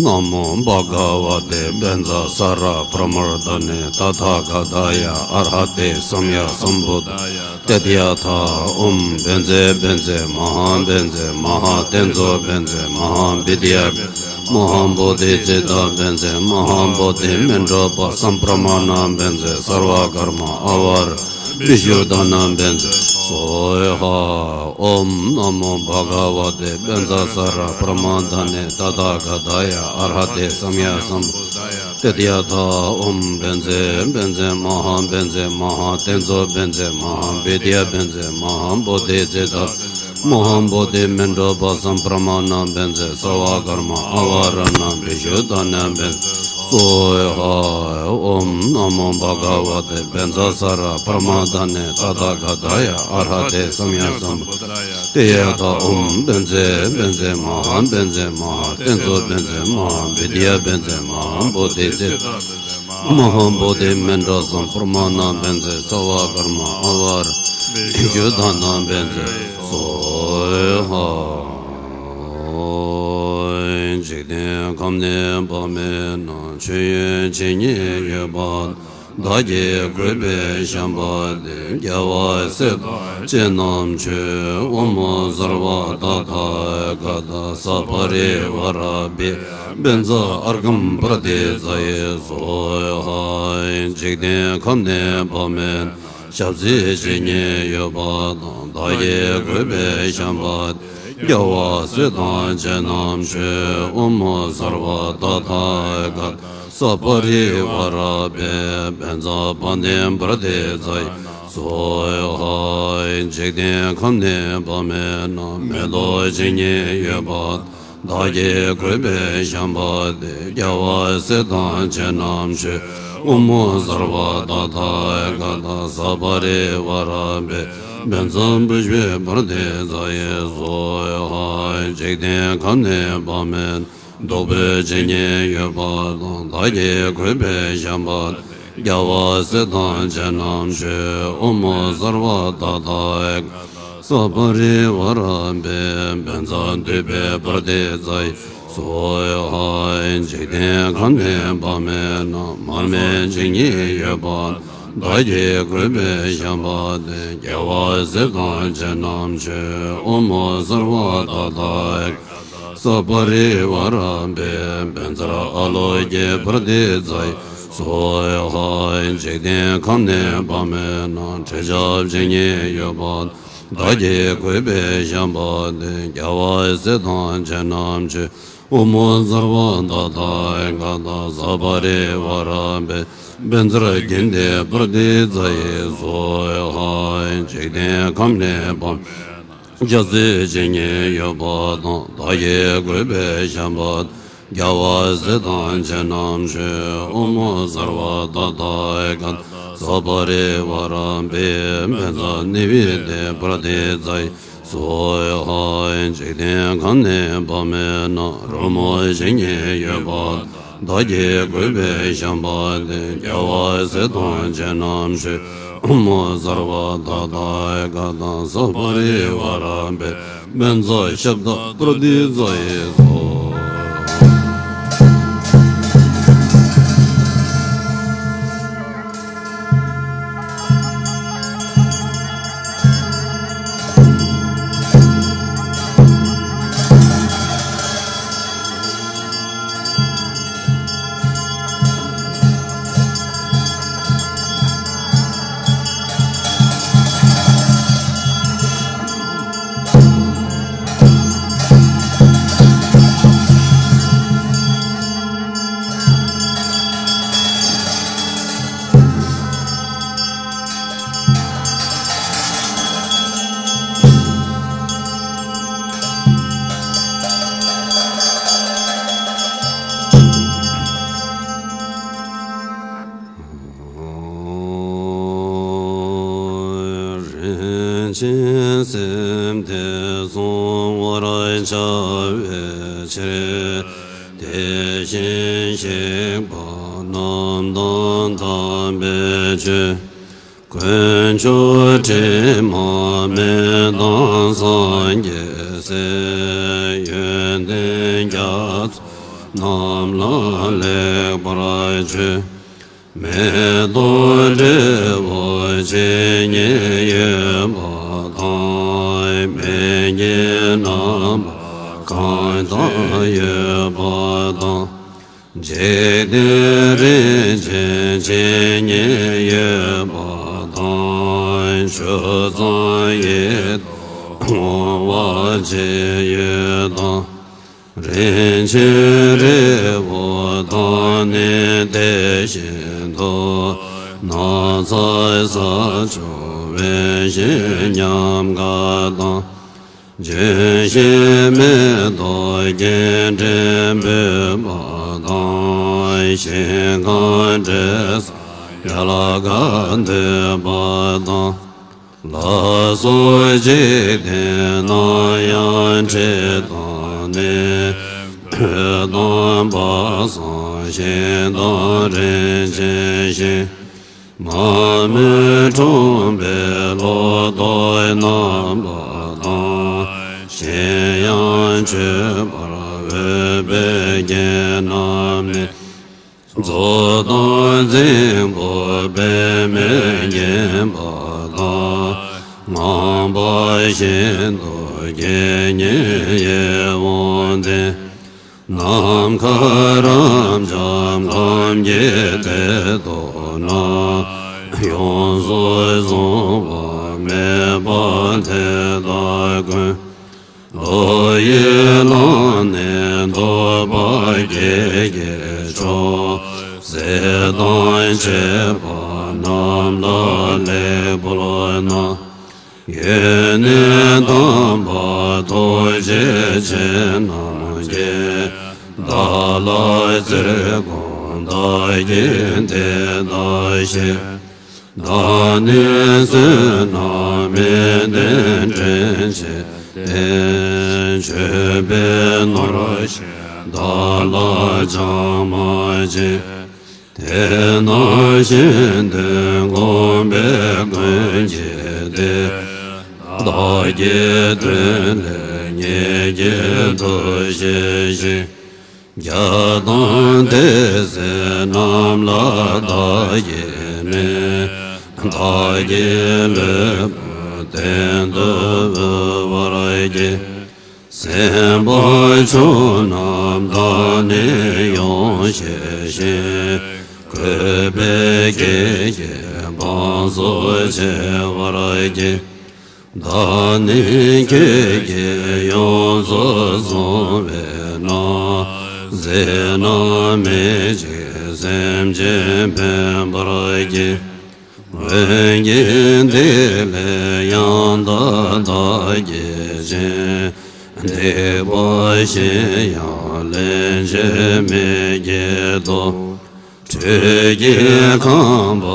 ན་མོ་བྷ་ག་ཝ་ཏེ་བཛྲ་ས་ར་པྲ་མཱརྡ་ནི་ཏ་ཐཱ་ག་ཏཱ་ཡ་ཨར་ཧ་ཏེ་སམ་ཡ་སམ་བུད་དཱ་ཡ། ཏདྱ་ཐཱ། ཨོཾ་བཛྲ་བཛྲ་མ་ཧཱ་བཛྲ་མ་ཧཱ་ཏེ་ཛོ་བཛྲ་མ་ཧཱ་བི་དྱ་བཛྲ་མ་ཧཱ་བོ་དྷི་ཙིཏྟ་བཛྲ་མ་ཧཱ་བོ་དྷི་མཎྜལ་པ་སཾ་པྲ་མ་ཎ་བཛྲ་སརྦ་ཀརྨ་ཨ་ཝ་ར་བི་ཤུདྡྷ་ཎ་བཛྲ་སྭཱ་ཧཱ། ཨོཾ་ན་མོ་བྷ་ག་ཝ་ཏེ་བཛྲ་ས་ར་པྲ་མཱརྡ་ནི་ཏ་ཐཱ་ག་ཏཱ་ཡ་ཨར་ཧ་ཏེ་སམ་ཡ་སམ་བུད་དཱ་ཡ། ཏདྱ་ཐཱ། ཨོཾ་བཛྲ་བཛྲ་མ་ཧཱ་བཛྲ་མ་ཧཱ་ཏེ་ཛོ་བཛྲ་མ་ཧཱ་བི་དྱ་བཛྲ་མ་ཧཱ་བོ་དྷི་ཙིཏྟ་མ་ཧཱ་བོ་དྷི་མཎྜལ་པ་སཾ་པྲ་མ་ཎ་བཛྲ་སརྦ་ཀརྨ་ཨ་ཝ་ར་ཎ་བི་ཤུདྡྷ་ཎ་བཛྲ་སྭཱ་ཧཱ། ཨོཾ་ན་མོ་བྷ་ག་ཝ་ཏེ་བཛྲ་ས་ར་པྲ་མཱརྡ་ནི་ཏ་ཐཱ་ག་ཏཱ་ཡ་ཨར་ཧ་ཏེ་སམ་ཡ་སམ་བུད་དཱ་ཡ། ཏདྱ་ཐཱ། ཨོཾ་བཛྲ་བཛྲ་མ་ཧཱ་བཛྲ་མ་ཧཱ་ཏེ་ཛོ་བཛྲ་མ་ཧཱ་བི་དྱ་བཛྲ་མ་ཧཱ་བོ་དྷི་ཙིཏྟ་མ་ཧཱ་བོ་དྷི་མཎྜལ་སཾ་པྲ་མ་ཎ་བཛྲ་སརྦ་ཀརྨ་ཨ་ཝ་ར་བི་ཤུདྡྷ་ཎ་བཛྲ་སྭཱ་ཧཱ། འཇིག་རྟེན་ཁམས་ནས་བབས་མིན་ནམ། མཆོད་ཡོན་ཇི་སྙེད་ཡོད་པ་དག་བདག་གིས་གུས་པས་བཤམས་པ་དེ། རྒྱལ་བ་སྲས་དང་བཅས་རྣམས་མཆོད། ཨོཾ་སརྦ་ཏ་ཐཱ་ག་ཏ་ས་པ་རི་ཝཱ་ར་བི་བཛྲ་ཨརྒྷཾ་པྲ་ཏི་ཙ་ཡེ་སྭཱ་ཧཱ། འཇིག་རྟེན་ཁམས་ནས་བབས་མིན་ཞབས་རྩེ་ཇི་སྙེད་ཡོད་པ་དང་། བདག་གིས་གུས་པས་བཤམས་པ་དེ། རྒྱལ་བ་སྲས་དང་བཅས་རྣམས་མཆོད། ཨོཾ་སརྦ་ཏ་ཐཱ་ག་ཏ་ས་པ་རི་ཝཱ་ར་བི་བཛྲ་པཱདྱཾ་པྲ་ཏི་ཙ་ཡེ་སྭཱ་ཧཱ། འཇིག་རྟེན་ཁམས་ནས་བབས་མིན་ནམ། མེ་ཏོག་ཇི་སྙེད་ཡོད་པ་དག་བདག་གིས་གུས་པས་བཤམས་པ་དེ། རྒྱལ་བ་སྲས་དང་བཅས་རྣམས་མཆོད། ཨོཾ་སརྦ་ཏ་ཐཱ་ག་ཏ་ས་པ་རི་ཝཱ་ར་བི་བཛྲ་པུཥྤེ་པྲ་ཏི་ཙ་ཡེ་སྭཱ་ཧཱ། འཇིག་རྟེན་ཁམས་ནས་བབས་མིན་བདུག་སྤོས་ཇི་སྙེད་ཡོད་པ་དག་བདག་གིས་གུས་པས་བཤམས་པ་དེ། རྒྱལ་བ་སྲས་དང་བཅས་རྣམས་མཆོད། ཨོཾ་སརྦ་ཏ་ཐཱ་ག་ཏ་ ས་པ་རི་ཝ་ར་པའི་བཛྲ་འདུས་པའི་བྷཱ་ར་ཏི་ཙ་ཡི་སྭཱ་ཧཱ། འཇིག་རྟེན་ཁམས་ནས་དཔག་མེད་རྣམས། མར་མེ་མཇིང་གཉིས་ཡོད་པ་དང་། བདག་གིས་བཀོད་པའི་ཤམ་བྷ་ཏི། རྒྱལ་བ་སྲས་དང་བཅས་རྣམས་མཆོད། ཨོ་མོ་སརྦ་ཏ་ཐཱ་ག་ཏ། ས་པ་རི་ཝ་ར་པའི་བཛྲ་ཨ་ལོ་ཀེ་བྷཱ་ར་ཏི་ཙ་ཡི་སྭཱ་ཧཱ། འཇིག་རྟེན་ཁམས་ནས་དཔག་མེད་རྣམས། ཁྲི་རྒྱབ་མཇིང་གཉིས་ཡོད་པ་དང་། བདག་གིས་བཀོད་པའི་ཤམ་བྷ་ཏི། རྒྱལ་བ་སྲས་དང་བཅས་རྣམས་མཆོད། ཨོ་མོ་སརྦ་ཏ་ཐཱ་ག་ཏ། ས་པ་རི་ཝ་ར་པའི་བཛྲ་གིནྡྷེ་བྷཱ་ར་ཏི་ཙ་ཡི་སྭཱ་ཧཱ། འཇིག་རྟེན་ཁམས་ནས་དཔག་མེད་རྣམས། ལྕགས་རྩི་མཇིང་གཉིས་ཡོད་པ་དང་། བདག་གིས་བཀོད་པའི་ཤམ་བྷ་ཏི། རྒྱལ་བ་སྲས་དང་བཅས་རྣམས་མཆོད། ཨོ་མོ་སརྦ་ཏ་ཐཱ་ག་ཏ། ས་པ་རི་ཝ་ར་པའི་བཛྲ་ནི་བི་ཏི་བྷཱ་ར་ཏི་ཙ་ཡི་སྭཱ་ཧཱ། འཇིག་རྟེན་ཁམས་ནས་དཔག་མེད་རྣམས། རོལ་མོ་མཇིང་གཉིས་ཡོད་པ་དང་། བདག་གིས་བཀོད་པའི་ཤམ་བྷ་ཏི། རྒྱལ་བ་སྲས་དང་བཅས་རྣམས་མཆོད། ཨོ་མོ་སརྦ་ཏ་ཐཱ་ག་ཏ། ས་པ་རི་ཝ་ར་པའི་བཛྲ་ཤབྡ་བྷཱ་ར་ཏི་ཙ་ཡི་སྭཱ་ཧཱ། རིན་ཆེན་སེམས་དེ་བཟུང་བར་བྱ་བའི་ཕྱིར། དེ་བཞིན་གཤེགས་པ་རྣམས་དང་དམ་པའི་ཆོས། དཀོན་མཆོག་དྲི་མ་མེད་དང་སངས་རྒྱས་སྲས། ཡོན་ཏན་རྒྱ་མཚོ་རྣམས་ལ་ལེགས་པར་མཆོད། མེ་ཏོག་འབྲས་བུ་ཇི་སྙེད་ཡོད་པ་དང་། མེ་ལྕེ་རྣམ་པ་གང་དག་ཡོད་པ་དང་། འཇིག་རྟེན་རིན་ཆེན་ཇི་སྙེད་ཡོད་པ་དང་། ཆུ་གཙང་ཡིད་དུ་འོང་བ་ཇི་ཡོད་དང་། རིན་ཆེན་རི་བོ་དང་ནི་དེ་བཞིན་དུ། ནགས་ཚལ་ས་ཕྱོགས་དབེན་ཞིང་ཉམས་དགའ་དང་། ལྗོན་ཤིང་མེ་ཏོག་རྒྱན་ཅན་འབུལ་བ་དང་། ཞིང་ཁམས་འབྲས་བཟང་ཡལ་ག་འདོད་པ་དང་། ལ་སོགས་འཇིག་རྟེན་ན་ཡང་འཕྲད་དང་ནི། བོད་དང་བ་སང་ཞིང་དང་རིན་ཆེན་ཤིང་། མ་རྨོས་ཁྲོམ་པའི་ལོ་ཏོག་རྣམ་པ་དང་། གཞན་ཡང་མཆོད་པར་འོས་པའི་རྒྱན་རྣམས་ནི། མཛོ་དང་རྫིང་བུ་པདྨས་བརྒྱན་པ་དང་། ངང་པ་བཞིན་དུ་དགེ་བསྙེན་ཡིད་འོང་ལྡན། ནམ་མཁའ་རབ་འབྱམས་ཁམས་ཀྱི་དེ་དག་ན། ཡོངས་སུ་བཟུང་བ་མེད་པ་དེ་དག་ཀུན། བློ་ཡིས་བླངས་ནས་འདོད་པ་བརྒྱད་ཀྱི་མཆོག་ཟས་དང་བཅས་པ་རྣམས་ལ་ལེགས་པར་གནང་། ཡོན་གནས་དམ་པ་ཐུགས་རྗེ་ཅན་རྣམས་ཀྱིས། བདག་ལ་བརྩེར་དགོངས་བདག་གིས་དེ་དག་བཞེས། བདག་ནི་བསོད་ནམས་མི་ལྡན་དྲན་བྱེད་དེ། མཆོད་པའི་ནོར་གཞན་བདག་ལ་ཅང་མ་བྱིན། དེ་ནང་བཞིན་དུ་བསྒོམས་པས་ཀུན་གྱི་བདེ། བདག་གི་དོན་ལས་ཉིད་ཀྱིས་འདུ་ཤེས་ཤིང་། རྒྱལ་དང་དེ་སྲས་རྣམས་ལ་བདག་གིས་ནི། བདག་གི་ལུས་པོ་གཏན་དུ་དབུལ་བར་བགྱི། སྲིད་པ་ཆུ་རྣམས་དག་ནི་ཡོངས་ཤེས་ཤིང་། གུས་པས་ཁྱེད་ཀྱི་བང་སོ་འཚོལ་བར་བགྱི། བདག་ནི་ཁྱེད་ཀྱིས་ཡོངས་སུ་བཟུང་བས་ན། གཟིགས་ན་མི་འཇིགས་སེམས་ཅན་ཕན་པར་བགྱི། འོན་ཀྱང་དེ་ལས་ཡང་དག་བདག་གིས་བྱིན། སྡིག་པ་གཞན་ཡང་ལན་གཅིག་མི་བགྱིད་དོ། ཁྲོས་ཀྱི་ཁང་པ་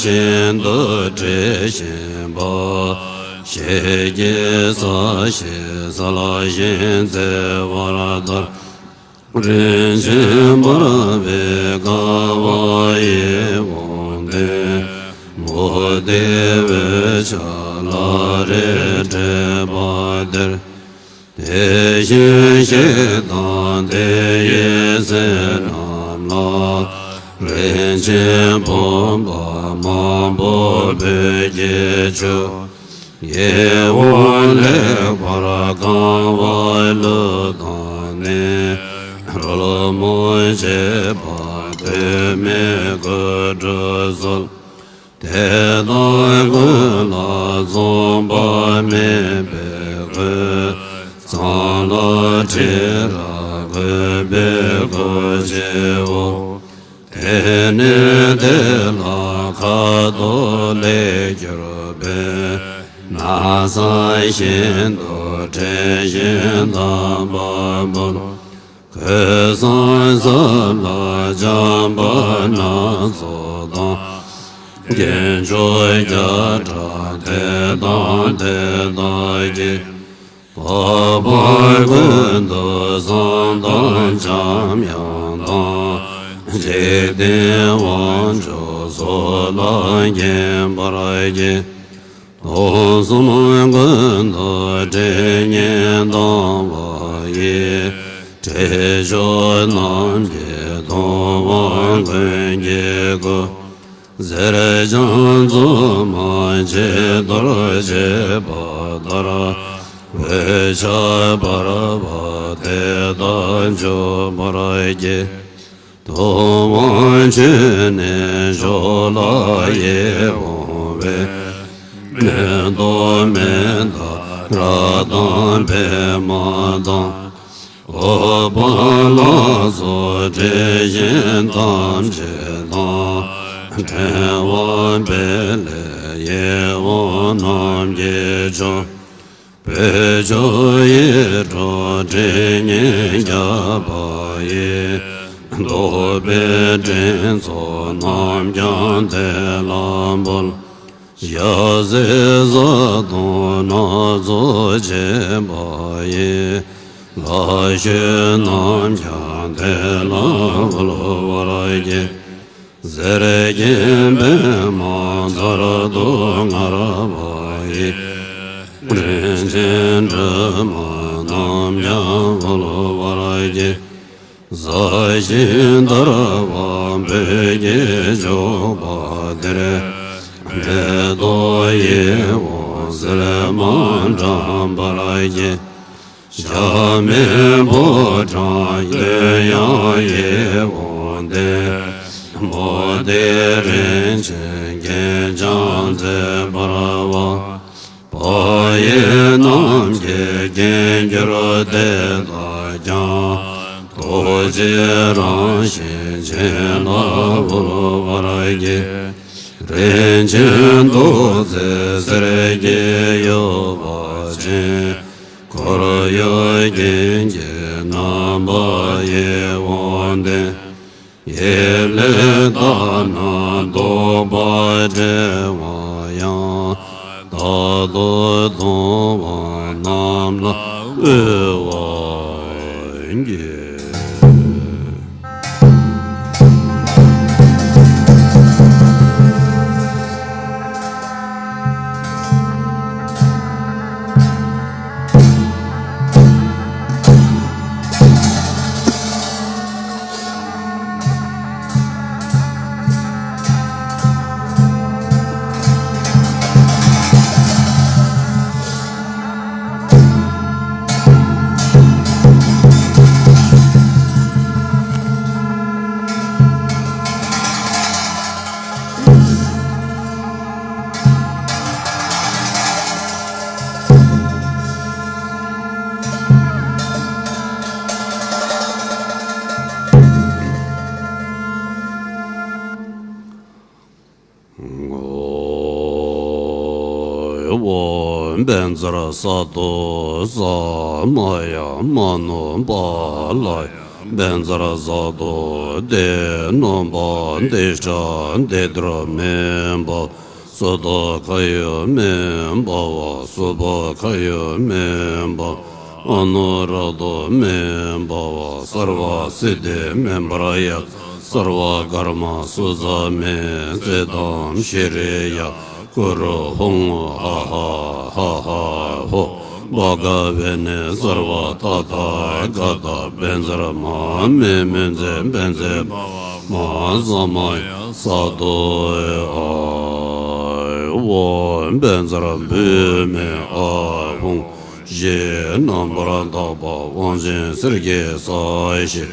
ཤིན་ཏུ་དྲི་ཞིམ་པ། ཞལ་གྱི་ས་གཞི་གསལ་ཞིང་མཛེས་པ་ལྟར། རིན་ཆེན་འབར་བའི་ཀ་བ་ཡི་དབང་ལྡན། མུ་ཏིག་འོད་ཆགས་ལ་རེ་བྲེས་པ་དེར། དེ་བཞིན་གཤེགས་དང་དེ་ཡི་སྲས་རྣམས་ལ། རིན་ཆེན་བུམ་པ་མང་པོ་འབུལ་གྱིས་མཆོད། ཡིད་འོང་ལེགས་པར་གང་བ་གླུ་དང་ནི། རོལ་མོ་བཅས་པ་དོན་མེད་དགོད་བྲོ་གསོལ། དེ་དག་ཀུན་ལ་བཟང་པོ་མེད་པའི་དགོས། གཙང་ལ་ཁྲི་རལ་གུས་པས་བགོ་བྱའོ། དེ་ནས་དེ་ལ་ཁ་དོག་ལེགས་གྱུར་པའི། ན་བཟའ་ཤིན་ཏུ་དྲན་ཞིང་དག་པ་འབུལ། གོས་བཟང་ཟབ་ལ་འཇམ་པ་སྣ་ཚོགས་དང་། རྒྱན་མཆོག་བརྒྱ་ཕྲག་དེ་དང་དེ་དག་གིས། འཕགས་པ་ཀུན་ཏུ་བཟང་དང་འཇམ་དབྱངས་དང་། འཇིག་རྟེན་དབང་ཕྱུག་སོགས་ལ་མཁྱེན་པར་བགྱི། སྟོང་གསུམ་ཀུན་ཏུ་དྲི་ངད་ལྡང་བ་ཡི། དྲི་མཆོག་རྣམས་ཀྱིས་གདུང་བ་ཀུན་གྱི་སྐུ། གསེར་སྦྱངས་བཙོ་མ་བྱི་དོར་བྱས་པ་ལྟར། འོད་ཆགས་འབར་བ་དེ་དག་མཆོད་པར་བགྱི། ཐུབ་དབང་ཆོས་ནི་མཆོག་ལ་ཡིད་འོང་བའི། མེ་ཏོག་མནྡ་ར་དང་པདྨ་དང་། ཨུཏྤ་ལ་སོགས་དྲི་ཞིམ་ཐམས་ཅད་དང་། ཕྲེང་བ་སྤེལ་ལེགས་ཡིད་འོང་རྣམས་ཀྱིས་མཆོད། སྤོས་ཆུ་ཡིད་འཕྲོག་དྲི་ངད་བརྒྱ་པ་ཡིས། བདོག་པའི་སྤྲིན་ཚོགས་རྣམས་ཀྱང་དེ་ལ་འབུལ། ཞལ་ཟས་བཟའ་བཏུང་སྣ་ཚོགས་བྱིན་པ་ཡིས། ལྷ་བཤོས་རྣམས་ཀྱང་དེ་ལ་འབུལ་བར་བགྱི། གསེར་སྐྱེམས་པདྨ་བཛྲ་དུ་མངར་བ་ཡིས། རིན་ཆེན་དྲི་མ་རྣམས་ཀྱང་འབུལ་བར་བགྱི། ཟ་ཞིང་འདར་བ་འབུལ་གྱིས་མཆོད་པ་དེར། མེ་ཏོག་ཡིད་འོང་སིལ་མ་དགྲམ་པར་བགྱི། ཞྭ་མོའི་ཕོ་བྲང་ཡོད་ཡང་ཡིད་འོང་ལྡན། མུ་ཏིག་རིན་ཆེན་རྒྱན་ཀྱང་མཛེས་པར་བ། པ་ཡིས་རྣམས་ཀྱི་རྒྱན་གྱུར་དེ་དག་ཀྱང་། རྡོ་རྗེ་རང་བཞིན་ཅན་ལ་འབུལ་བར་བགྱི། རིན་ཆེན་ཐོག་བརྩེགས་གསེར་གྱི་ཡུ་བ་ཅན། འཁོར་ཡུག་རྒྱན་གྱི་རྣམ་པ་ཡིད་འོང་ལྡན། ཡིད་ལས་བལྟ་ན་བདོག་པ་བྲལ་བ་ཡང་། རྟག་ཏུ་གདུང་བ་རྣམས་ལ་དབུལ་བར་འགྱུར། བོ། བཛྲ་ས་ཏྭ་ས་མ་ཡ་མ་ནུ་པཱ་ལ་ཡ། བཛྲ་ས་ཏྭ་དྷེ་ནུ་པཱ་དྷེ་ཤ་དྷེ་དྲ་མེ་བྷ་སུ་ཏྭ་ཁ་ཡུ་མེ་བྷ་སུ་པཱ་ཁ་ཡུ་མེ་བྷ་ཨ་ནུ་ར་ཏུ་མེ་བྷ་སརྦ་སིདྡྷི་མེ་འབར་ཡ། སརྦ་ཀརྨ་སུ་ཛ་མེ་ཙེ་དམ་ཤྲཱི་ཡ། ཀུ་རུ་ཧཱུྃ་ཨ་ཧ་ཧ་ཧ་ཧོ། བྷ་ག་བྷེ་ནི་སརྦ་ཏ་ཐཱ་ག་ཏ་བཛྲ་མ་མེ་མེ་ཛེ་བཛྲེ་བྷ་མ་ས་མ་ཡ་ས་ཏྭ་ཨ་ཧོ། བཛྲ་བྷཱུ་མི་ཨ་ཧོ། ཞེས་རྣམ་པར་དག་པ་དབང་ཆེན་གསེར་གྱི་ས་གཞི།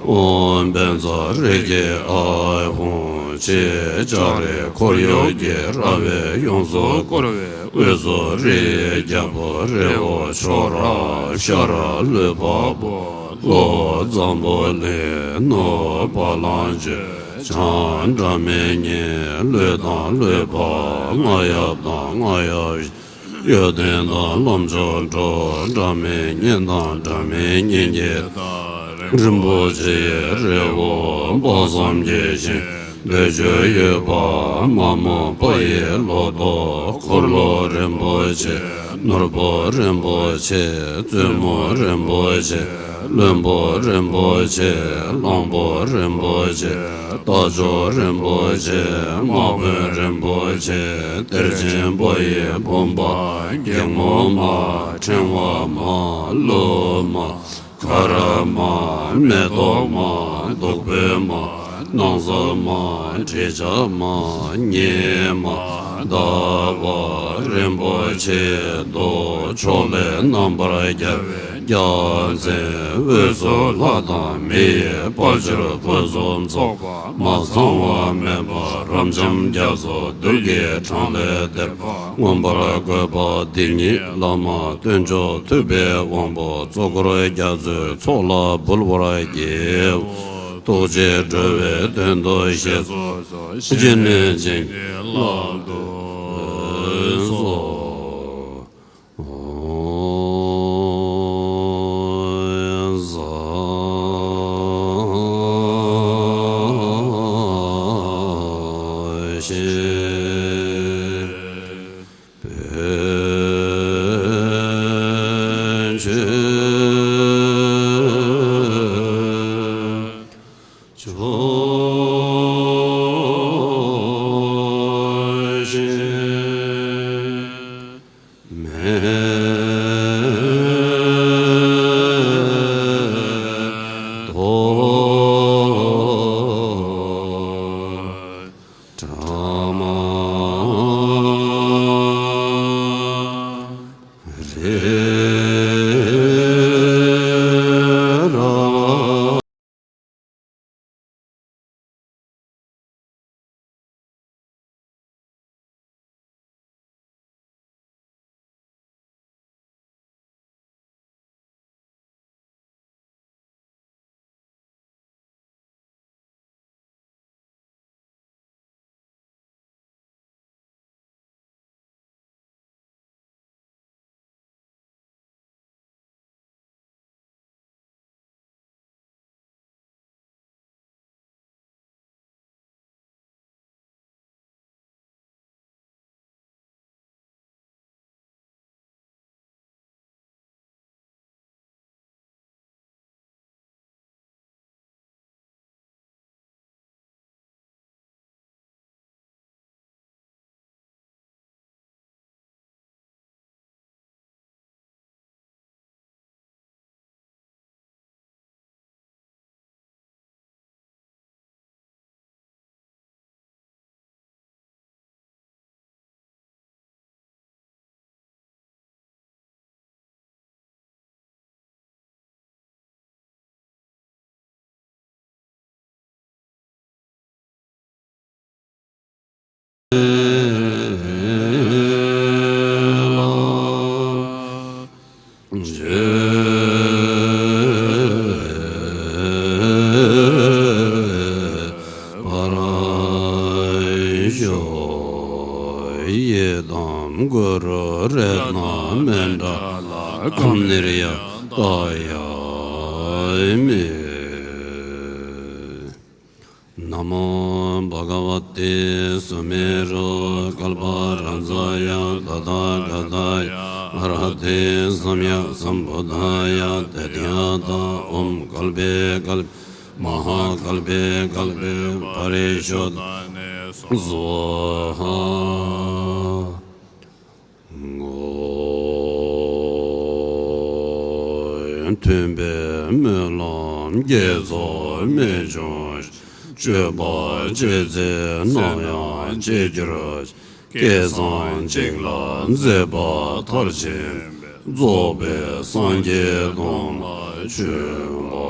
ཨོཾ་བཛྲ་རེ་ཁེ་ཨཱཿཧཱུྃ། ཆེ་ལྕགས་རི་འཁོར་ཡུག་གི་ར་བས་ཡོངས་སུ་བསྐོར་བའི་དབུས་སུ་རིའི་རྒྱལ་པོ་རི་བོ་ཁྱོད་ར་ཤར་ལུས་འཕགས་པོ། ལྷོ་འཛམ་བུ་གླིང་ནུབ་བ་ལང་སྤྱོད་བྱང་སྒྲ་མི་སྙན་ཀླུ་དང་ཀླུ་འཕགས་རྔ་ཡབ་དང་རྔ་ཡབ། གཡོ་ལྡན་དང་རློམ་ཅོག་འགྲོ། སྒྲ་མི་སྙན་དང་སྒྲ་མི་སྙན་གྱི་ཟླ། རིན་པོ་ཆེའི་རི་བོ་དཔག་བསམ་གྱི་ཞིང་། འདོད་འཇོ་ཡོད་པ་མ་མོ་པ་ཡི་ལོ་ཏོག་འཁོར་ལོ་རིན་པོ་ཆེ། ནོར་བུ་རིན་པོ་ཆེ། བཙུན་མོ་རིན་པོ་ཆེ། བློན་པོ་རིན་པོ་ཆེ། གླང་པོ་རིན་པོ་ཆེ། རྟ་མཆོག་རིན་པོ་ཆེ། དམག་དཔོན་རིན་པོ་ཆེ། གཏེར་ཆེན་པ་ཡི་བུམ་པ། སྒེག་མོ་མ། ཕྲེང་བ་མ། ཀླུ་མ། གར་མ། མེ་ཏོག་མ། བདུག་སྤོས་མ། སྣང་གསལ་མ། དྲི་ཆབ་མ། ཉི་མ། ཟླ་བ་རིན་པོ་ཆེ་དང་ཕྱོགས་ལས་རྣམ་པར་རྒྱལ་བའི། རྒྱལ་མཚན་དབུས་སུ་ལྷ་དང་མི་ཡི་དཔལ་འབྱོར་ཕུན་སུམ་ཚོགས་པ་མ་ཚང་བ་མེད་པ་རབ་འབྱམས་རྒྱ་མཚོ་རྡུལ་གྱི་གྲངས་ལས་འདས་པ་མངོན་པར་བཀོད་པ་འདི་ཉིད་བླ་མ་དོན་གྲུབ་ཐུབ་པའི་དབང་པོ་གཙོ་འཁོར་རྒྱ་མཚོའི་ཚོགས་ལ་འབུལ་བར་བགྱིའོ། ཐུགས་རྗེས་འགྲོ་བའི་དོན་དུ་གཤེགས་སུ་གསོལ། སྤྱན་ནས་བྱིན་གྱིས་བརླབ་ཏུ་གསོལ། ཡི་དམ་གུ་རུ་རཏྣ་མཎྜལ་ཀམ་ནིརྱ་ཏ་ཡ་མི། ན་མོ་བྷ་ག་ཝ་ཏེ་སུ་མེ་རུ་ཀལ་པ་ར་ཛ་ཡ་ཏ་ཐཱ་ག་ཏཱ་ཡ་ཨ་ར་ཧ་ཏེ་སམ་ཡ་སམ་བུདྡྷཱ་ཡ་ཏདྱ་ཐཱ། ཨོཾ་ཀལ་པེ་ཀལ་པེ་མ་ཧཱ་ཀལ་པེ་ཀལ་པེ་པ་རི་ཤོ་དྷ་ནི་སྭཱ་ཧཱ། མཐུན་པའི་སྨོན་ལམ་དགེ་ཚོགས་རྨད་བྱུང་ཞིང་། སྤྱོད་པ་སྤྱོད་ཚེ་ནམ་ཡང་གཅེས་གྱུར་ཅིང་། སྐལ་བཟང་གཅིག་ལ་མཛད་པ་མཐར་ཕྱིན་པའི། རྫོགས་པའི་སངས་རྒྱས་དང་ལ་མཆོད་པ་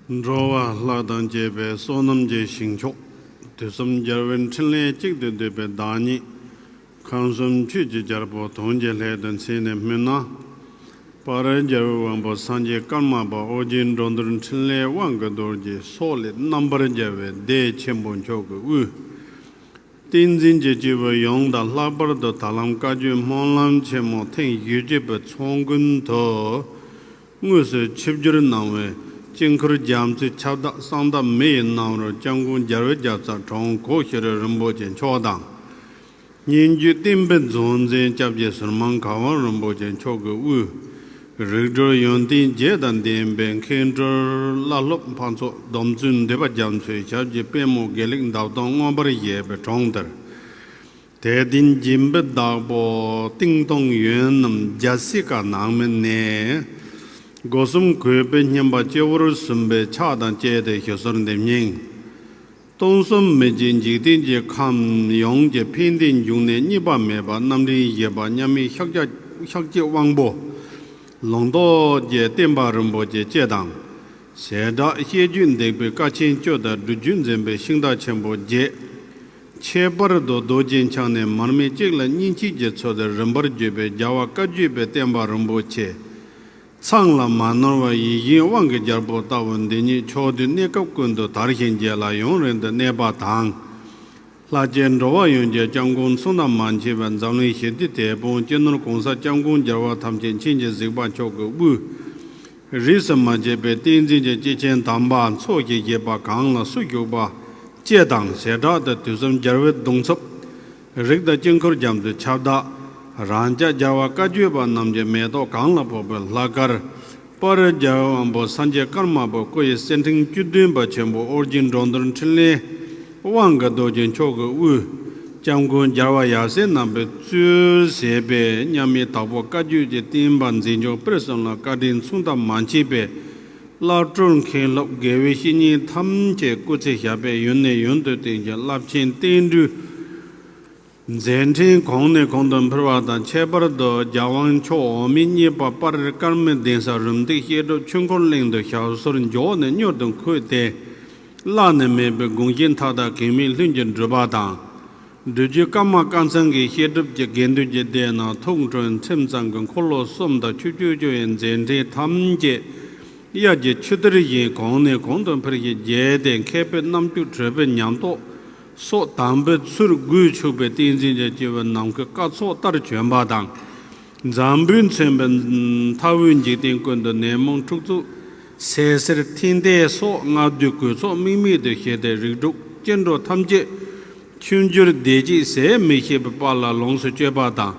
འབུལ། འགྲོ་བ་ལྷ་དང་བཅས་པའི་བསོད་ནམས་ཀྱི་ཞིང་མཆོག། དུས་གསུམ་རྒྱལ་བའི་འཕྲིན་ལས་གཅིག་ཏུ་བསྡུས་པའི་བདག་ཉིད། ཁམས་གསུམ་ཆོས་ཀྱི་རྒྱལ་པོ་དོན་གྱི་ལྷ་དུ་མཚན་ནས་སྨོན་ན། དཔལ་རྒྱལ་བའི་དབང་པོ་སངས་རྒྱས་ཀརྨ་པ་ཨོ་རྒྱན་འགྲོ་འདུལ་འཕྲིན་ལས་དབང་གི་རྡོ་རྗེ་སོགས་ལས་རྣམ་པར་རྒྱལ་བའི་སྡེ་ཆེན་པོ་མཆོག་གི་དབུས། བསྟན་འཛིན་གྱི་སྐྱེས་བུ་ཡོངས་དང་ལྷག་པར་དུ་ད་ལམ་བཀའ་བརྒྱུད་སྨོན་ལམ་ཆེན་མོ་ཐེངས་བཞི་བཅུ་པའི་ཚོགས་མགོན་དུ། དངོས་སུ་ཆིབས་བསྒྱུར་གནང་བའི་དཀྱིལ་འཁོར་རྒྱ་མཚོའི་ཁྱབ་བདག་གསང་བདག་མི་ཡི་རྣམ་རོལ་སྐྱབས་མགོན་རྒྱལ་བའི་རྒྱལ་ཚབ་དྲུང་གོ་ཤྲི་རིན་པོ་ཆེ་མཆོག་དང་། སྙན་བརྒྱུད་བསྟན་པའི་མཛོད་འཛིན་སྐྱབས་རྗེ་ཟུར་དམངས་གར་དབང་རིན་པོ་ཆེ་མཆོག་གི་དབུས། རིག་གྲོལ་ཡོན་ཏན་བརྒྱད་དང་ལྡན་པའི་མཁན་སྤྲུལ་བླ་སློབ་འཕགས་ཚོགས་སྡོམ་བརྩོན་འདུས་པ་རྒྱ་མཚོའི་ཞབས་ཀྱི་པདྨོ་དགེ་ལེགས་འདབ་སྟོང་མངོན་པར་བཞད་པའི་དྲུང་དེར། དད་ལྡན་སྦྱིན་པའི་བདག་པོ་གཏིང་སྟོང་ཡོན་རྣམས་རྒྱལ་སྲས་ཀ་ནང་མི་ནས། སྒོ་གསུམ་གུས་པས་བསྙེན་པ་སྤྱི་བོར་ཟུམ་པའི་ཕྱག་དང་བཅས་ཏེ་ཞུ་གསོལ་འདེབས་སྙིང་། སྟོང་གསུམ་མི་མཇེད་འཇིག་རྟེན་གྱི་ཁམས་ཡོངས་ཀྱི་ཕན་བདེའི་འབྱུང་གནས་གཉིས་པ་མེད་པ་རྣམ་འདྲེན་བཞི་པ་མཉམ་མེད་ཤཱཀྱ་ཤཱཀྱའི་དབང་པོ། ལུང་རྟོགས་ཀྱི་བསྟན་པ་རིན་པོ་ཆེ་སྤྱི་དང་། བྱེ་བྲག་བཤད་རྒྱུད་འདེགས་པའི་བཀའ་ཆེན་བཅུ་དང་སྒྲུབ་བརྒྱུད་འཛིན་པའི་ཤིང་རྟ་ཆེན་པོ་བརྒྱད། ཁྱད་པར་དུ་རྡོ་རྗེ་འཆང་ནས་མར་མེ་གཅིག་ལ་གཉིས་མཆེད་ཀྱི་ཚུལ་དུ་རིམ་པར་བརྒྱུད་པའི་རྒྱལ་བ་བཀའ་བརྒྱུད་པའི་བསྟན་པ་རིན་པོ་ཆེ། མཚམས་ལ་མ་ནོར་བར་ཡིད་བཞིན་དབང་གི་རྒྱལ་པོ་ལྟ་བུ་འདི་ཉིད་ཕྱོགས་དུས་གནས་སྐབས་ཀུན་ཏུ་དར་ཞིང་རྒྱས་ལ་ཡུན་རིང་དུ་གནས་པ་དང་། ལྷ་སྐྱེས་འགྲོ་བ་ཡོངས་ཀྱི་སྐྱབས་མགོན་མཚུངས་དང་མ་མཆིས་པའི་འཛམ་གླིང་ཞི་བདེའི་དེད་དཔོན་སྤྱི་ནོར་༸གོང་ས་༸སྐྱབས་མགོན་རྒྱལ་བ་ཐམས་ཅད་མཁྱེན་ཅིང་གཟིགས་པ་མཆོག་གི་དབུས། རིས་སུ་མ་ཆད་པའི་བསྟན་འཛིན་གྱི་སྐྱེས་ཆེན་དམ་པ་ཚོགས་ཀྱི་བཞེད་པ་གང་ལ་སུ་ཞུགས་པ་སྤྱི་དང་བྱེ་བྲག་ཏུ་དུས་གསུམ་རྒྱལ་བའི་གདུང་འཚོབ། རིགས་དང་དཀྱིལ་འཁོར་རྒྱ་མཚོའི་ཁྱབ་བདག། རང་ཅག་རྒྱལ་བ་བཀའ་བརྒྱུད་པ་རྣམས་ཀྱི་མེ་ཏོག་གང་ལ་ཕོག་པའི་ལྷ་སྐལ། དཔལ་རྒྱལ་བའི་དབང་པོ་སངས་རྒྱས་ཀརྨ་པའི་སྐུ་ཡི་གསེར་ཕྲེང་བཅུ་བདུན་པ་ཆེན་པོ་ཨོ་རྒྱན་འགྲོ་འདུལ་འཕྲིན་ལས་དབང་གི་རྡོ་རྗེ་མཆོག་གི་དབུས། སྐྱབས་མགོན་རྒྱལ་བ་ཡབ་སྲས་རྣམ་པའི་གཙོས་བྱས་པའི་མཉམ་མེད་དྭགས་པོ་བཀའ་བརྒྱུད་ཀྱི་བསྟན་པ་འཛིན་སྐྱོང་སྤེལ་གསུམ་ལ་བཀའ་དྲིན་མཚུངས་དང་མ་མཆིས་པའི་བླ་སྤྲུལ་མཁན་སློབ་དགེ་བའི་བཤེས་གཉེན་ཐམས་ཅད་སྐུ་ཚེ་ཞབས་པད་ཡུན་ནས་ཡུན་དུ་བརྟན་ཞིང་རླབས་ཆེན་བསྟན་འགྲོའི་མཛད་འཕྲིན་གོང་ནས་གོང་དུ་འཕེལ་བ་དང་། ཁྱད་པར་དུ་རྒྱལ་དབང་མཆོག་འོག་མིན་གཉིས་པ་དཔལ་ཀརྨའི་གདན་ས་རུམ་བཏེག་བཤད་སྒྲུབ་ཆོས་འཁོར་གླིང་དུ་ཞབས་སོར་འཇོག་ནས་མྱུར་དུ་འཁོད་དེ། བླ་ན་མེད་པའི་དགོངས་གཞི་མཐའ་དག་གེགས་མེད་ལྷུན་གྱིས་གྲུབ་པ་དང་། སྒྲུབ་བརྒྱུད་ཀརྨ་བཀའ་ཚང་གི་བཤད་སྒྲུབ་ཀྱི་དགེ་འདུན་གྱི་སྡེ་རྣམས་ཐུགས་གྲོལ་མཚན་ཙམ་གྱི་འཁོར་ལོ་གསུམ་དང་ཆུ་སྐྱོར་སྐྱོར་བའི་མཛད་འཕྲིན་ཐམས་ཅད་དབྱར་གྱི་ཆུ་གཏེར་བཞིན་གོང་ནས་གོང་དུ་འཕེལ་ཞིང་རྒྱས་ཏེ། མཁས་པའི་རྣམ་དཔྱོད་གྲུབ་པའི་ཉམས་རྟོགས་སོགས་དམ་པའི་ཚུལ་དགུས་ཕྱུག་པའི་བསྟན་འཛིན་གྱི་སྐྱེས་བུ་ནམ་མཁའི་སྐར་ཚོགས་ལྟར་བྱོན་པ་དང་། འཛམ་བུས་མཚོན་པའི་མཐའ་དབུས་འཇིག་རྟེན་ཀུན་ཏུ་ནད་མུག་འཁྲུག་རྩོད་ཟད་སེར་འཐེན་འདས་སོགས་ལྔ་བདོའི་གོས་ཚོགས་དམིགས་མེད་དུ་བཞེས་ཏེ། རིགས་དྲུག་སྐྱེ་འགྲོ་ཐམས་ཅད་མཆོད་འགྱུར་བདེ་སྐྱིད་ཟད་མི་ཤེས་པའི་དཔལ་ལ་ལོངས་སུ་སྤྱོད་པ་དང་།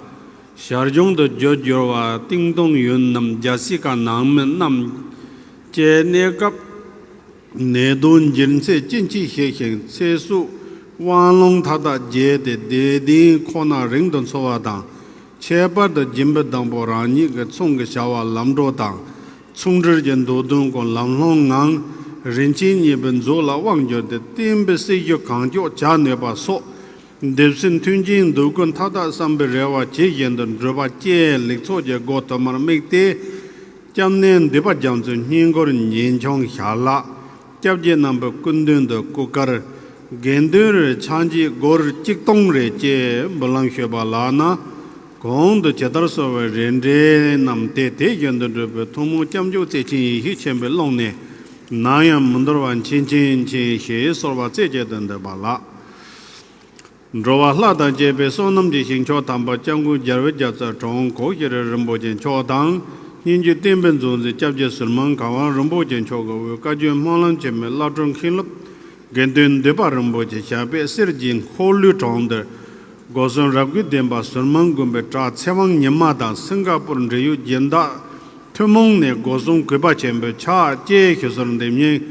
ཞར་བྱུང་དུ་རྒྱུར་གྱུར་པ་གཏིང་སྟོང་ཡོན་རྣམས་རྒྱལ་སྲས་ཀ་ནང་མི་རྣམས་ཀྱི་གནས་སྐབས། ནད་གདོན་འགྱུར་ཚད་ཅི་མཆིས་ཞི་ཞིང་། ཚེ་སྲོག་དབང་ལུང་མཐའ་དག་རྒྱས་ཏེ། བདེ་ལྡན་ཁོ་ན་རིང་དུ་འཚོ་བ་དང་། ཁྱད་པར་དུ་སྦྱིན་པའི་བདག་པོ་རང་ཉིད་ཀྱི་ཚོང་གི་བྱ་བ་ལམ་འགྲོ་དང་། ཚོང་འབྲེལ་གྱི་འདོད་དོན་ཀུན་ལམ་ལྷོང་ངང་རིན་ཆེན་གཉིས་པའི་མཛོད་ལ་དབང་བསྒྱུར་ཏེ། བསྟན་པའི་སྲི་ཞུ་གང་མགྱོགས་བྱ་ནུས་པ་སོགས། འདེབས་སེམས་མཐུན་རྐྱེན་འདོད་དགུ་མཐའ་དག་བསམ་པའི་རེ་བ་ཇི་བཞིན་དུ་འགྲུབ་པ་བཅས་ལེགས་ཚོགས་ཀྱི་སྒོ་དུ་མར་དམིགས་ཏེ། སྐྱབས་གནས་འདུས་པ་རྒྱ་མཚོའི་བསྙེན་བཀུར་ཉིན་ཆུང་ཞལ་ལག། སྐྱབས་རྗེ་རྣམ་པའི་སྐུ་མདུན་དུ་སྐུ་དཀར། དགེ་འདུན་རེར་ཕྱག་མཇལ་སྒོར་གཅིག་སྟོང་རེ་བཅས་འབུལ་ལམ་ཞུས་པ་ལགས་ན། གོང་དུ་ཇི་ལྟར་གསོལ་བའི་རིམ་གྲོ་རྣམས་ཏེ་དེ་བཞིན་དུ་འགྲུབ་པའི་ཐུན་མོང་སྐྱབས་འཇུག་རྩེ་ཆེན་ཡེ་ཤེས་ཆེན་པོའི་ཀློང་ནས་ནམ་ཡང་མི་འདོར་བར་མཆིས་མཆིས་མཆིས་ཞེས་གསོལ་བ་རྩེ་གཅིག་ཏུ་འདེབས་པ་ལགས། འགྲོ་བ་ལྷ་དང་བཅས་པའི་བསོད་ནམས་ཀྱི་ཞིང་མཆོག་དམ་པ་སྐྱབས་མགོན་རྒྱལ་བའི་རྒྱལ་ཚབ་དྲུང་འཁོར་ཤེས་རབ་རིན་པོ་ཆེ་མཆོག་དང་། སྙན་བརྒྱུད་བསྟན་པའི་གཙོ་འཛིན་སྐྱབས་རྗེ་ཟུར་མང་གར་དབང་རིན་པོ་ཆེ་མཆོག་གི་དབུས་བཀའ་བརྒྱུད་སྨོན་ལམ་ཆེན་མོའི་བླ་སྤྲུལ་མཁན་སློབ་དགེ་འདུན་འདུས་པ་རིན་པོ་ཆེ་ཞབས་པད་སྲིད་ཀྱི་འཁོར་ལོའི་དྲུང་དུ། སྒོ་གསུམ་རབ་དགའི་བདེན་པ་ཟུར་མང་དགོན་པའི་གྲྭ་ཚེ་དབང་ཉི་མ་དང་སིང་ག་པུར་འབྲེལ་ཡོད་སྦྱིན་བདག་ཐུན་མོང་ནས་སྒོ་གསུམ་གུས་པ་ཆེན་པོས་ཕྱག་བཅས་ཞུ་གསོལ་འདེབས་སྙིང་།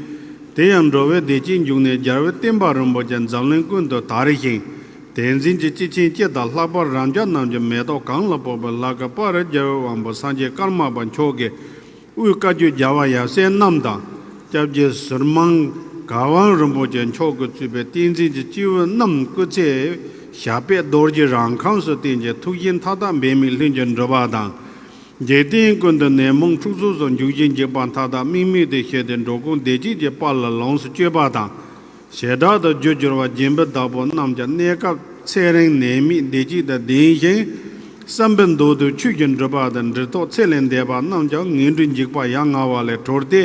དེ་ཡང་འགྲོ་བའི་བདེ་སྐྱིད་འབྱུང་གནས་རྒྱལ་བའི་བསྟན་པ་རིན་པོ་ཆེ་འཛམ་གླིང་ཀུན་ཏུ་དར་ཞིང་། དེ་འཛིན་གྱི་སྐྱེས་ཆེན་སྤྱི་དང་ལྷག་པར་རབ་འབྱམས་རྣམས་ཀྱི་མེ་ཏོག་གང་ལ་ཕོག་པའི་ལྷ་སྐལ་དཔལ་རྒྱལ་བའི་དབང་པོ་སངས་རྒྱས་ཀརྨ་པ་མཆོག་གི་དབུས་བཀའ་བརྒྱུད་རྒྱལ་བ་ཡབ་སྲས་རྣམས་དང་། སྐྱབས་རྗེ་ཟུར་མང་གར་དབང་རིན་པོ་ཆེ་མཆོག་གིས་གཙོས་པའི་བསྟན་འཛིན་གྱི་སྐྱེས་བུ་རྣམས་སྐུ་ཚེ་ཞབས་པད་རྡོ་རྗེ་རང་ཁམས་སུ་བརྟན་ཅིང་ཐུགས་བཞེད་མཐའ་དག་འབད་མེད་ལྷུན་གྱིས་འགྲུབ་པ་དང་། འཇིག་རྟེན་ཀུན་ཏུ་ནད་མུག་འཁྲུག་རྩོད་སོགས་འཇིགས་ཤིང་འཇིགས་པ་མཐའ་དག་དམིགས་མེད་དུ་ཞི་སྟེ་འགྲོ་ཀུན་བདེ་སྐྱིད་ཀྱི་དཔལ་ལ་ལོངས་སུ་སྤྱོད་པ་དང་། བྱེ་བྲག་ཏུ་རྒྱུར་གྱུར་པ་སྦྱིན་པའི་བདག་པོ་རྣམས་ཀྱང་གནས་སྐབས་ཚེ་རིང་ནད་མེད་བདེ་སྐྱིད་དང་ལྡན་ཞིང་། བསམ་པའི་འདོད་དོན་ཆོས་ཀྱི་འགྲུབ་པ་དང་འབྲེལ་ཐོགས་ཚེ་ལས་འདས་པ་རྣམས་ཀྱང་ངན་འགྲོའི་འཇིགས་པ་ཡ་ང་བ་ལས་གྲོལ་ཏེ།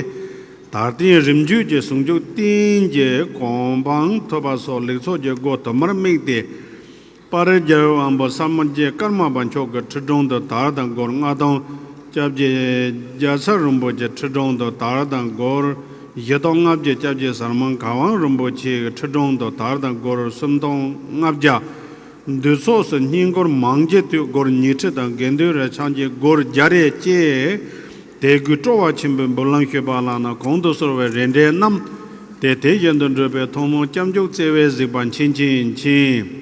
དལ་རྟེན་རིམ་བརྒྱུད་ཀྱི་ཟུང་འཇུག་རྟེན་གྱི་གོ་འཕང་ཐོབ་པ་སོགས་ལེགས་ཚོགས་ཀྱི་སྒོ་དུ་མར་དམིགས་ཏེ། དཔལ་རྒྱལ་བའི་དབང་པོ་སངས་རྒྱས་ཀརྨ་པ་མཆོག་གི་ཁྲི་དྲུང་དུ་དར་དང་སྒོར་ལྔ་སྟོང་། སྐྱབས་རྗེ་རྒྱལ་ཚབ་རིན་པོ་ཆེ་ཁྲི་དྲུང་དུ་དར་དང་སྒོར་བཞི་སྟོང་ལྔ་བརྒྱ། སྐྱབས་རྗེ་ཟུར་མང་གར་དབང་རིན་པོ་ཆེའི་ཁྲི་དྲུང་དུ་དར་དང་སྒོར་སུམ་སྟོང་ལྔ་བརྒྱ། འདུས་ཚོགས་སུ་བསྙེན་བཀུར་མང་རྒྱས་དུས་སྒོར་ཉི་ཁྲི་དང་དགེ་འདུན་རེ་ཆག་རྗེས་སྒོར་བརྒྱ་རེ་བཅས། དད་གུས་སྤྲོ་བ་ཆེན་པོས་འབུལ་ལམ་ཞུས་པ་ལགས་ན། གོང་དུ་གསོལ་བའི་རིམ་གྲོ་རྣམས་ཏེ་དེ་བཞིན་དུ་འགྲུབ་པའི་ཐུན་མོང་སྐྱབས་འཇུག་བརྩེ་བས་གཟིགས་པ་མཆིས་མཆིས་མཆིས།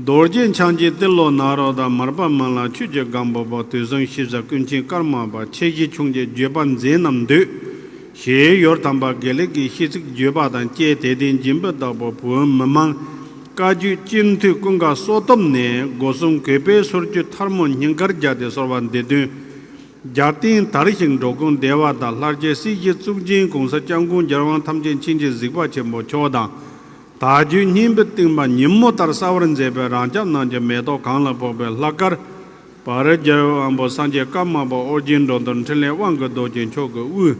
རྡོ་རྗེ་འཆང་ཆེན་ཏེ་ལོ་ནཱ་རོ་དང་མར་པ་མི་ལ་ཆོས་ཀྱི་སྒམ་པོ་པ། དུས་གསུམ་གཤེགས་པ་ཀུན་མཁྱེན་ཀརྨ་པ། ཆེ་བཞི་ཆུང་བརྒྱད་བརྗོད་པ་མཛད་རྣམས་འདུས། ཞེས་ཡུལ་དམ་པ་དགེ་ལེགས་ཀྱི་ཤིས་ཚིག་བརྗོད་པ་དང་བཅས་དད་ལྡན་སྦྱིན་པའི་བདག་པོ་བོད་མི་མང་བཀའ་བརྒྱུད་སྤྱི་འཐུས་ཀུན་དགའ་གསོལ་སྟོབས་ནས་སྒོ་གསུམ་གུས་པས་གསོལ་ཇ་ཐལ་མོ་སྙིང་གར་སྦྱར་ཏེ་གསོལ་བ་འདེབས་དོན། རྒྱལ་བསྟན་དར་ཞིང་འགྲོ་ཀུན་བདེ་བ་དང་། ལྷར་བཅས་སྲིད་ཞིའི་གཙུག་རྒྱན་གོང་ས་སྐྱབས་མགོན་རྒྱལ་དབང་ཐམས་ཅད་མཁྱེན་ཅིང་གཟིགས་པ་ཆེན་པོ་མཆོག་དང་། དལ་འབྱོར་སྙན་པའི་བསྟན་པ་ཉིན་མོ་ལྟར་གསལ་བར་མཛད་པའི་རབ་འབྱམས་རྣམས་ཀྱི་མེ་ཏོག་གང་ལ་ཕོག་པའི་ལྷ་སྐལ། དཔལ་རྒྱལ་བའི་དབང་པོ་སངས་རྒྱས་ཀརྨ་པ་ཨོ་རྒྱན་འགྲོ་དོན་འཕྲིན་ལས་དབང་གི་རྡོ་རྗེ་མཆོག་གི་དབུས།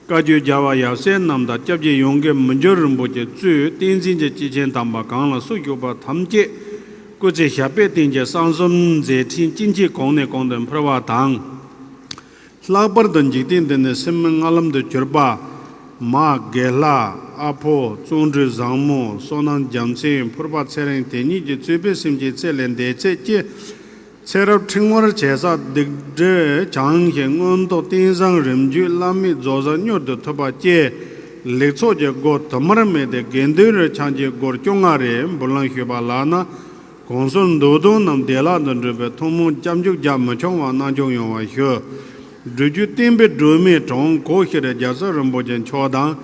བཀའ་བརྒྱུད་རྒྱལ་བ་ཡབ་སྲས་རྣམས་དང་སྐྱབས་རྗེ་ཡོངས་དགེ་མི་འགྱུར་རིན་པོ་ཆེ་གཙོས་བསྟན་འཛིན་གྱི་སྐྱེས་ཆེན་དམ་པ་གང་ལ་སུ་བཞུགས་པ་ཐམས་ཅད་སྐུ་ཚེ་ཞབས་པད་བརྟན་ཅིང་གསང་གསུམ་མཛད་འཕྲིན་ཅི་མཆིས་གོང་ནས་གོང་དུ་འཕེལ་བ་དང་། ལྷག་པར་དུ་འཇིག་རྟེན་འདི་ནས་སེམས་མེད་ལྔ་ལམ་དུ་གྱུར་པ། མ་དགེ་ལྷ། ཨ་ཕོ། བརྩོན་འགྲུས་བཟང་མོ། བསོད་ནམས་རྒྱལ་མཚན། ཕུར་པ་ཚེ་རིང་དེ་ཉིད་ཀྱིས་གཙོས་པའི་སེམས་ཅན་ཚེ་ལས་འདས་ཚད་ཀྱི་ཚེ་རབས་ཕྲེང་བར་བྱེད་ས་སྡིག་སྒྲིབ་བྱང་ཞིང་མངོན་རྟོགས་རྟེན་བཟང་རིམ་བརྒྱུད་བླ་མེད་རྫོགས་བྱང་མྱུར་དུ་ཐོབ་པ་བཅས་ལེགས་ཚོགས་ཀྱི་སྒོ་དུ་མར་དམིགས་ཏེ། དགེ་འདུན་རེ་ཆག་རྗེས་སྒོར་བཅོ་ལྔ་རེ་འབུལ་ལམ་ཞུས་པ་ལགས་ན། གོང་གསུམ་འདོད་དོན་རྣམས་བདེ་བླག་ཏུ་འགྲུབ་པའི་ཐུན་མོང་སྐྱབས་འཇུག་རྒྱ་མི་ཆུང་བ་གནང་སྐྱོང་ཡོང་བ་ཞུ། སྒྲུབ་བརྒྱུད་བསྟན་པའི་སྒྲོན་མེ་དྲུང་འཁོར་ཤེས་རབ་རྒྱལ་ཚབ་རིན་པོ་ཆེ་མཆོག་དང་།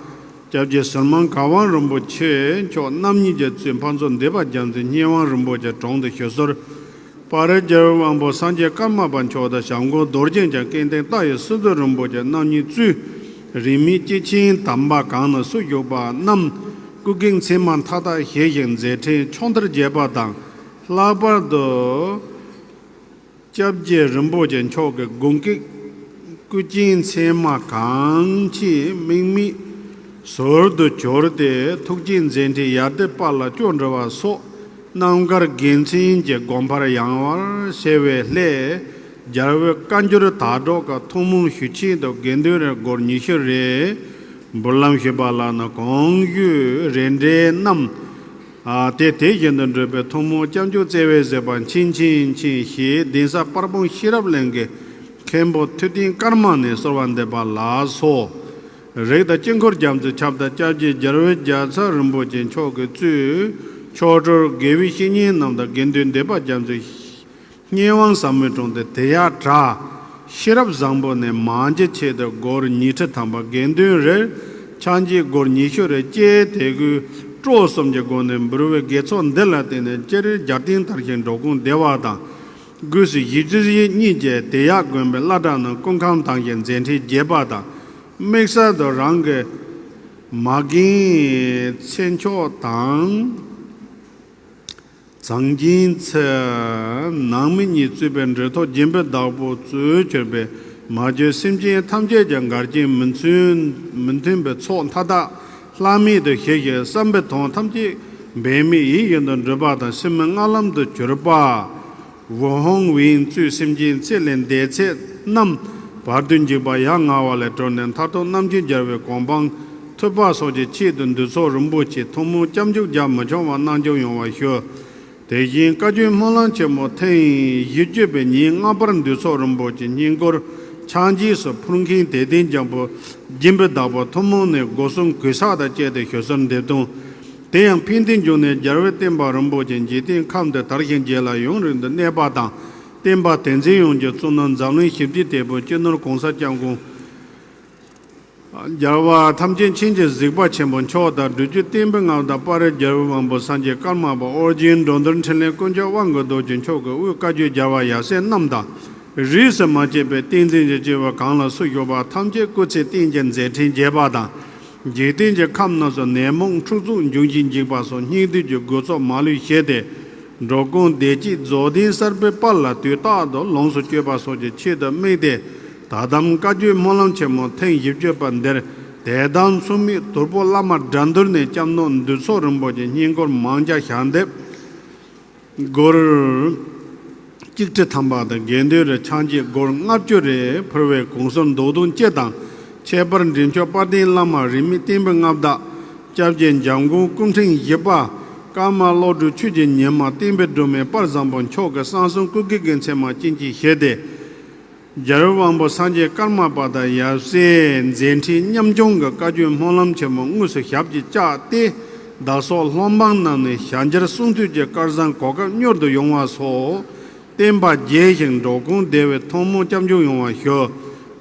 སྐྱབས་རྗེ་ཟུར་མང་གར་དབང་རིན་པོ་ཆེ་མཆོག་རྣམ་གཉིས་ཀྱིས་གཙོས་ཕ་ཚོ་འདུས་པ་རྒྱ་མཚོའི་སྙན་དབང་རིན་པོ་ཆེ་དྲུང་དུ་ཞུ་གསོལ། དཔལ་རྒྱལ་བའི་དབང་པོ་སངས་རྒྱས་ཀརྨ་པ་མཆོག་དང་། བྱམས་མགོན་རྡོ་རྗེ་འཆང་། སྐལ་ལྡན་རྟ་ཡི་སྲིད་མཛད་རིན་པོ་ཆེ་རྣམ་གཉིས་གཙོས་རིས་མེད་སྐྱེས་ཆེན་དམ་པ་གང་ན་སུ་བཞུགས་པ་རྣམས་སྐུ་སྒེག་མཚན་མ་མཐའ་དག་བཞེས་ཤིང་མཛད་འཕྲིན་ཕྱོགས་མཐར་རྒྱས་པ་དང་། ལྷག་པར་དུ་སྐྱབས་རྗེ་རིན་པོ་ཆེ་མཆོག་གི་དགུང་སྐེག་སྐུ་རྐྱེན་མཚན་མ་གང་མཆིས་དམིགས་མེད་ཟུར་དུ་གྱུར་ཏེ། ཐུགས་རྗེའི་མཛད་འཕྲིན་ཡར་ལྡན་པ་ལ་སྐྱོན་འགྲོ་བ་སོགས་རྣམ་དཀར་དགེ་མཚན་གྱི་དགོངས་པར་ཡང་བར་གསལ་བའི་སླད། རྒྱལ་བའི་བཀའ་འགྱུར་དར་སྒྲོག་གི་ཐུན་མོང་ཞུ་ཆེད་དུ་དགེ་འདུན་རེ་སྒོར་ཉི་ཤུ་རེ་འབུལ་ལམ་ཞུས་པ་ལགས་ན། གོང་ཞུས་རེ་འབྲས་རྣམས། ཨ་ཏེ་དེ་བཞིན་དུ་འགྲུབ་པའི་ཐུན་མོང་སྐྱབས་འཇུག་བརྩེ་བས་གཟིགས་པ་མཆིས་མཆིས་མཆིས་ཞེས་གདན་ས་དཔལ་སྤུངས་ཤེས་རབ་གླིང་གི་མཁན་པོ་ཐུབ་བསྟན་ཀརྨ་ནས་གསོལ་བ་འདེབས་པ་ལགས་སོ། རིགས་དང་དཀྱིལ་འཁོར་རྒྱ་མཚོའི་ཆབ་དང་། སྐྱབས་རྗེ་རྒྱལ་བའི་རྒྱལ་ཚབ་རིན་པོ་ཆེ་མཆོག་གིས་གཙོས་ཆོ་འཕྲུལ་དགེ་བའི་བཤེས་གཉེན་རྣམས་དང་། དགེ་འདུན་སྡེ་པ་རྒྱ་མཚོའི་སྙན་དབང་ཟབ་མོའི་དྲུང་དུ་དེ་ཡང་གྲྭ་ཤེས་རབ་བཟང་པོ་ནས་མང་ཆེ་ཆེད་དུ་སྒོར་ཉི་ཁྲི་ཐམ་པ། དགེ་འདུན་རེར་ཕྱག་མཇལ་སྒོར་ཉི་ཤུ་རེ་བཅས་དད་གུས་སྤྲོ་གསུམ་གྱི་སྒོ་ནས་འབུལ་བའི་དགེ་ཚོགས་འདི་ལ་བརྟེན་ནས་སྤྱིར་རྒྱལ་བསྟན་དར་ཞིང་འགྲོ་ཀུན་བདེ་བ་དང་། སྒོས་སུ་གཞིས་བྱེས་གཉིས་ཀྱི་དེ་ཡང་དགོན་པའི་བླ་གྲྭ་རྣམས་སྐུ་ཁམས་དྭངས་ཤིང་མཛད་འཕྲིན་རྒྱས་པ་དང་། དམིགས་བསལ་དུ་རང་གི་མ་རྒན་ཚེ་མཆོག་དང་། གཟང་སྦྱིན་ཚེ། ནང་མི་གཉིས་གཙོས་པའི་འབྲེལ་ཐོགས་སྦྱིན་པའི་བདག་པོ་གཙོས་གྱུར་པའི་མ་གྱུར་སེམས་ཅན་ཐམས་ཅད་ཀྱི་འགལ་རྐྱེན་མི་མཐུན་མི་མཐུན་པའི་ཚོགས་མཐའ་དག་ལྷག་མེད་དུ་ཞི་ཞིང་བསམ་པའི་དོན་ཐམས་ཅད་འབད་མེད་ཡིད་བཞིན་དུ་འགྲུབ་པ་དང་སེམས་ལྔ་ལམ་དུ་གྱུར་པ། ཝུ་ཧོང་ཝིན་གཙོས་སེམས་ཅན་ཚེ་ལས་འདས་ཚད་རྣམས་བར་དུ་འཇིག་པ་ཡ་ང་བ་ལས་གྲོལ་ནས་མཐར་ཐུག་རྣམ་མཁྱེན་རྒྱལ་བའི་གོ་འཕང་ཐོབ་པ་སོགས་ཀྱི་ཆེད་དུ་འདུས་ཚོགས་རིན་པོ་ཆེ་ཐུན་མོང་སྐྱབས་འཇུག་རྒྱ་མི་ཆུང་བ་གནང་སྐྱོང་ཡོང་བ་ཞུ། དེ་བཞིན་བཀའ་བརྒྱུད་སྨོན་ལམ་ཆེན་མོ་ཐེངས་བཞི་བཅུ་པའི་ཉིན་སྔ་པར་འདུས་ཚོགས་རིན་པོ་ཆེ་སྙིང་སྒོར་ཕྱག་རྗེས་སུ་ཕུལ་མཁན་དད་ལྡན་རྒྱལ་པོ་སྦྱིན་པའི་བདག་པོ་ཐུན་མོང་ནས་སྒོ་གསུམ་གུས་ཕྱག་དང་བཅས་ཏེ་ཞུ་གསོལ་འདེབས་དོན། དེ་ཡང་ཕན་བདེའི་འབྱུང་གནས་རྒྱལ་བའི་བསྟན་པ་རིན་པོ་ཆེ་འཇིག་རྟེན་ཁམས་འདིར་དར་ཞིང་རྒྱས་ལ་ཡུན་རིང་དུ་གནས་པ་དང་། བསྟན་པ་དེ་འཛིན་ཡོངས་ཀྱི་གཙུག་ན་འཛམ་གླིང་ཞི་བདེའི་དེད་དཔོན་སྤྱི་ནོར་༸གོང་ས་༸སྐྱབས་མགོན་རྒྱལ་བ་ཐམས་ཅད་མཁྱེན་ཅིང་གཟིགས་པ་ཆེན་པོ་མཆོག་དང་། སྒྲུབ་བརྒྱུད་བསྟན་པའི་མངའ་བདག་དཔལ་རི་རྒྱལ་བའི་དབང་པོ་སངས་རྒྱས་ཀརྨ་པ་ཨོ་རྒྱན་འགྲོ་འདུལ་འཕྲིན་ལས་ཀུན་ཁྱབ་དབང་གི་རྡོ་རྗེ་མཆོག་གི་དབུས་བཀའ་བརྒྱུད་རྒྱལ་བ་ཡབ་སྲས་རྣམས་དང་། རིས་སུ་མ་ཆད་པའི་བསྟན་འཛིན་གྱི་སྐྱེས་བུ་གང་ལ་སུ་བཞུགས་པ་ཐམས་ཅད་སྐུ་ཚེ་བརྟན་ཅིང་མཛད་འཕྲིན་རྒྱས་པ་དང་། འཇིག་རྟེན་གྱི་ཁམས་རྣམས་སུ་ནད་མུག་འཁྲུག་རྩོད་འབྱུང་ཞིང་འཇིག་པ་སོགས་སྙིགས་དུས་ཀྱི་རྒུད་ཚོགས་མ་ལུས་ཞི་སྟེ། འགྲོ་ཀུན་བདེ་སྐྱིད་རྫོགས་ལྡན་གསར་པའི་དཔལ་ལ་དུས་རྟག་ཏུ་ལོངས་སུ་སྤྱོད་པ་སོགས་ཀྱི་ཆེད་དུ་དམིགས་ཏེ། ད་དུང་བཀའ་བརྒྱུད་སྨོན་ལམ་ཆེན་མོ་ཐེངས་བཞི་བཅུ་པ་འདིར་དད་དམ་ཚུལ་མིན་དུར་བུ་བླ་མ་དགྲ་འདུལ་ནས་སྐྱབས་གནང་འདུས་ཚོགས་རིན་པོ་ཆེ་སྙིང་སྒོར་མང་ཇ་ཞལ་འདེབས། སྒོར་གཅིག་ཁྲི་ཐམ་པ་དང་དགེ་འདུན་རེར་ཕྱག་མཆོད་སྒོར་ལྔ་བཅུ་རེ་ཕུལ་བའི་གུང་གསེང་མདོ་དོན་སྤྱི་དང་། ཁྱད་པར་འབྲེལ་མཆོག་དཔལ་ལྡན་བླ་མ་རིས་མེད་བསྟན་པའི་མངའ་བདག་སྐྱབས་རྗེ་འཇམ་མགོན་སྐུ་ཕྲེང་བཞི་པ་ཀརྨ་བློ་གྲོས་ཆོས་ཀྱི་ཉི་མ་བསྟན་པའི་སྒྲོན་མེ་དཔལ་བཟང་པོ་མཆོག་གི་གསང་གསུམ་སྐུ་སྒེར་གྱི་མཚན་མ་བྱིན་གྱིས་བརླབས་ཏེ། རྒྱལ་བའི་དབང་པོ་སངས་རྒྱས་ཀརྨ་པ་དང་ཡབ་སྲས་མཛད་འཕྲིན་མཉམ་སྐྱོང་གི་བཀའ་བརྒྱུད་སྨོན་ལམ་ཆེན་མོ་དངོས་སུ་ཞབས་ཀྱིས་བཅགས་ཏེ། བདག་སོགས་སློབ་འབངས་རྣམས་ནས་ཞལ་མཇལ་གསུང་ཐོས་ཀྱི་སྐལ་བཟང་གོ་སྐབས་མྱུར་དུ་ཡོང་བ་སོགས། བསྟན་པ་རྒྱས་ཤིང་འགྲོ་ཀུན་བདེ་བའི་ཐུན་མོང་སྐྱབས་འཇུག་ཡོང་བ་ཞུ།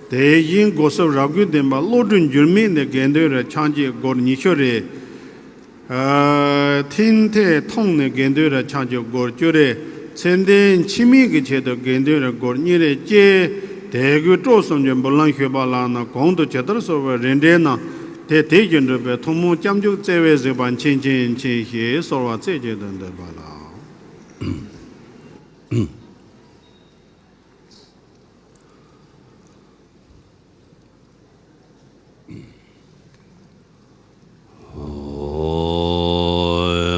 དེ་བཞིན་སྒོ་གསུམ་རབ་དགོས་ལྡན་པ་བློ་གྲོས་འགྱུར་མེད་ནས་དགེ་འདུན་རེར་ཕྱག་མཆོད་སྒོར་ཉི་ཤུ་རེ། ཨ། ཐིམ་ཐེ་ཐོང་ནས་དགེ་འདུན་རེར་ཕྱག་མཆོད་སྒོར་བཅུ་རེ། མཚན་ལྡན་འཆི་མེད་ཀྱི་ཆེད་དུ་དགེ་འདུན་རེར་སྒོར་གཉིས་རེ་བཅས། དད་གུས་སྤྲོ་གསུམ་གྱི་འབུལ་ལམ་ཞུས་པ་ལགས་ན། གོང་དུ་ཇི་ལྟར་གསོལ་བའི་རིམ་གྲོའི་ནང་དེ་དེ་བཞིན་འགྲུབ་པའི་ཐུན་མོང་སྐྱབས་འཇུག་བརྩེ་བས་གཟིགས་པ་མཁྱེན་ཅིང་མཁྱེན་ཞེས་གསོལ་བ་རྩེ་གཅིག་ཏུ་འདེབས་པ་ལགས།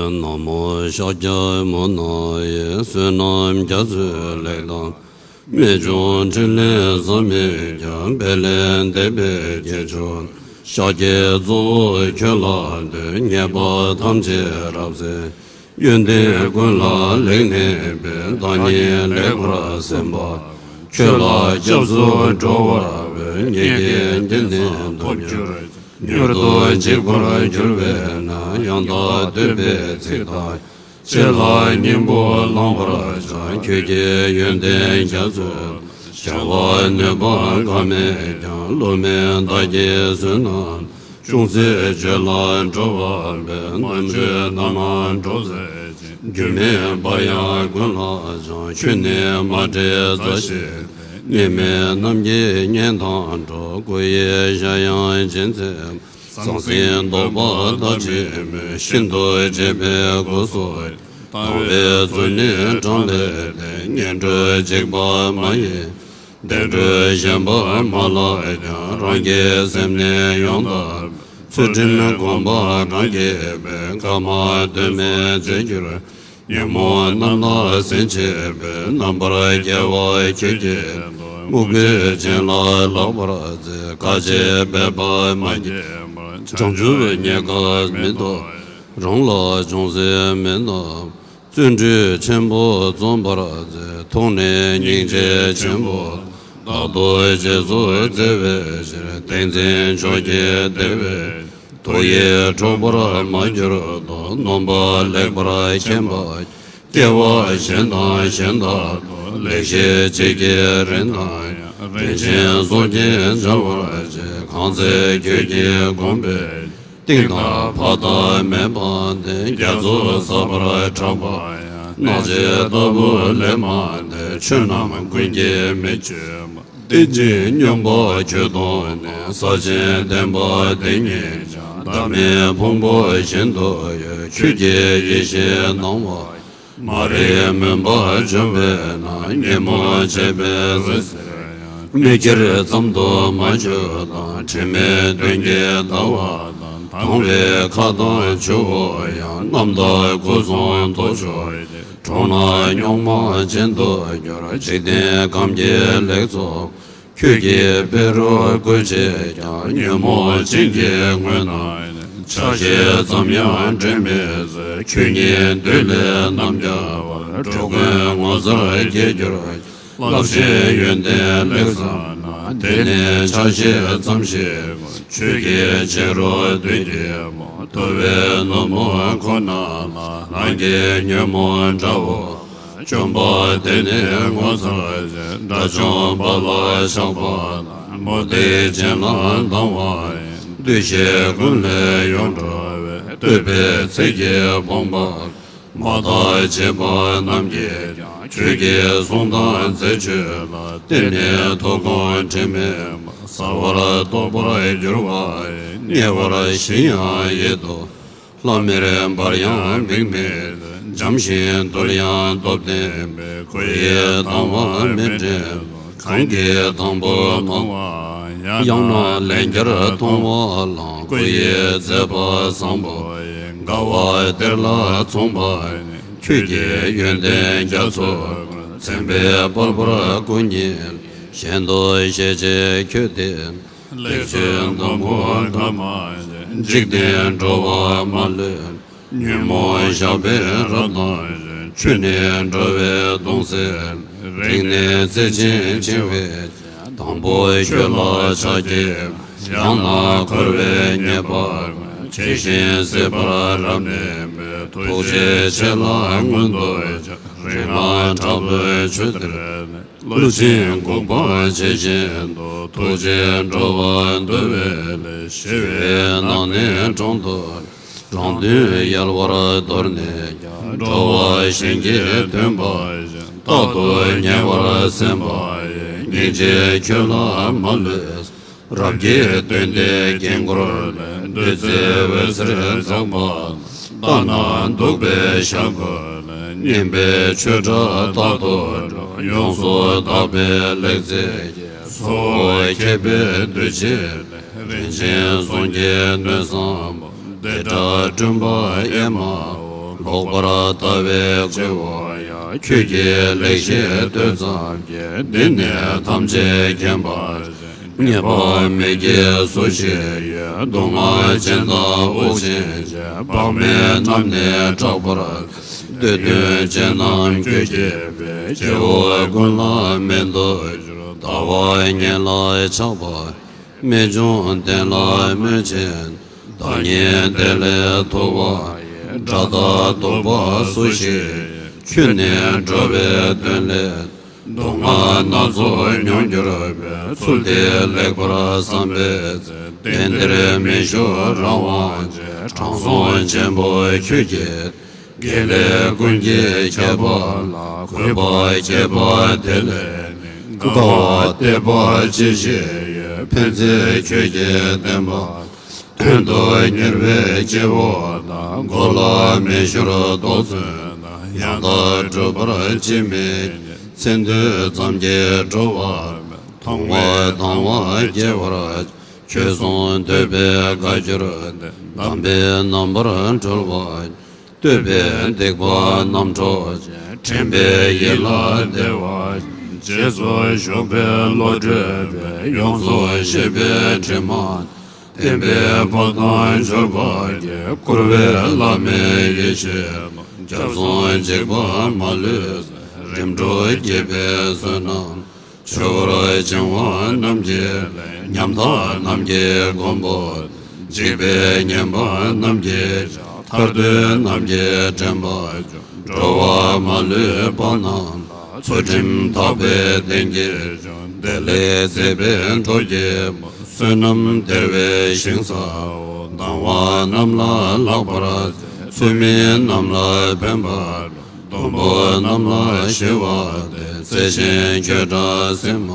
ན་མོ་ཤཱཀྱ་མུ་ནེ་ཡེ། བསོད་ནམས་རྒྱ་མཚོའི་ལས་དང་། རྨད་བྱུང་ཕྲིན་ལས་བསམ་མེད་ཀྱང་། དཔལ་ལྡན་འདས་དཔལ་གྱི་མཆོག་ཤཱཀྱའི་གཙོ་བོ་ཁྱོད་ལ་འདུད། ཉེས་པ་ཐམས་ཅད་རབ་སེལ། ཡོན་ཏན་ཀུན་ལ་ལེགས་གནས་པའི། བདག་ཉིད་ལེགས་པར་སེམས་དཔའ་ཁྱོད་ལ་སྐྱབས་སུ་འགྲོ་བར་འོས། ཉེས་དགེ་འདི་ནི་ཐོབ་གྱུར་ཅིག་མྱུར་དུ་འཇིག་པར་འགྱུར་བས་ན། ཡང་དག་བསྟོད་པའི་ཚིག་དག་ཅི་ལ་སྙིང་པོ་བླང་བར་བྱ། ཁྱོད་ཀྱི་ཡོན་ཏན་རྒྱ་མཚོ་བྱ་བ་ནུས་པ་འགའ་མེད་ཀྱང་། བསླུ་མེད་བདག་གིས་བསོད་ནམས་ཅུང་ཟད་བརྗོད་ལ་སྒྲོ་བ་མེད། རྣམ་དཔྱོད་རྣམ་མང་འགྲོ་ཟད་ཅིང་། རྒྱུ་མེད་བག་ཡངས་ཀུན་ལ་སྦྱང་། ཆོས་ནི་མ་འདྲེས་མཛའ་བཤེས་ལྡན། གནས་མེད་རྣམ་རྒྱལ་གཉེན་དང་འགྲོགས། སྐུ་ཡི་ཞལ་ཡང་སྦྱིན་མཛད་པ། ཟང་ཟིང་སྟོབས་པ་དག་ཅིང་མོས། ཤིན་ཏུ་རྒྱས་པའི་སྒོ་སོགས་ཀྱིས། དང་བའི་ཚུལ་ནི་དྲང་ལས་འདས། ངན་འགྲོའི་འཇིགས་པ་མ་ཡིན་ཏེ། བདེ་འགྲོ་ཞེན་པ་མ་ལགས་ཀྱང་། རང་གི་སེམས་ནི་ཡང་དག་པའི། ཚུལ་ཁྲིམས་གོམས་པ་གང་སྐྱེས་པའི། བཀའ་མ་བསྟེན་པའི་རྫས་གྱུར་ཅིང་། ཉོན་མོངས་རྣམ་དག་སེམས་ཅན་པའི། རྣམ་པར་རྒྱལ་བ་ཁྱོད་ཀྱིས་བསྟོད། དམུ་རྒོད་ཅན་ལ་བརླག་པར་མཛད། དཀའ་སྤྱད་འབད་པ་མ་བགྱིས་པར། བྱང་ཆུབ་རྙེད་དཀའ་མི་ཐོབ། རང་ལ་ཅུང་ཟད་མི་སྣང་བརྩོན་འགྲུས་ཆེན་པོ་རྩོམ་པར་མཛད། ཐུགས་ནི་སྙིང་རྗེ་ཆེན་པོ་དང་། བདག་ཏུ་རྗེས་སུ་བརྩེ་བའི་ཕྱིར། ཏིང་འཛིན་མཆོག་གི་བདེ་བའི་མཐུ་ཡིས་འཁྲུགས་པར་མ་གྱུར་ཏོ། ནོངས་པ་ལེགས་པར་མཁྱེན་པ་སྐྱེ་བ་གཞན་དང་གཞན་དག་ཏུ། ལེགས་བཤད་ཆོས་ཀྱི་རིན་ཐང་ཡང་། རིན་ཆེན་གསུང་གིས་འཇལ་བར་བྱེད། གང་ཚེ་ཁྱོད་ཀྱིས་བསྒོམས་པའི་གཏིང་དང་ཕ་མཐའ་མེད་པ་དེ། རྒྱ་མཚོ་ཟག་པར་གྲགས་པ་ཡང་། སྣང་བྱེད་ལྟ་བུ་ལས་མ་འདས། ཆོས་རྣམས་ཀུན་གྱི་མིག་ཆོས་པ། རྟེན་ཅིང་སྙོམས་པར་གྱུར་ཏོ་ནི། ས་ཆེན་ལྡན་པ་དེ་ཉིད་ཀྱང་། བདག་མེད་ཕུང་པོ་བཞིན་དུ་ཡོད། ཁྱོད་ཀྱི་ཡེ་ཤེས་སྣང་བ་ མ་རིག་མུན་པ་འཇོམས་པས་ན། ཉོན་མོངས་བྱེད་པའི་རིགས་སེལ་ཡང་། མི་དགེར་ཙམ་དུ་མ་གྱུར་ཏམ། དྲི་མེད་དོན་གྱི་ཟླ་བ་དང་། དང་བའི་མཁའ་དང་ཆུ་བོ་ཡང་། རྣམ་དག་སྐུ་གསུང་ཐུགས་མཆོག་གིས། གྲོང་ན་རྙོག་མ་ཅན་དུ་གྱུར། འཇིག་རྟེན་ཁམས་ཀྱི་ལེགས་ཚོགས། ཁྱོད་ཀྱི་དཔལ་རུ་བཀོད་བྱས་ཀྱང་། ཉོན་མོངས་ཅན་གྱི་ངོས་ན། ཆ་ཤས་ཙམ་ཡང་འདྲེན་མི་སྲིད། ཁྱོད་ཉིད་འདོད་ལས་རྣམ་རྒྱལ་བ། འགྲོ་ཀུན་ངོ་མཚར་སྐྱེ་གྱུར་ཅིག། བསླབ་བྱའི་ཡོན་ཏན་ལེགས་བསགས་ན། དེ་ནི་ཆ་ཤས་ཙམ་ཞིག་གོ། ཆོས་ཀྱི་ཕྱི་རོལ་དུས་ཀྱི་མུ། དུ་བའི་ནུབ་མོ་ཁོ་ན་ལ། རང་གི་ཉོན་མོངས་དགྲ་བོ་བཅོམ་པ། དེ་ནི་ངོ་མཚར་ཅན། དགྲ་བཅོམ་པ་ལ་ཆགས་པ་དང་། མུ་སྟེགས་ཅན་ལ་སྡང་བ་ཡིས། འདུ་ཤེས་ཀུན་ལས་ཡོངས་གྲོལ་བའི། བསྟོད་པའི་ཚིག་གི་དཔུང་པ། མ་དག་བྱིས་པ་རྣམས་ཀྱིས་ཀྱང་། ཁྱོད་ཀྱི་གསུང་དང་མཛད་སྤྱོད་ལ། བརྟེན་ནས་ཐུགས་དགོངས་དྲི་མེད་མ། གསལ་བར་རྟོགས་པར་འགྱུར་བ་ཡི། ཉེ་བར་ཞི་ཡང་ཡིད་དུ། ལྷམ་མེར་འབར་ཡང་མིག་མི་འཛིན། འཇམ་ཞིང་དུལ་ཡང་སྟོབས་ལྡན་པའི། གུ་ཡི་དང་བ་མི་འདྲེན་ལ། གང་གིས་དང་པོར་མཐོང་བ་ཡང་། ཡང་ན་ལན་བརྒྱར་མཐོང་བ་ལའང་། སྐུ་ཡི་མཛད་པ་བཟང་པོ་ཡི། དགའ་བ་གཏེར་ལ་མཚུངས་པ་ནི། ཁྱོད་ཀྱི་ཡོན་ཏན་རྒྱ་མཚོ་ཀུན། མཚན་དཔེའི་པར་པར་སྐུ་བརྙེས། གཞན་དུ་ཤེས་བྱའི་ཁྱོད་དེ། ལེགས་བྱས་འདམ་བུ་འགའ་མ་ཡིན། འཇིག་རྟེན་འགྲོ་བ་མ་ལུས། ཉོན་མོངས་ཞགས་པས་རབ་བཏང་ཞིང་། ཆུ་ནི་འགྲོ་བའི་གདུང་སེལ། རིགས་ནི་རྩེ་ཆེན་འཆིང་བའི། དང་པོ་ཁྱོད་ལ་ཕྱག་འཚལ། ཡང་ན་འཁོར་བའི་ཉེས་པ་ཀུན། ཇི་བཞིན་སེལ་བར་རབ་གནས་པའི། ཐུགས་རྗེ་ཆེ་ལ་མངོན་དུ་བྱ། རིག་སྔགས་དྲག་པོའི་ཆུ་གཏེར་ནས། ཀླུ་ཆེན་འགུགས་པ་ཇི་བཞིན་དུ། ཐུགས་རྗེས་འགྲོ་བ་འདུལ་བའི་ལས། ཞི་བའི་ནགས་ནི་དྲང་དུ། རང་དོན་ཡལ་བར་དོར་ནས་ཀྱང་། འགྲོ་བ་གཞན་གྱི་དོན་འབའ་ཞིག། རྟག་ཏུ་ཉེ་བར་སེམས་པ་ཡིས། སྙིང་རྗེས་ཁྱོད་ལ་མ་ལུས། རབ་ཀྱི་སྟོན་ཏེ་དཀྱིལ་འཁོར་ལས། བདུད་རྩིའི་འོད་ཟེར་འཛག་པ་དང་། ལྟ་ན་སྡུག་པའི་ཞག་རྒོད་ལས། སྙན་པའི་ཆོས་སྒྲ་རྟག་ཏུ་སྒྲོག། ཡོངས་སུ་དག་པའི་ལེགས་མཛད་ཀྱིས། གཙོ་བོ་མཁས་པའི་གདུལ་བྱའི་ལས། རིན་ཆེན་གསུང་གི་སྣོད་བཟང་པོ། བདེ་དགྲ་བསྐྲུན་པ་ཨེ་མའོ། ལོག་པར་ལྟ་བའི་སྐྱེ་བོ་ཡང་། ཁྱོད་ཀྱི་ལེགས་བཤད་ཐོས་ཙམ་གྱིས། འདི་ནི་ཐམས་ཅད་མཁྱེན་པ་ཞིག། ཉེས་པ་མེད་ཀྱི་སུ་ཞིག་ཡོད། སྡུག་བསྔལ་ཅན་དང་དབུགས་ཆེན་ཆེ། དཔག་མེད་རྣམས་ནི་སྐྲག་པར། བསྟོད་དོན་ཅན་རྣམས་ཁྱོད་མཁྱེན་པས། སྐྱེ་བོ་ཀུན་ལ་སྨན་དུ་གྱུར། ལྟ་བ་ངན་ལ་ཆགས་པ། རྨད་བྱུང་བསྟན་ལ་སྨོད་ཅིང་། བདག་ཉིད་དེ་ལས་ཐར་བ་ཡི། དགྲ་དང་སྡུག་པ་སུ་ཞིག་ཡོད། ཁྱོད་ནི་འགྲོ་བའི་དོན་སླད། སྡུག་བསྔལ་སྣ་ཚོགས་མྱོང་གྱུར་པས། ཚུལ་འདི་ལེགས་པར་བསམ་པའི་ཚེ། གཏན་བདེར་མི་བཞུགས་རང་དབང་ཅན། དྲང་སྲོང་ཆེན་པོ་ཁྱོད་ཀྱིས། དགེ་ལེགས་ཀུན་གྱི་ཁྱད་པར་ལ། གུས་པ་བསྐྱེད་པ་དེ་ལས་ནི། དགའ་བ་སྟེར་བ་ཅི་ཞིག་ཡོད། ཕན་ཚུན་ཁྱོད་ཀྱིས་བསྟན་པ། དོན་དུ་གཉེར་བའི་སྐྱེ་བོ་དག། མགོ་ལ་མེ་ཤོར་དོགས་ཚོན་དང་། ཡང་དག་སྒྲུབ་པར་ཅིས་མི་བགྱི། མཚན་ཐོས་ཙམ་གྱིས་འགྲོ་བ་མེད། མཐོང་བ་དང་བ་སྐྱེ་བར་བྱ། ཁྱོད་གསུང་ཐོས་པས་དགའ་གྱུར་ཏེ། དམ་པའི་རྣམ་པར་གྲོལ་བར་བྱ། བསྟོད་པས་སྡིག་པ་རྣམ་འཕྲོག་ཅིང་། དྲན་པས་ཡིད་ལ་བདེ་བ་སྦྱིན། རྗེས་སུ་ཞུགས་པའི་བློ་གྲོས་པས། ཡོངས་སུ་ཤེས་པའི་དྲི་མ་བསྟན་པས། བག་དང་མཆོད་པ་བགྱིས། བཀུར་བས་བླ་མའི་ཡེ་ཤེས་སྟོན། སྐྱབས་སུ་འཇུག་པ་མ་ལུས་སེམས། རིམ་གྲོ་བགྱིས་པའི་བསོད་ནམས། ཆུ་བུར་བྱིང་བ་རྣམས་ཀྱི་ལས། ཉམ་ཐག་རྣམས་ཀྱི་མགོན་པོ་སྟེ། འཇིགས་པས་ཉེན་པ་རྣམས་ཀྱི་ཕྱག་ཐར་འདོད་རྣམས་ཀྱི་དྲན་པ་བྱུང་། འགྲོ་བ་མ་ལུས་པ་རྣམས་ལ། ཚུལ་ཁྲིམས་དག་པའི་བསྟན་གྱི་གཞུང་། བདེ་ལེགས་མཛེས་པའི་གྲོགས་ཀྱི་བུ། བསོད་ནམས་བདེ་བའི་ཞིང་ས་འོག་ལྡང་བ་རྣམས་ལ་ལྷག་པར་མཛེས། ཚུལ་མིན་རྣམས་ལ་ཕན་པ་སྒྲུབ། སྡུག་པོ་རྣམས་ལ་ཞི་བ་སྟེར། བརྩེ་ཆེན་ཁྱོད་འདྲ་སེམས་མ་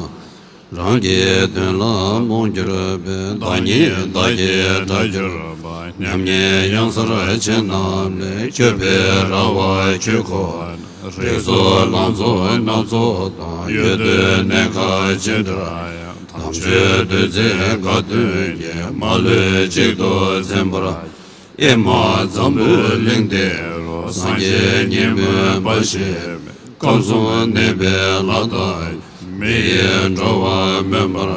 རང་གི་དོན་ལ་རྨོངས་གྱུར་པའི། བདག་ཉིད་བདག་གི་དགྲར་གྱུར་པ། མཉམ་ཉིད་གཡང་གཟར་ཆེ་རྣམས་ལས། སྐྱོབ་པའི་ར་བ་ཁྱོད་ཁོ་ནས། རིགས་སུ་ལང་ཚོ་སྣ་ཚོགས་དང་། ཡོད་དུས་གནས་ཁ་ཅི་འདྲ་ཡང་། དམ་ཆོས་བདུད་རྩི་དགའ་སྟོན་གྱིས། མ་ལུས་གཅིག་ཏུ་ཚིམ་པར། ཨེ་མ་འཛམ་བུའི་གླིང་འདི་རུ། སངས་རྒྱས་ཉིད་སྨོན་པ་ཞེས་པའི། སྐབས་གསུམ་གནས་པའི་ལྷ་དང་། མི་ཡི་འགྲོ་བ་སྨོན་པར་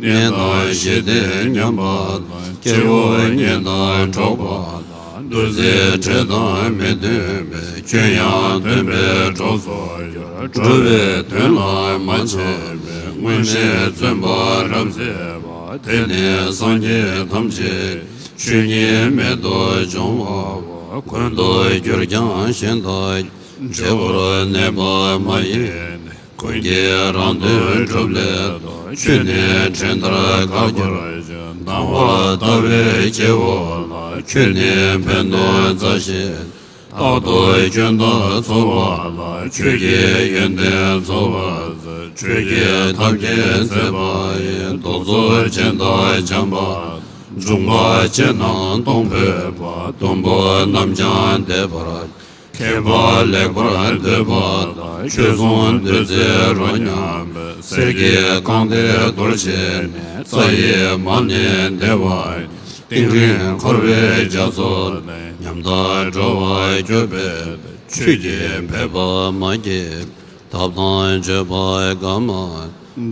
བྱེད། གནས་དང་ཞི་བདེ་མཉམ་པ་དང་། སྐྱེ་བོ་ཉེ་དང་འགྲོགས་པ་དང་། འདུ་འཛིའི་འདྲེ་དང་མི་མཐུན་པའི། ཁྱོད་ཡང་སྟོན་པའི་གྲོགས་སུ་གྱུར། འགྲོ་བའི་དོན་ལ་མ་ཆགས་པའི། དངོས་གནས་བརྩོན་པ་རབ་མཛད་པ། དེ་ནི་སངས་རྒྱས་ཐམས་ཅད་ཆོས་ཉིད་མེད་དུ་སྦྱོང་བ་པོ། ཀུན་ཏུ་གྱུར་ཀྱང་གཞན་དག་བྱེད་པོར་གནས་པ་མ་ཡིན་ནས། ཀུན་གྱིས་རང་དོན་སྒྲུབ་ལས་ལྡོག །ཆོས་ནི་འགྲན་ཟླར་དཀའ་གྱུར་ཅིང་། སྡང་བ་ལྟ་བའི་སྐྱེ་བོ་ལ། ཆོས་ནི་ཕན་དོན་མཛའ་བཤེས། རྟག་ཏུ་སྐྱོན་དང་འཚོ་བ་ལ། ཆོས་ཀྱི་ཡོན་ཏན་འཚོ་བར་མཛོད། ཆོས་ཀྱི་ཐབས་ཀྱིས་མཛེས་པ་ཡི། རྡོ་རྫོགས་སྤྱན་དང་བྱམས་པ། འབྱུང་པོ་སྤྱི་རྣམས་གཏོང་ཕོད་པ། བདུན་པོ་རྣམས་ཀྱང་འདེབས་པར། མཁས་པ་ལེགས་པར་འདོད་པ་དང་། ཆོས་སྲུང་བདུད་རྩིའི་རོ་མཉམ་པའི། གསེར་གྱི་རྐང་མཐིལ་གཏོར་བྱས་ནས། རྩ་ཡི་མར་ནི་བདེ་བ། ཏིང་རིང་འཁོར་བའི་རྒྱ་མཚོ་ནས། ཉམ་ཐག་འགྲོ་བ་སྐྱོབ་པའི། ཆོས་ཀྱི་འབད་པ་མ་སྐྱེས། ཐབས་དང་སྤྱོད་པ་འགའ་མ།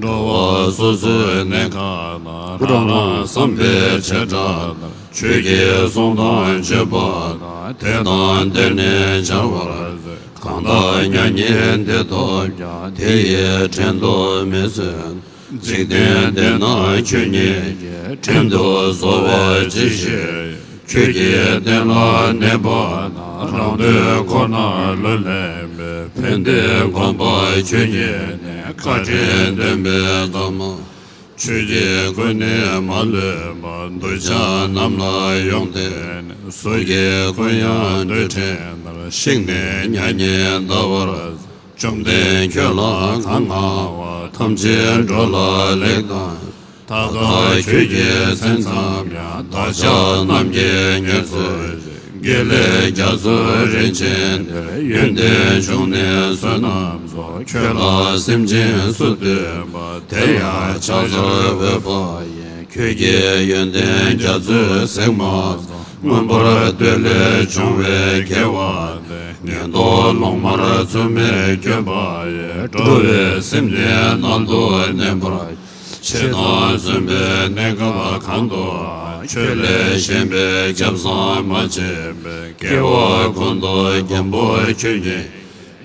འགྲོ་བ་སོ་སོའི་གནས་ཁ་ན། རང་རང་བསམ་པའི་བྱེ་བྲག་ལྟར། ཆོས་ཀྱི་གསུང་དང་སྤྱོད་པ་དང་། དེ་དང་དེར་ནི་སྦྱར་བར་མཛོད། གང་དག་མྱ་ངན་འདི་ཐོབ་ཀྱང་། དེ་ཡི་བྲན་དུ་མི་བཟོད། འཇིག་རྟེན་འདི་ན་ཆོས་ཉིད་ཀྱི། བྲན་དུ་གཟོ་བ་ཅི་ཞིག་ཡོད། ཆོས་ཀྱི་བསྟན་ལ་གནས་པ་ན། རང་དོན་ཁོ་ནར་ལུས་ལེན་པའི། ཕན་བདེའི་གོ་འཕང་ཆོས་ཉིད་ནི། བཀའ་དྲིན་སྟོན་པའི་ཐ་མ། ཆོས་ཀྱི་སྐུ་ནི་མ་ལུས་པ། གདུལ་བྱ་རྣམས་ལ་ཡོངས་བསྟན་ནས། གཟུགས་ཀྱི་སྐུ་ཡང་འདུལ་ཕྲན་ལྟར། བཤིག་ནས་མྱ་ངན་འདའ་བར། བཅོམ་ལྡན་ཁྱོད་ལ་གང་ང་བ། ཐམས་ཅད་འགྲོ་ལ་ལེགས་དང་། ད་ལྟ་ཁྱོད་ཀྱི་མཚན་ཙམ་ཡང་། བདག་ཅག་རྣམས་ཀྱིས་ངེས་སུ་བཞེས། དགེ་ལེགས་རྒྱ་མཚོའི་རིན་ཆེན་འདིར། ཡོན་ཏན་འབྱུང་གནས་བསོད་ནམས་ཚོགས། ཁྱོད་ལ་སེམས་ཅན་སུ་འདུད་པ། དེ་ཡང་ཕྱག་འཚལ་འོས་པ་ཡིན། ཁྱོད་ཀྱི་ཡོན་ཏན་རྒྱ་མཚོའི་ཟེགས་མ་ཚོགས། མངོན་པར་བསྟོད་ལས་བྱུང་བའི་དགེ་བ་འདི། ངན་རྟོག་ལོང་མར་ཚུལ་མིན་བསྐྱོད་པ་ཡིས། འགྲོ་བའི་སེམས་ཅན་མནར་དུ་གནས་པར། ཆེད་དང་བརྩོན་པའི་གནས་སྐབས་གང་དུའང་། ཆོས་ལས་གཞན་པའི་སྐྱབས་སམ་མ་མཆིས་པའི། སྐྱེ་བ་ཀུན་ཏུ་མགོན་པོ་ཁྱོད་ཉིད།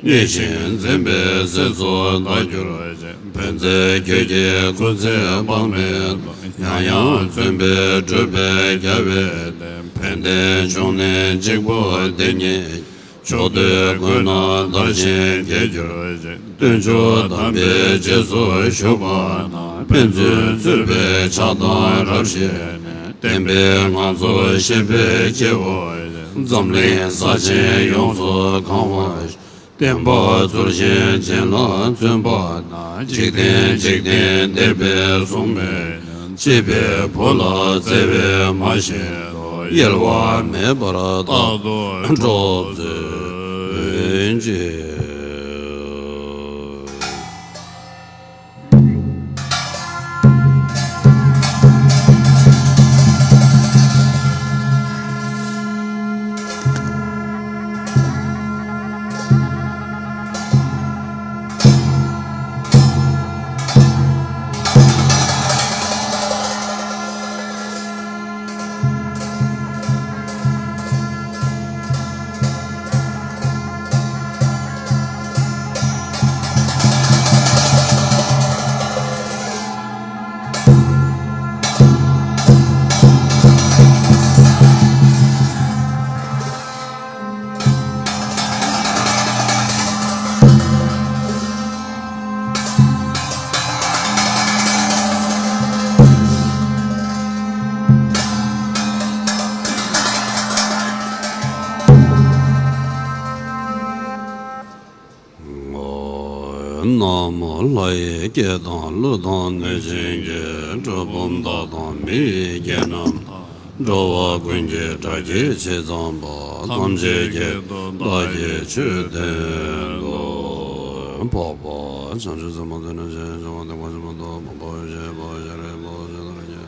མཉེས་ཤིང་འཛིན་པའི་ཟས་སུ་བདག་གྱུར་ཅིག །འབད་མཛད་ཁྱོད་ཀྱི་སྐུ་ཚེ་དཔག་མེད་དུ། ཡང་ཡང་བརྩོན་པས་བསྒྲུབས་པའི་རྒྱལ་བའི་བསྟན། ཕན་བདེ་འབྱུང་གནས་གཅིག་པུ་དེ་ཉིད། ཕྱོགས་དུས་ཀུན་ན་དར་ཞིང་རྒྱས་གྱུར་ཅིག །སྟོན་མཆོག་དམ་པའི་རྗེས་སུ་ཞུགས་པ་ན། ཕན་ཚུན་བརྩེ་བའི་ཕྱག་དང་རབ་བཞེས་ནས། བསྟན་པའི་ངང་ཚུལ་ཤེས་པའི་སྐྱེ་བོ་ཡིས། འཛམ་གླིང་ས་ཆེན་ཡོངས་སུ་གང་བར་ཤོག །བསྟན་པ་ཚུལ་བཞིན་བྱིན་ལ་བརྩོན་པ་ན། འཇིག་རྟེན་འཇིག་རྟེན་འདས་པའི་གཟུགས་མེད་ཅིང་། གཅེས་པའི་བུ་ལ་བརྩེ་བས་མ་ཞེན་ཏོག །གཡེལ་བ་མེད་པར་རྟག་ཏུ་གྲོགས་མཛོད་ཅིག་ན་མོ། ལྷ་ཡི་སྐད་དང་ཀླུ་དང་གནོད་སྦྱིན་གྱི། གྲུལ་བུམ་དག་དང་མི་ཡི་སྐད་རྣམས་དང་། འགྲོ་བ་ཀུན་གྱི་དགྲ་རྒྱལ་ཆེ་ཚང་པ། ཐམས་ཅད་སྐྱིད་དང་བདག་གིས་ཆོས་བསྟན་ཏོ། འཕགས་པ་བྱང་ཆུབ་སེམས་དཔའ་ཚུལ་ཁྲིམས་ཞི་བ་སྡིག་པ་ཆེན་པོ་སྟོབས་མང་པོ་སྤྱོད་པ་ཤེས་པ་ཤེས་རིག་པ་ཤེས་ཐབས་ཀྱི།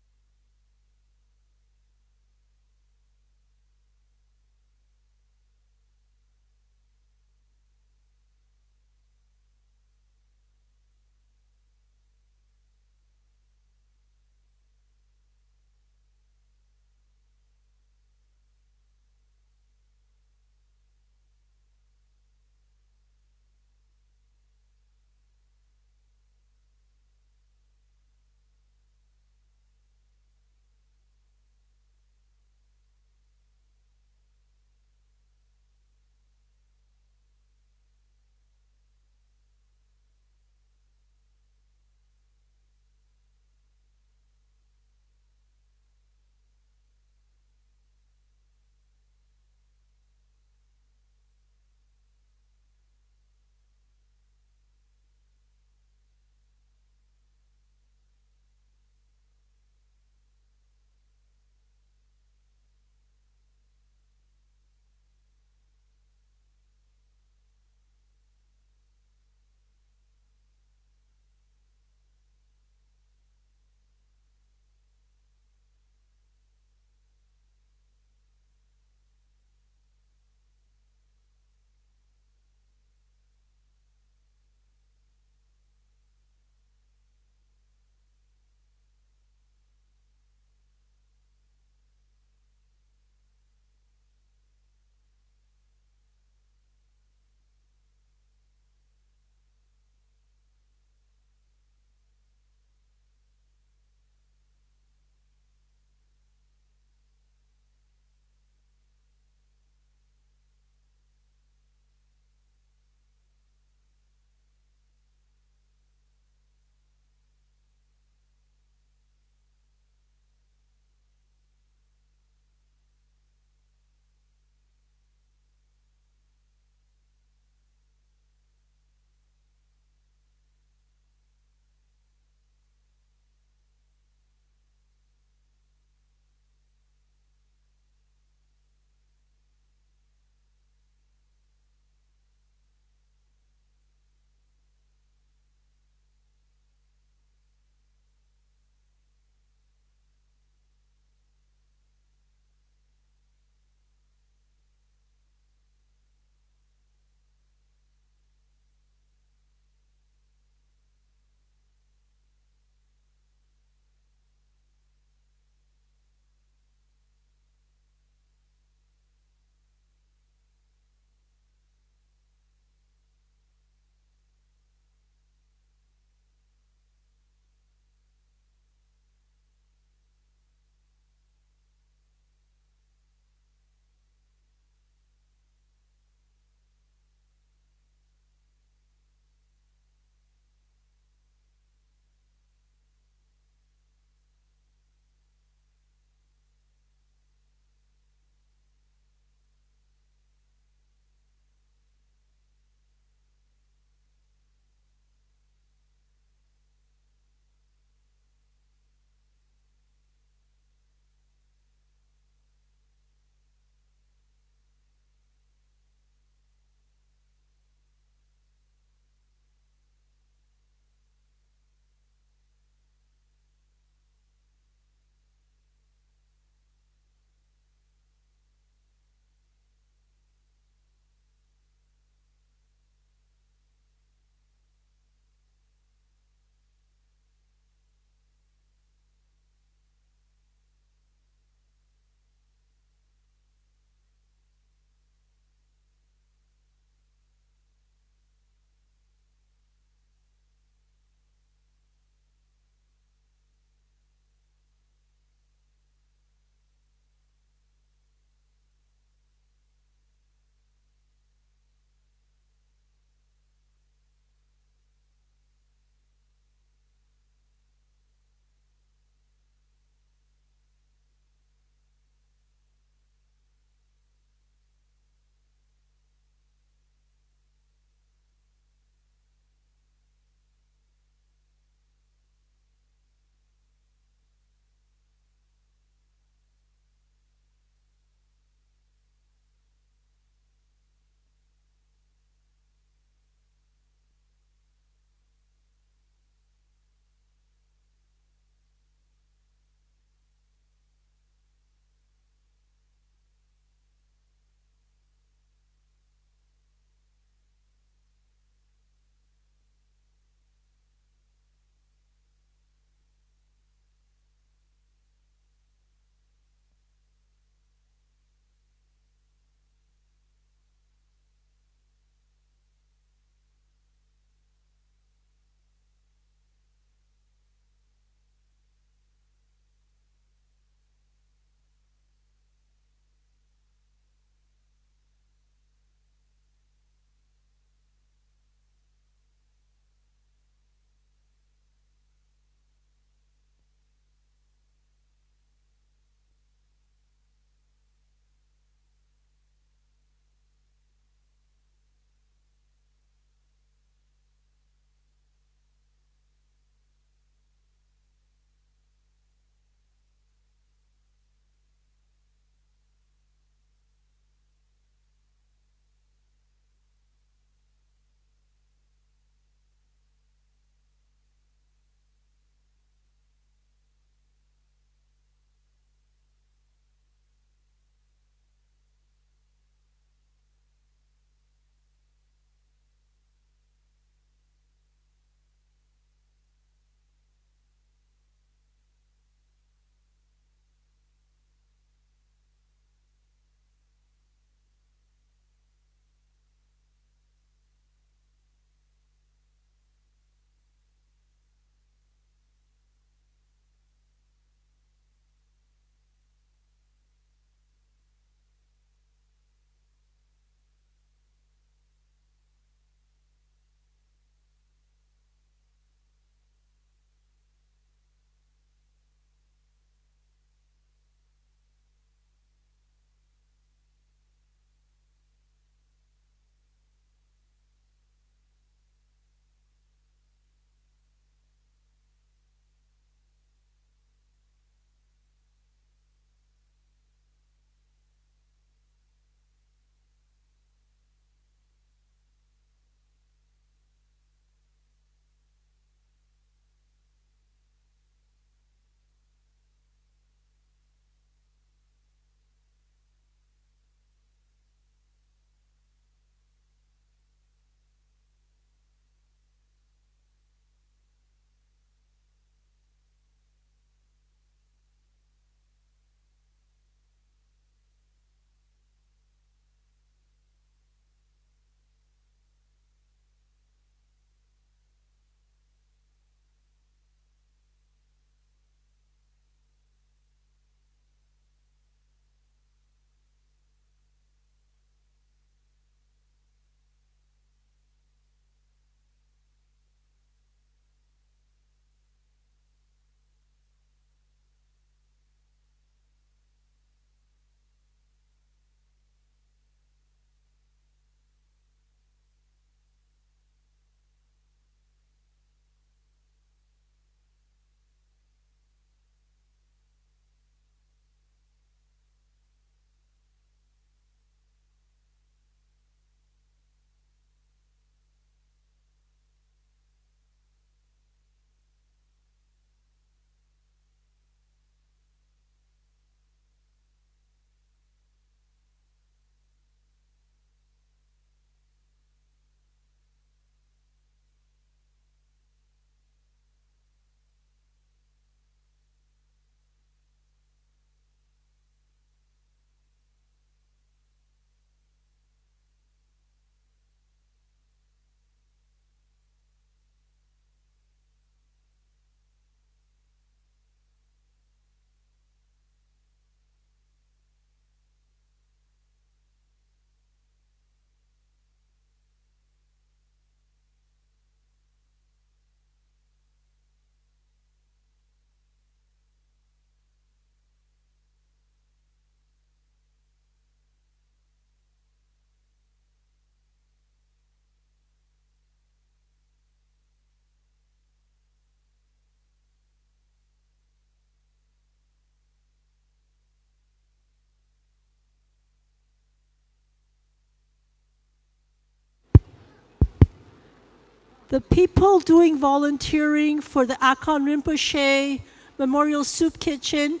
The people doing volunteering for the Akon Rinpoche Memorial Soup Kitchen,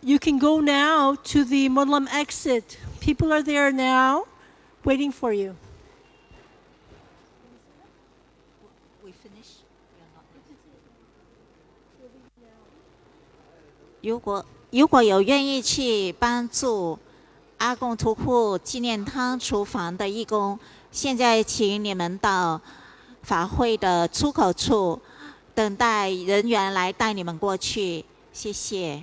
you can go now to the Mawlam exit. People are there now, waiting for you. We finish? We are not. 如果如果有愿意去帮助阿贡图库纪念汤厨房的义工，现在请你们到法会的出口处，等待人员来带你们过去。谢谢。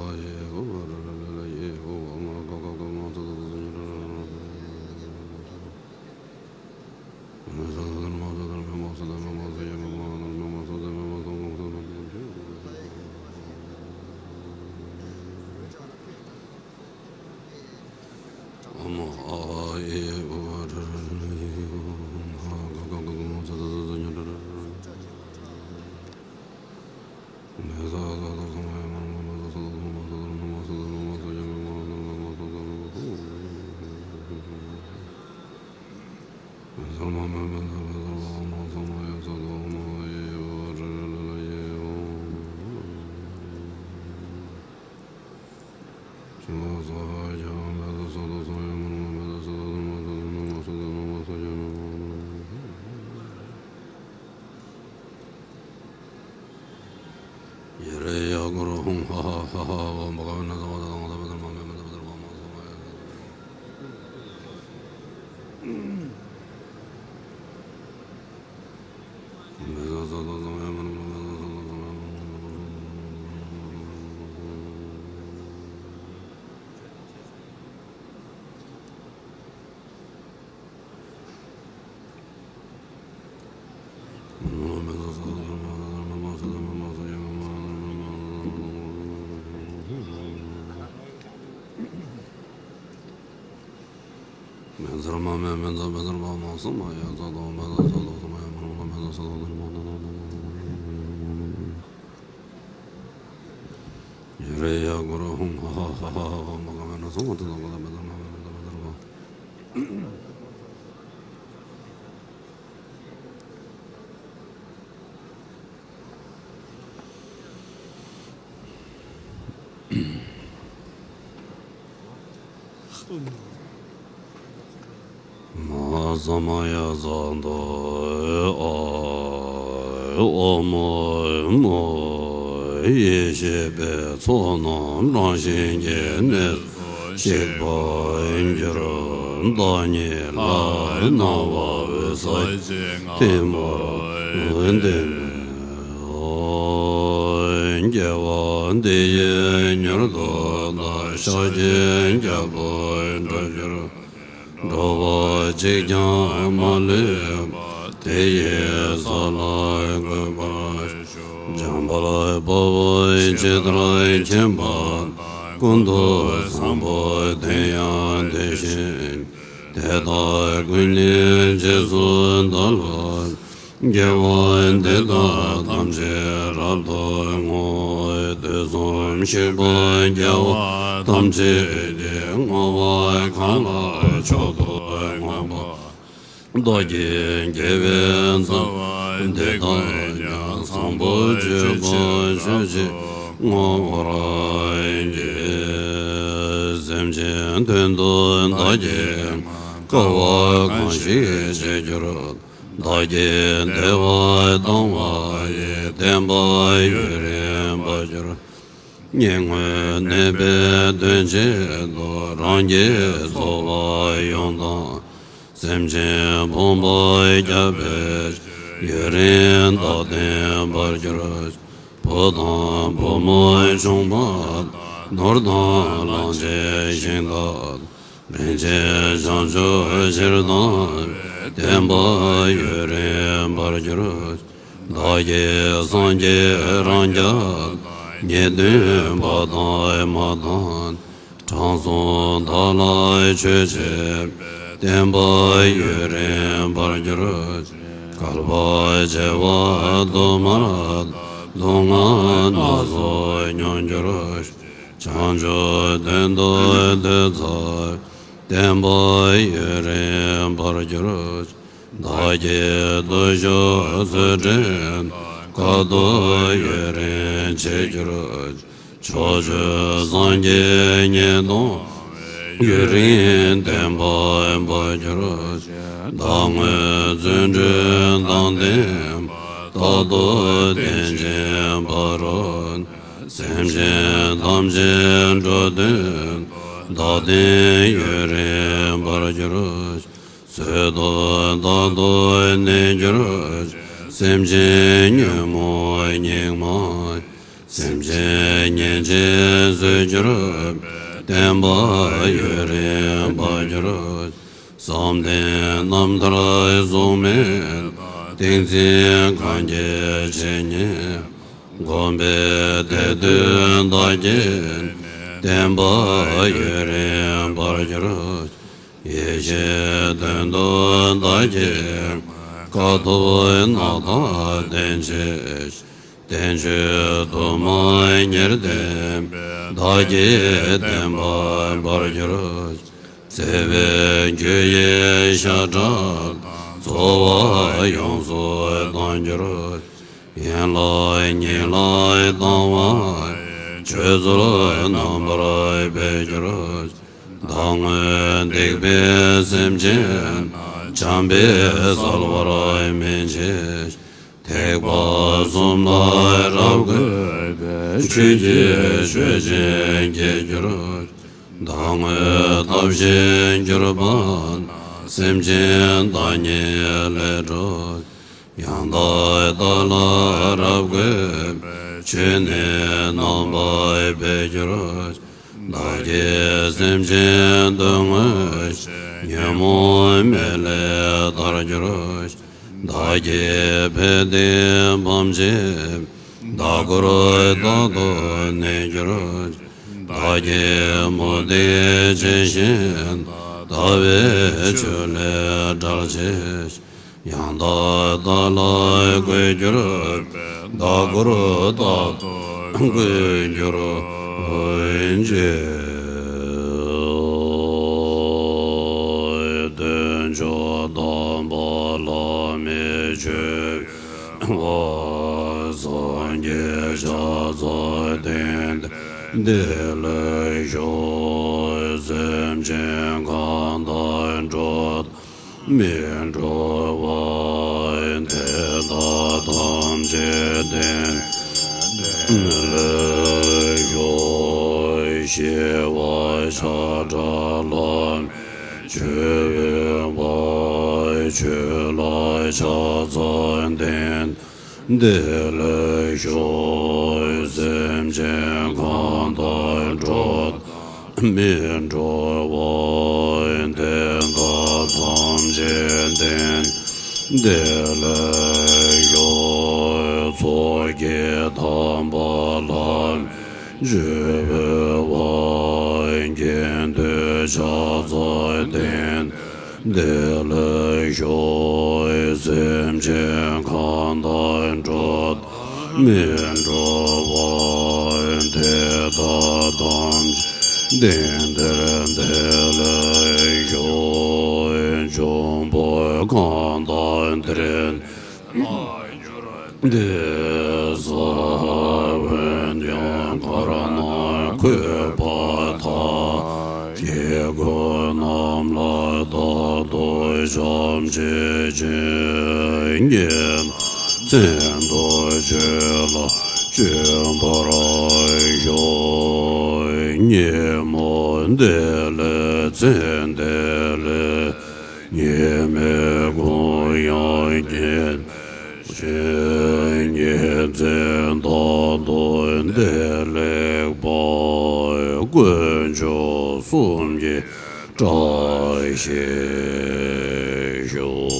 མ་ཧཱ་ས་མ་ཡ་ས་ཏྭ། ཨ་ཨོ་མོ་མོ། ཡེ་ཤེས་པའི་ཚོགས་རྣམས་རང་བཞིན་གྱིས་གནས་སུ་གཤེགས་པར་འགྱུར། བདག་ཉིད་ལྷར་སྣང་བ་འོད་གསལ་གྱི་ལྟད་མོར་འོད་ལྡན་མའི། སྐྱེ་བ་འདི་ཡིས་མྱུར་དུ་བདག་ཤཱཀྱའི་རྒྱལ་པོར་འགྲུབ་འགྱུར། འགྲོ་བ་གཅིག་ཀྱང་མ་ལུས་པ། དེ་ཡི་ས་ལ་འགོད་པར་ཤོག། འཇམ་དཔལ་དཔའ་བོས་ཇི་ལྟར་མཁྱེན་པ་དང་། ཀུན་ཏུ་བཟང་པོ་དེ་ཡང་དེ་བཞིན། དེ་དག་ཀུན་ནི་རྗེས་སུ་བདག་སློབ། དགེ་བ་འདི་དག་ཐམས་ཅད་རབ་ཏུ་བསྔོ། དུས་གསུམ་གཤེགས་པ་རྒྱལ་བ་ཐམས་ཅད་ཀྱིས། བསྔོ་བ་གང་ལ་མཆོག་ཏུ་བསྔགས་པ། བདག་གི་དགེ་བའི་རྩ་བ་འདི་དག་ཀྱང་། བཟང་པོ་སྤྱོད་པ་སྤྱོད་ཕྱིར་བསྔོ་བར་བགྱི། སེམས་ཅན་དོན་དུ་བདག་གིས་དཀའ་བ་གང་ཞིག་སྤྱད་གྱུར། བདག་གིས་བདེ་བ་བཏང་བ་ཡི། བསྟན་པ་ཡུན་རིང་འབར་གྱུར། ཉེ་སྔོན་ནད་པའི་དོན་ཆེད་དུ། རང་གི་རྩོལ་བ་ཡོངས་བཏང་། སེམས་ཅན་ཕོངས་པར་བྱ་བའི་ཕྱིར། ཡུན་རིང་བདག་བསྟན་འབར་གྱུར། བུ་དང་བུ་མོ་ཆུང་མ་དང་། ནོར་དང་གླང་ཆེན་ཤིང་རྟ་དང་། རིན་ཆེན་བྱང་ཆུབ་ཕྱིར་བཏང་བའི། བསྟན་པ་ཡུན་རིང་འབར་གྱུར། བདག་གིས་སངས་རྒྱས་རང་རྒྱལ་དང་། ཉེ་འདུན་པ་དང་ཨེ་མ་དང་། དྲང་སྲོང་བདག་ལ་མཆོད་བྱེད་པའི། བསྟན་པ་ཡུན་རིང་འབར་གྱུར་ཅིག། བསྐལ་པ་བྱེ་བ་དུ་མར་བདག་སྡུག་བསྔལ་སྣ་ཚོགས་མྱོང་གྱུར་ཅིག། བྱང་ཆུབ་དོན་དུ་གདུལ་བྱའི། བསྟན་པ་ཡུན་རིང་འབར་གྱུར་ཅིག། བདག་གི་བརྟུལ་ཞུགས་ཚུལ་ཁྲིམས་དང་། དཀའ་ཐུབ་ཡུན་རིང་འཆད་གྱུར་ཅིག། ཕྱོགས་བཅུའི་སངས་རྒྱས་ཉིད་དང་། ཡུན་རིང་བསྟན་པ་འབར་གྱུར་ཅིག། བདག་དངོས་བརྩོན་འགྲུས་དང་ལྡན་པ། རྟག་ཏུ་བརྟན་ཅིང་འབར་རོ། སེམས་ཅན་ཐམས་ཅད་འགྲོ་དོན་དུ། བདག་བསྟན་ཡུན་རིང་འབར་གྱུར་ཅིག། བཟོད་པ་རྟག་ཏུ་གནས་གྱུར་ཅིག། སེམས་ཅན་ཉོན་མོངས་སྙིགས་མ། སེམས་ཅན་ཉེན་ཅིང་བཟོད་གྱུར་ཅིག། བརྟན་པ་ཡུན་རིང་འབར་གྱུར་ཅིག། བསམ་གཏན་རྣམ་ཐར་གཟུགས་མེད་ལ། ཏིང་འཛིན་གང་སྐྱེས་ཇི་སྙེད་པ། བསྒོམས་པས་དེ་དུས་བདག་བསྐྱེད་ནས། བརྟན་པ་ཡུན་རིང་འབར་གྱུར་ཅིག། ཡེ་ཤེས་དོན་དུ་བདག་བསྐྱེད་པ། དཀའ་ཐུབ་རྣམ་དག་ལྡན་བྱེད་ཅིག། བསྟན་བཅོས་དུ་མ་ཉེར་བརྟེན་པའི། བདག་བསྐྱེད་བརྟན་པ་འབར་གྱུར་ཅིག། བརྩེ་བའི་རྒྱུ་ཡི་ཞབས་ཁྲ་དང་། རྩོལ་བ་ཡོངས་སུ་དྭངས་གྱུར་ཅིག། ཡན་ལག་ཉིད་ལ་ལྟ་བ་ཡི། ཆོས་ཚུལ་རྣམ་པར་འཕེལ་གྱུར་ཅིག། བདག་དངོས་སྡིག་པའི་སེམས་ཅན་རྣམས། བྱམས་པས་གསལ་བར་སྨིན་བྱེད་ཅིག། ཐེག་པ་གསུམ་དང་རབ་འགོད་པའི། ཆོས་ཀྱི་ཆོས་ཅན་སྐྱེ་གྱུར་ཅིག། བདག་དངོས་ཐབས་ཤེས་གྱུར་པ་རྣམས། སེམས་ཅན་བདག་ཉིད་ལས་གྲོལ་ཅིག། ཡང་དག་བདག་ལ་རབ་འགོད་པའི། ཆོས་ནི་རྣམ་པར་འཕེལ་གྱུར་ཅིག། བདག་བསྐྱེད་སེམས་ཅན་དོན་དངོས་གཞི། ཉོན་མོངས་མེ་ལས་དར་གྱུར་ཅིག། བདག་བསྐྱེད་ཕན་བདེའི་བམ་བྱས་པའི། བདག་འཁོར་རྟག་ཏུ་གནས་གྱུར་ཅིག། བདག་བསྐྱེད་མུ་སྟེགས་ཇི་བཞིན་དུ། ལྟ་བའི་ཆོས་ལས་བསྒྲལ་བྱེད་ཅིག། ཡང་དག་བདག་ལ་འགོད་གྱུར་པའི། བདག་འཁོར་རྟག་ཏུ་འགོད་གྱུར་ཅིག། དཀོན་མཆོག་དམ་པ་བླ་མེད་མཆོད་པའི་དབང་། སངས་རྒྱས་ཕྱག་འཚལ་རྟེན་འདིར་ལེགས་ཤོག། སེམས་ཅན་གང་དག་འགྲོ་མི་འགྲོ་བ་དེ་དག་ཐམས་ཅད་རྟེན་འདིར་ལེགས་ཤོག། ཞི་བ་ཆགས་བྲལ་ལྷ་མིའི་མཆོད་པའི་དབང་། ཆོས་ལ་ཕྱག་འཚལ་རྟེན་འདིར་ལེགས་ཤོག། སེམས་ཅན་གང་དག་འགྲོ་མི་འགྲོ་བ་དེ་དག་ཐམས་ཅད་རྟེན་འདིར་ལེགས་ཤོག། ཚོགས་ཀྱི་ཐབས་པ་ལྷ་མིའི་མཆོད་པའི་དབང་། དགེ་འདུན་ཕྱག་འཚལ་རྟེན་འདིར་ལེགས་ཤོག། སེམས་ཅན་གང་དག་འགྲོ་མི་འགྲོ་བ་དེ་དག་ཐམས་ཅད་རྟེན་འདིར་ལེགས་ཤོག། འབྱུང་པོ་གང་དག་འདིར་འདི་ས་འོན་ཀྱང་། གར་སྣང་འཁོད་པ་དག་དཀྱིལ་འཁོར་རྣམས་ལ་རྟག་ཏུ་བྱམས་བརྩེ་ཅན། ཉེ་གནས་མཚན་དུ་ཆོས་ལ་སྤྱོད་པར་ཤོག། ཉིན་མོ་བདེ་ལེགས་མཚན་བདེ་ལེགས། ཉི་མའི་གུང་ཡང་ཉིན་བྱེད། ཉིན་མཚན་རྟག་ཏུ་བདེ་ལེགས་པ། དཀོན་མཆོག་གསུམ་གྱི་བཀྲ་ཤིས་ཤོག།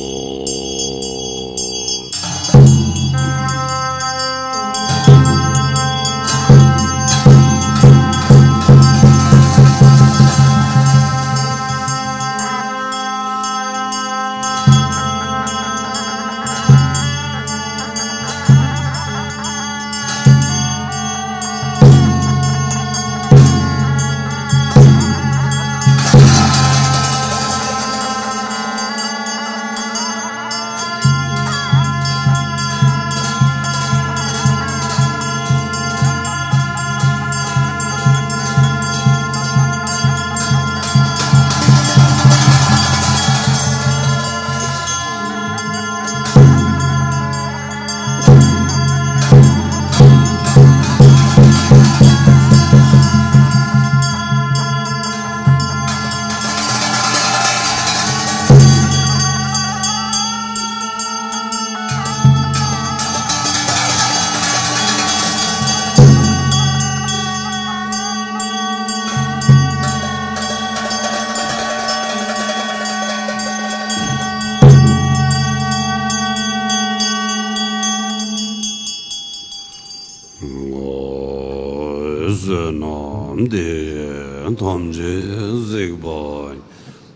བསོད་ནམས་འདི་ཡིས་ཐམས་ཅད་གཟིགས་པ་ཉིད།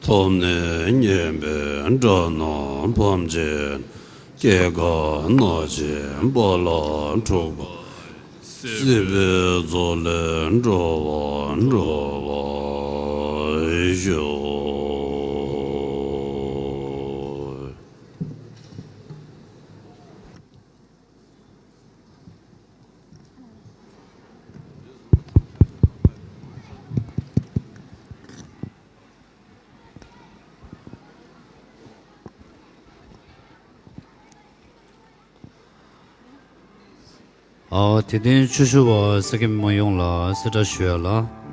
ཐོབ་ནས་ཉེས་པའི་དགྲ་རྣམས་ཕམ་བྱས་ནས། སྐྱེ་རྒ་ན་འཆིའི་རྦ་རླབས་འཁྲུགས་པ་ཡི། སྲིད་པའི་མཚོ་ལས་འགྲོ་བ་སྒྲོལ་བར་ཤོག། ཨ། དེ་རིང་ཆོས་ཞུ་བ་ས་དགེ་མི་མང་ཡོངས་ལ་གསལ་བསྒྲགས་ཞུ་ཡ་ལ།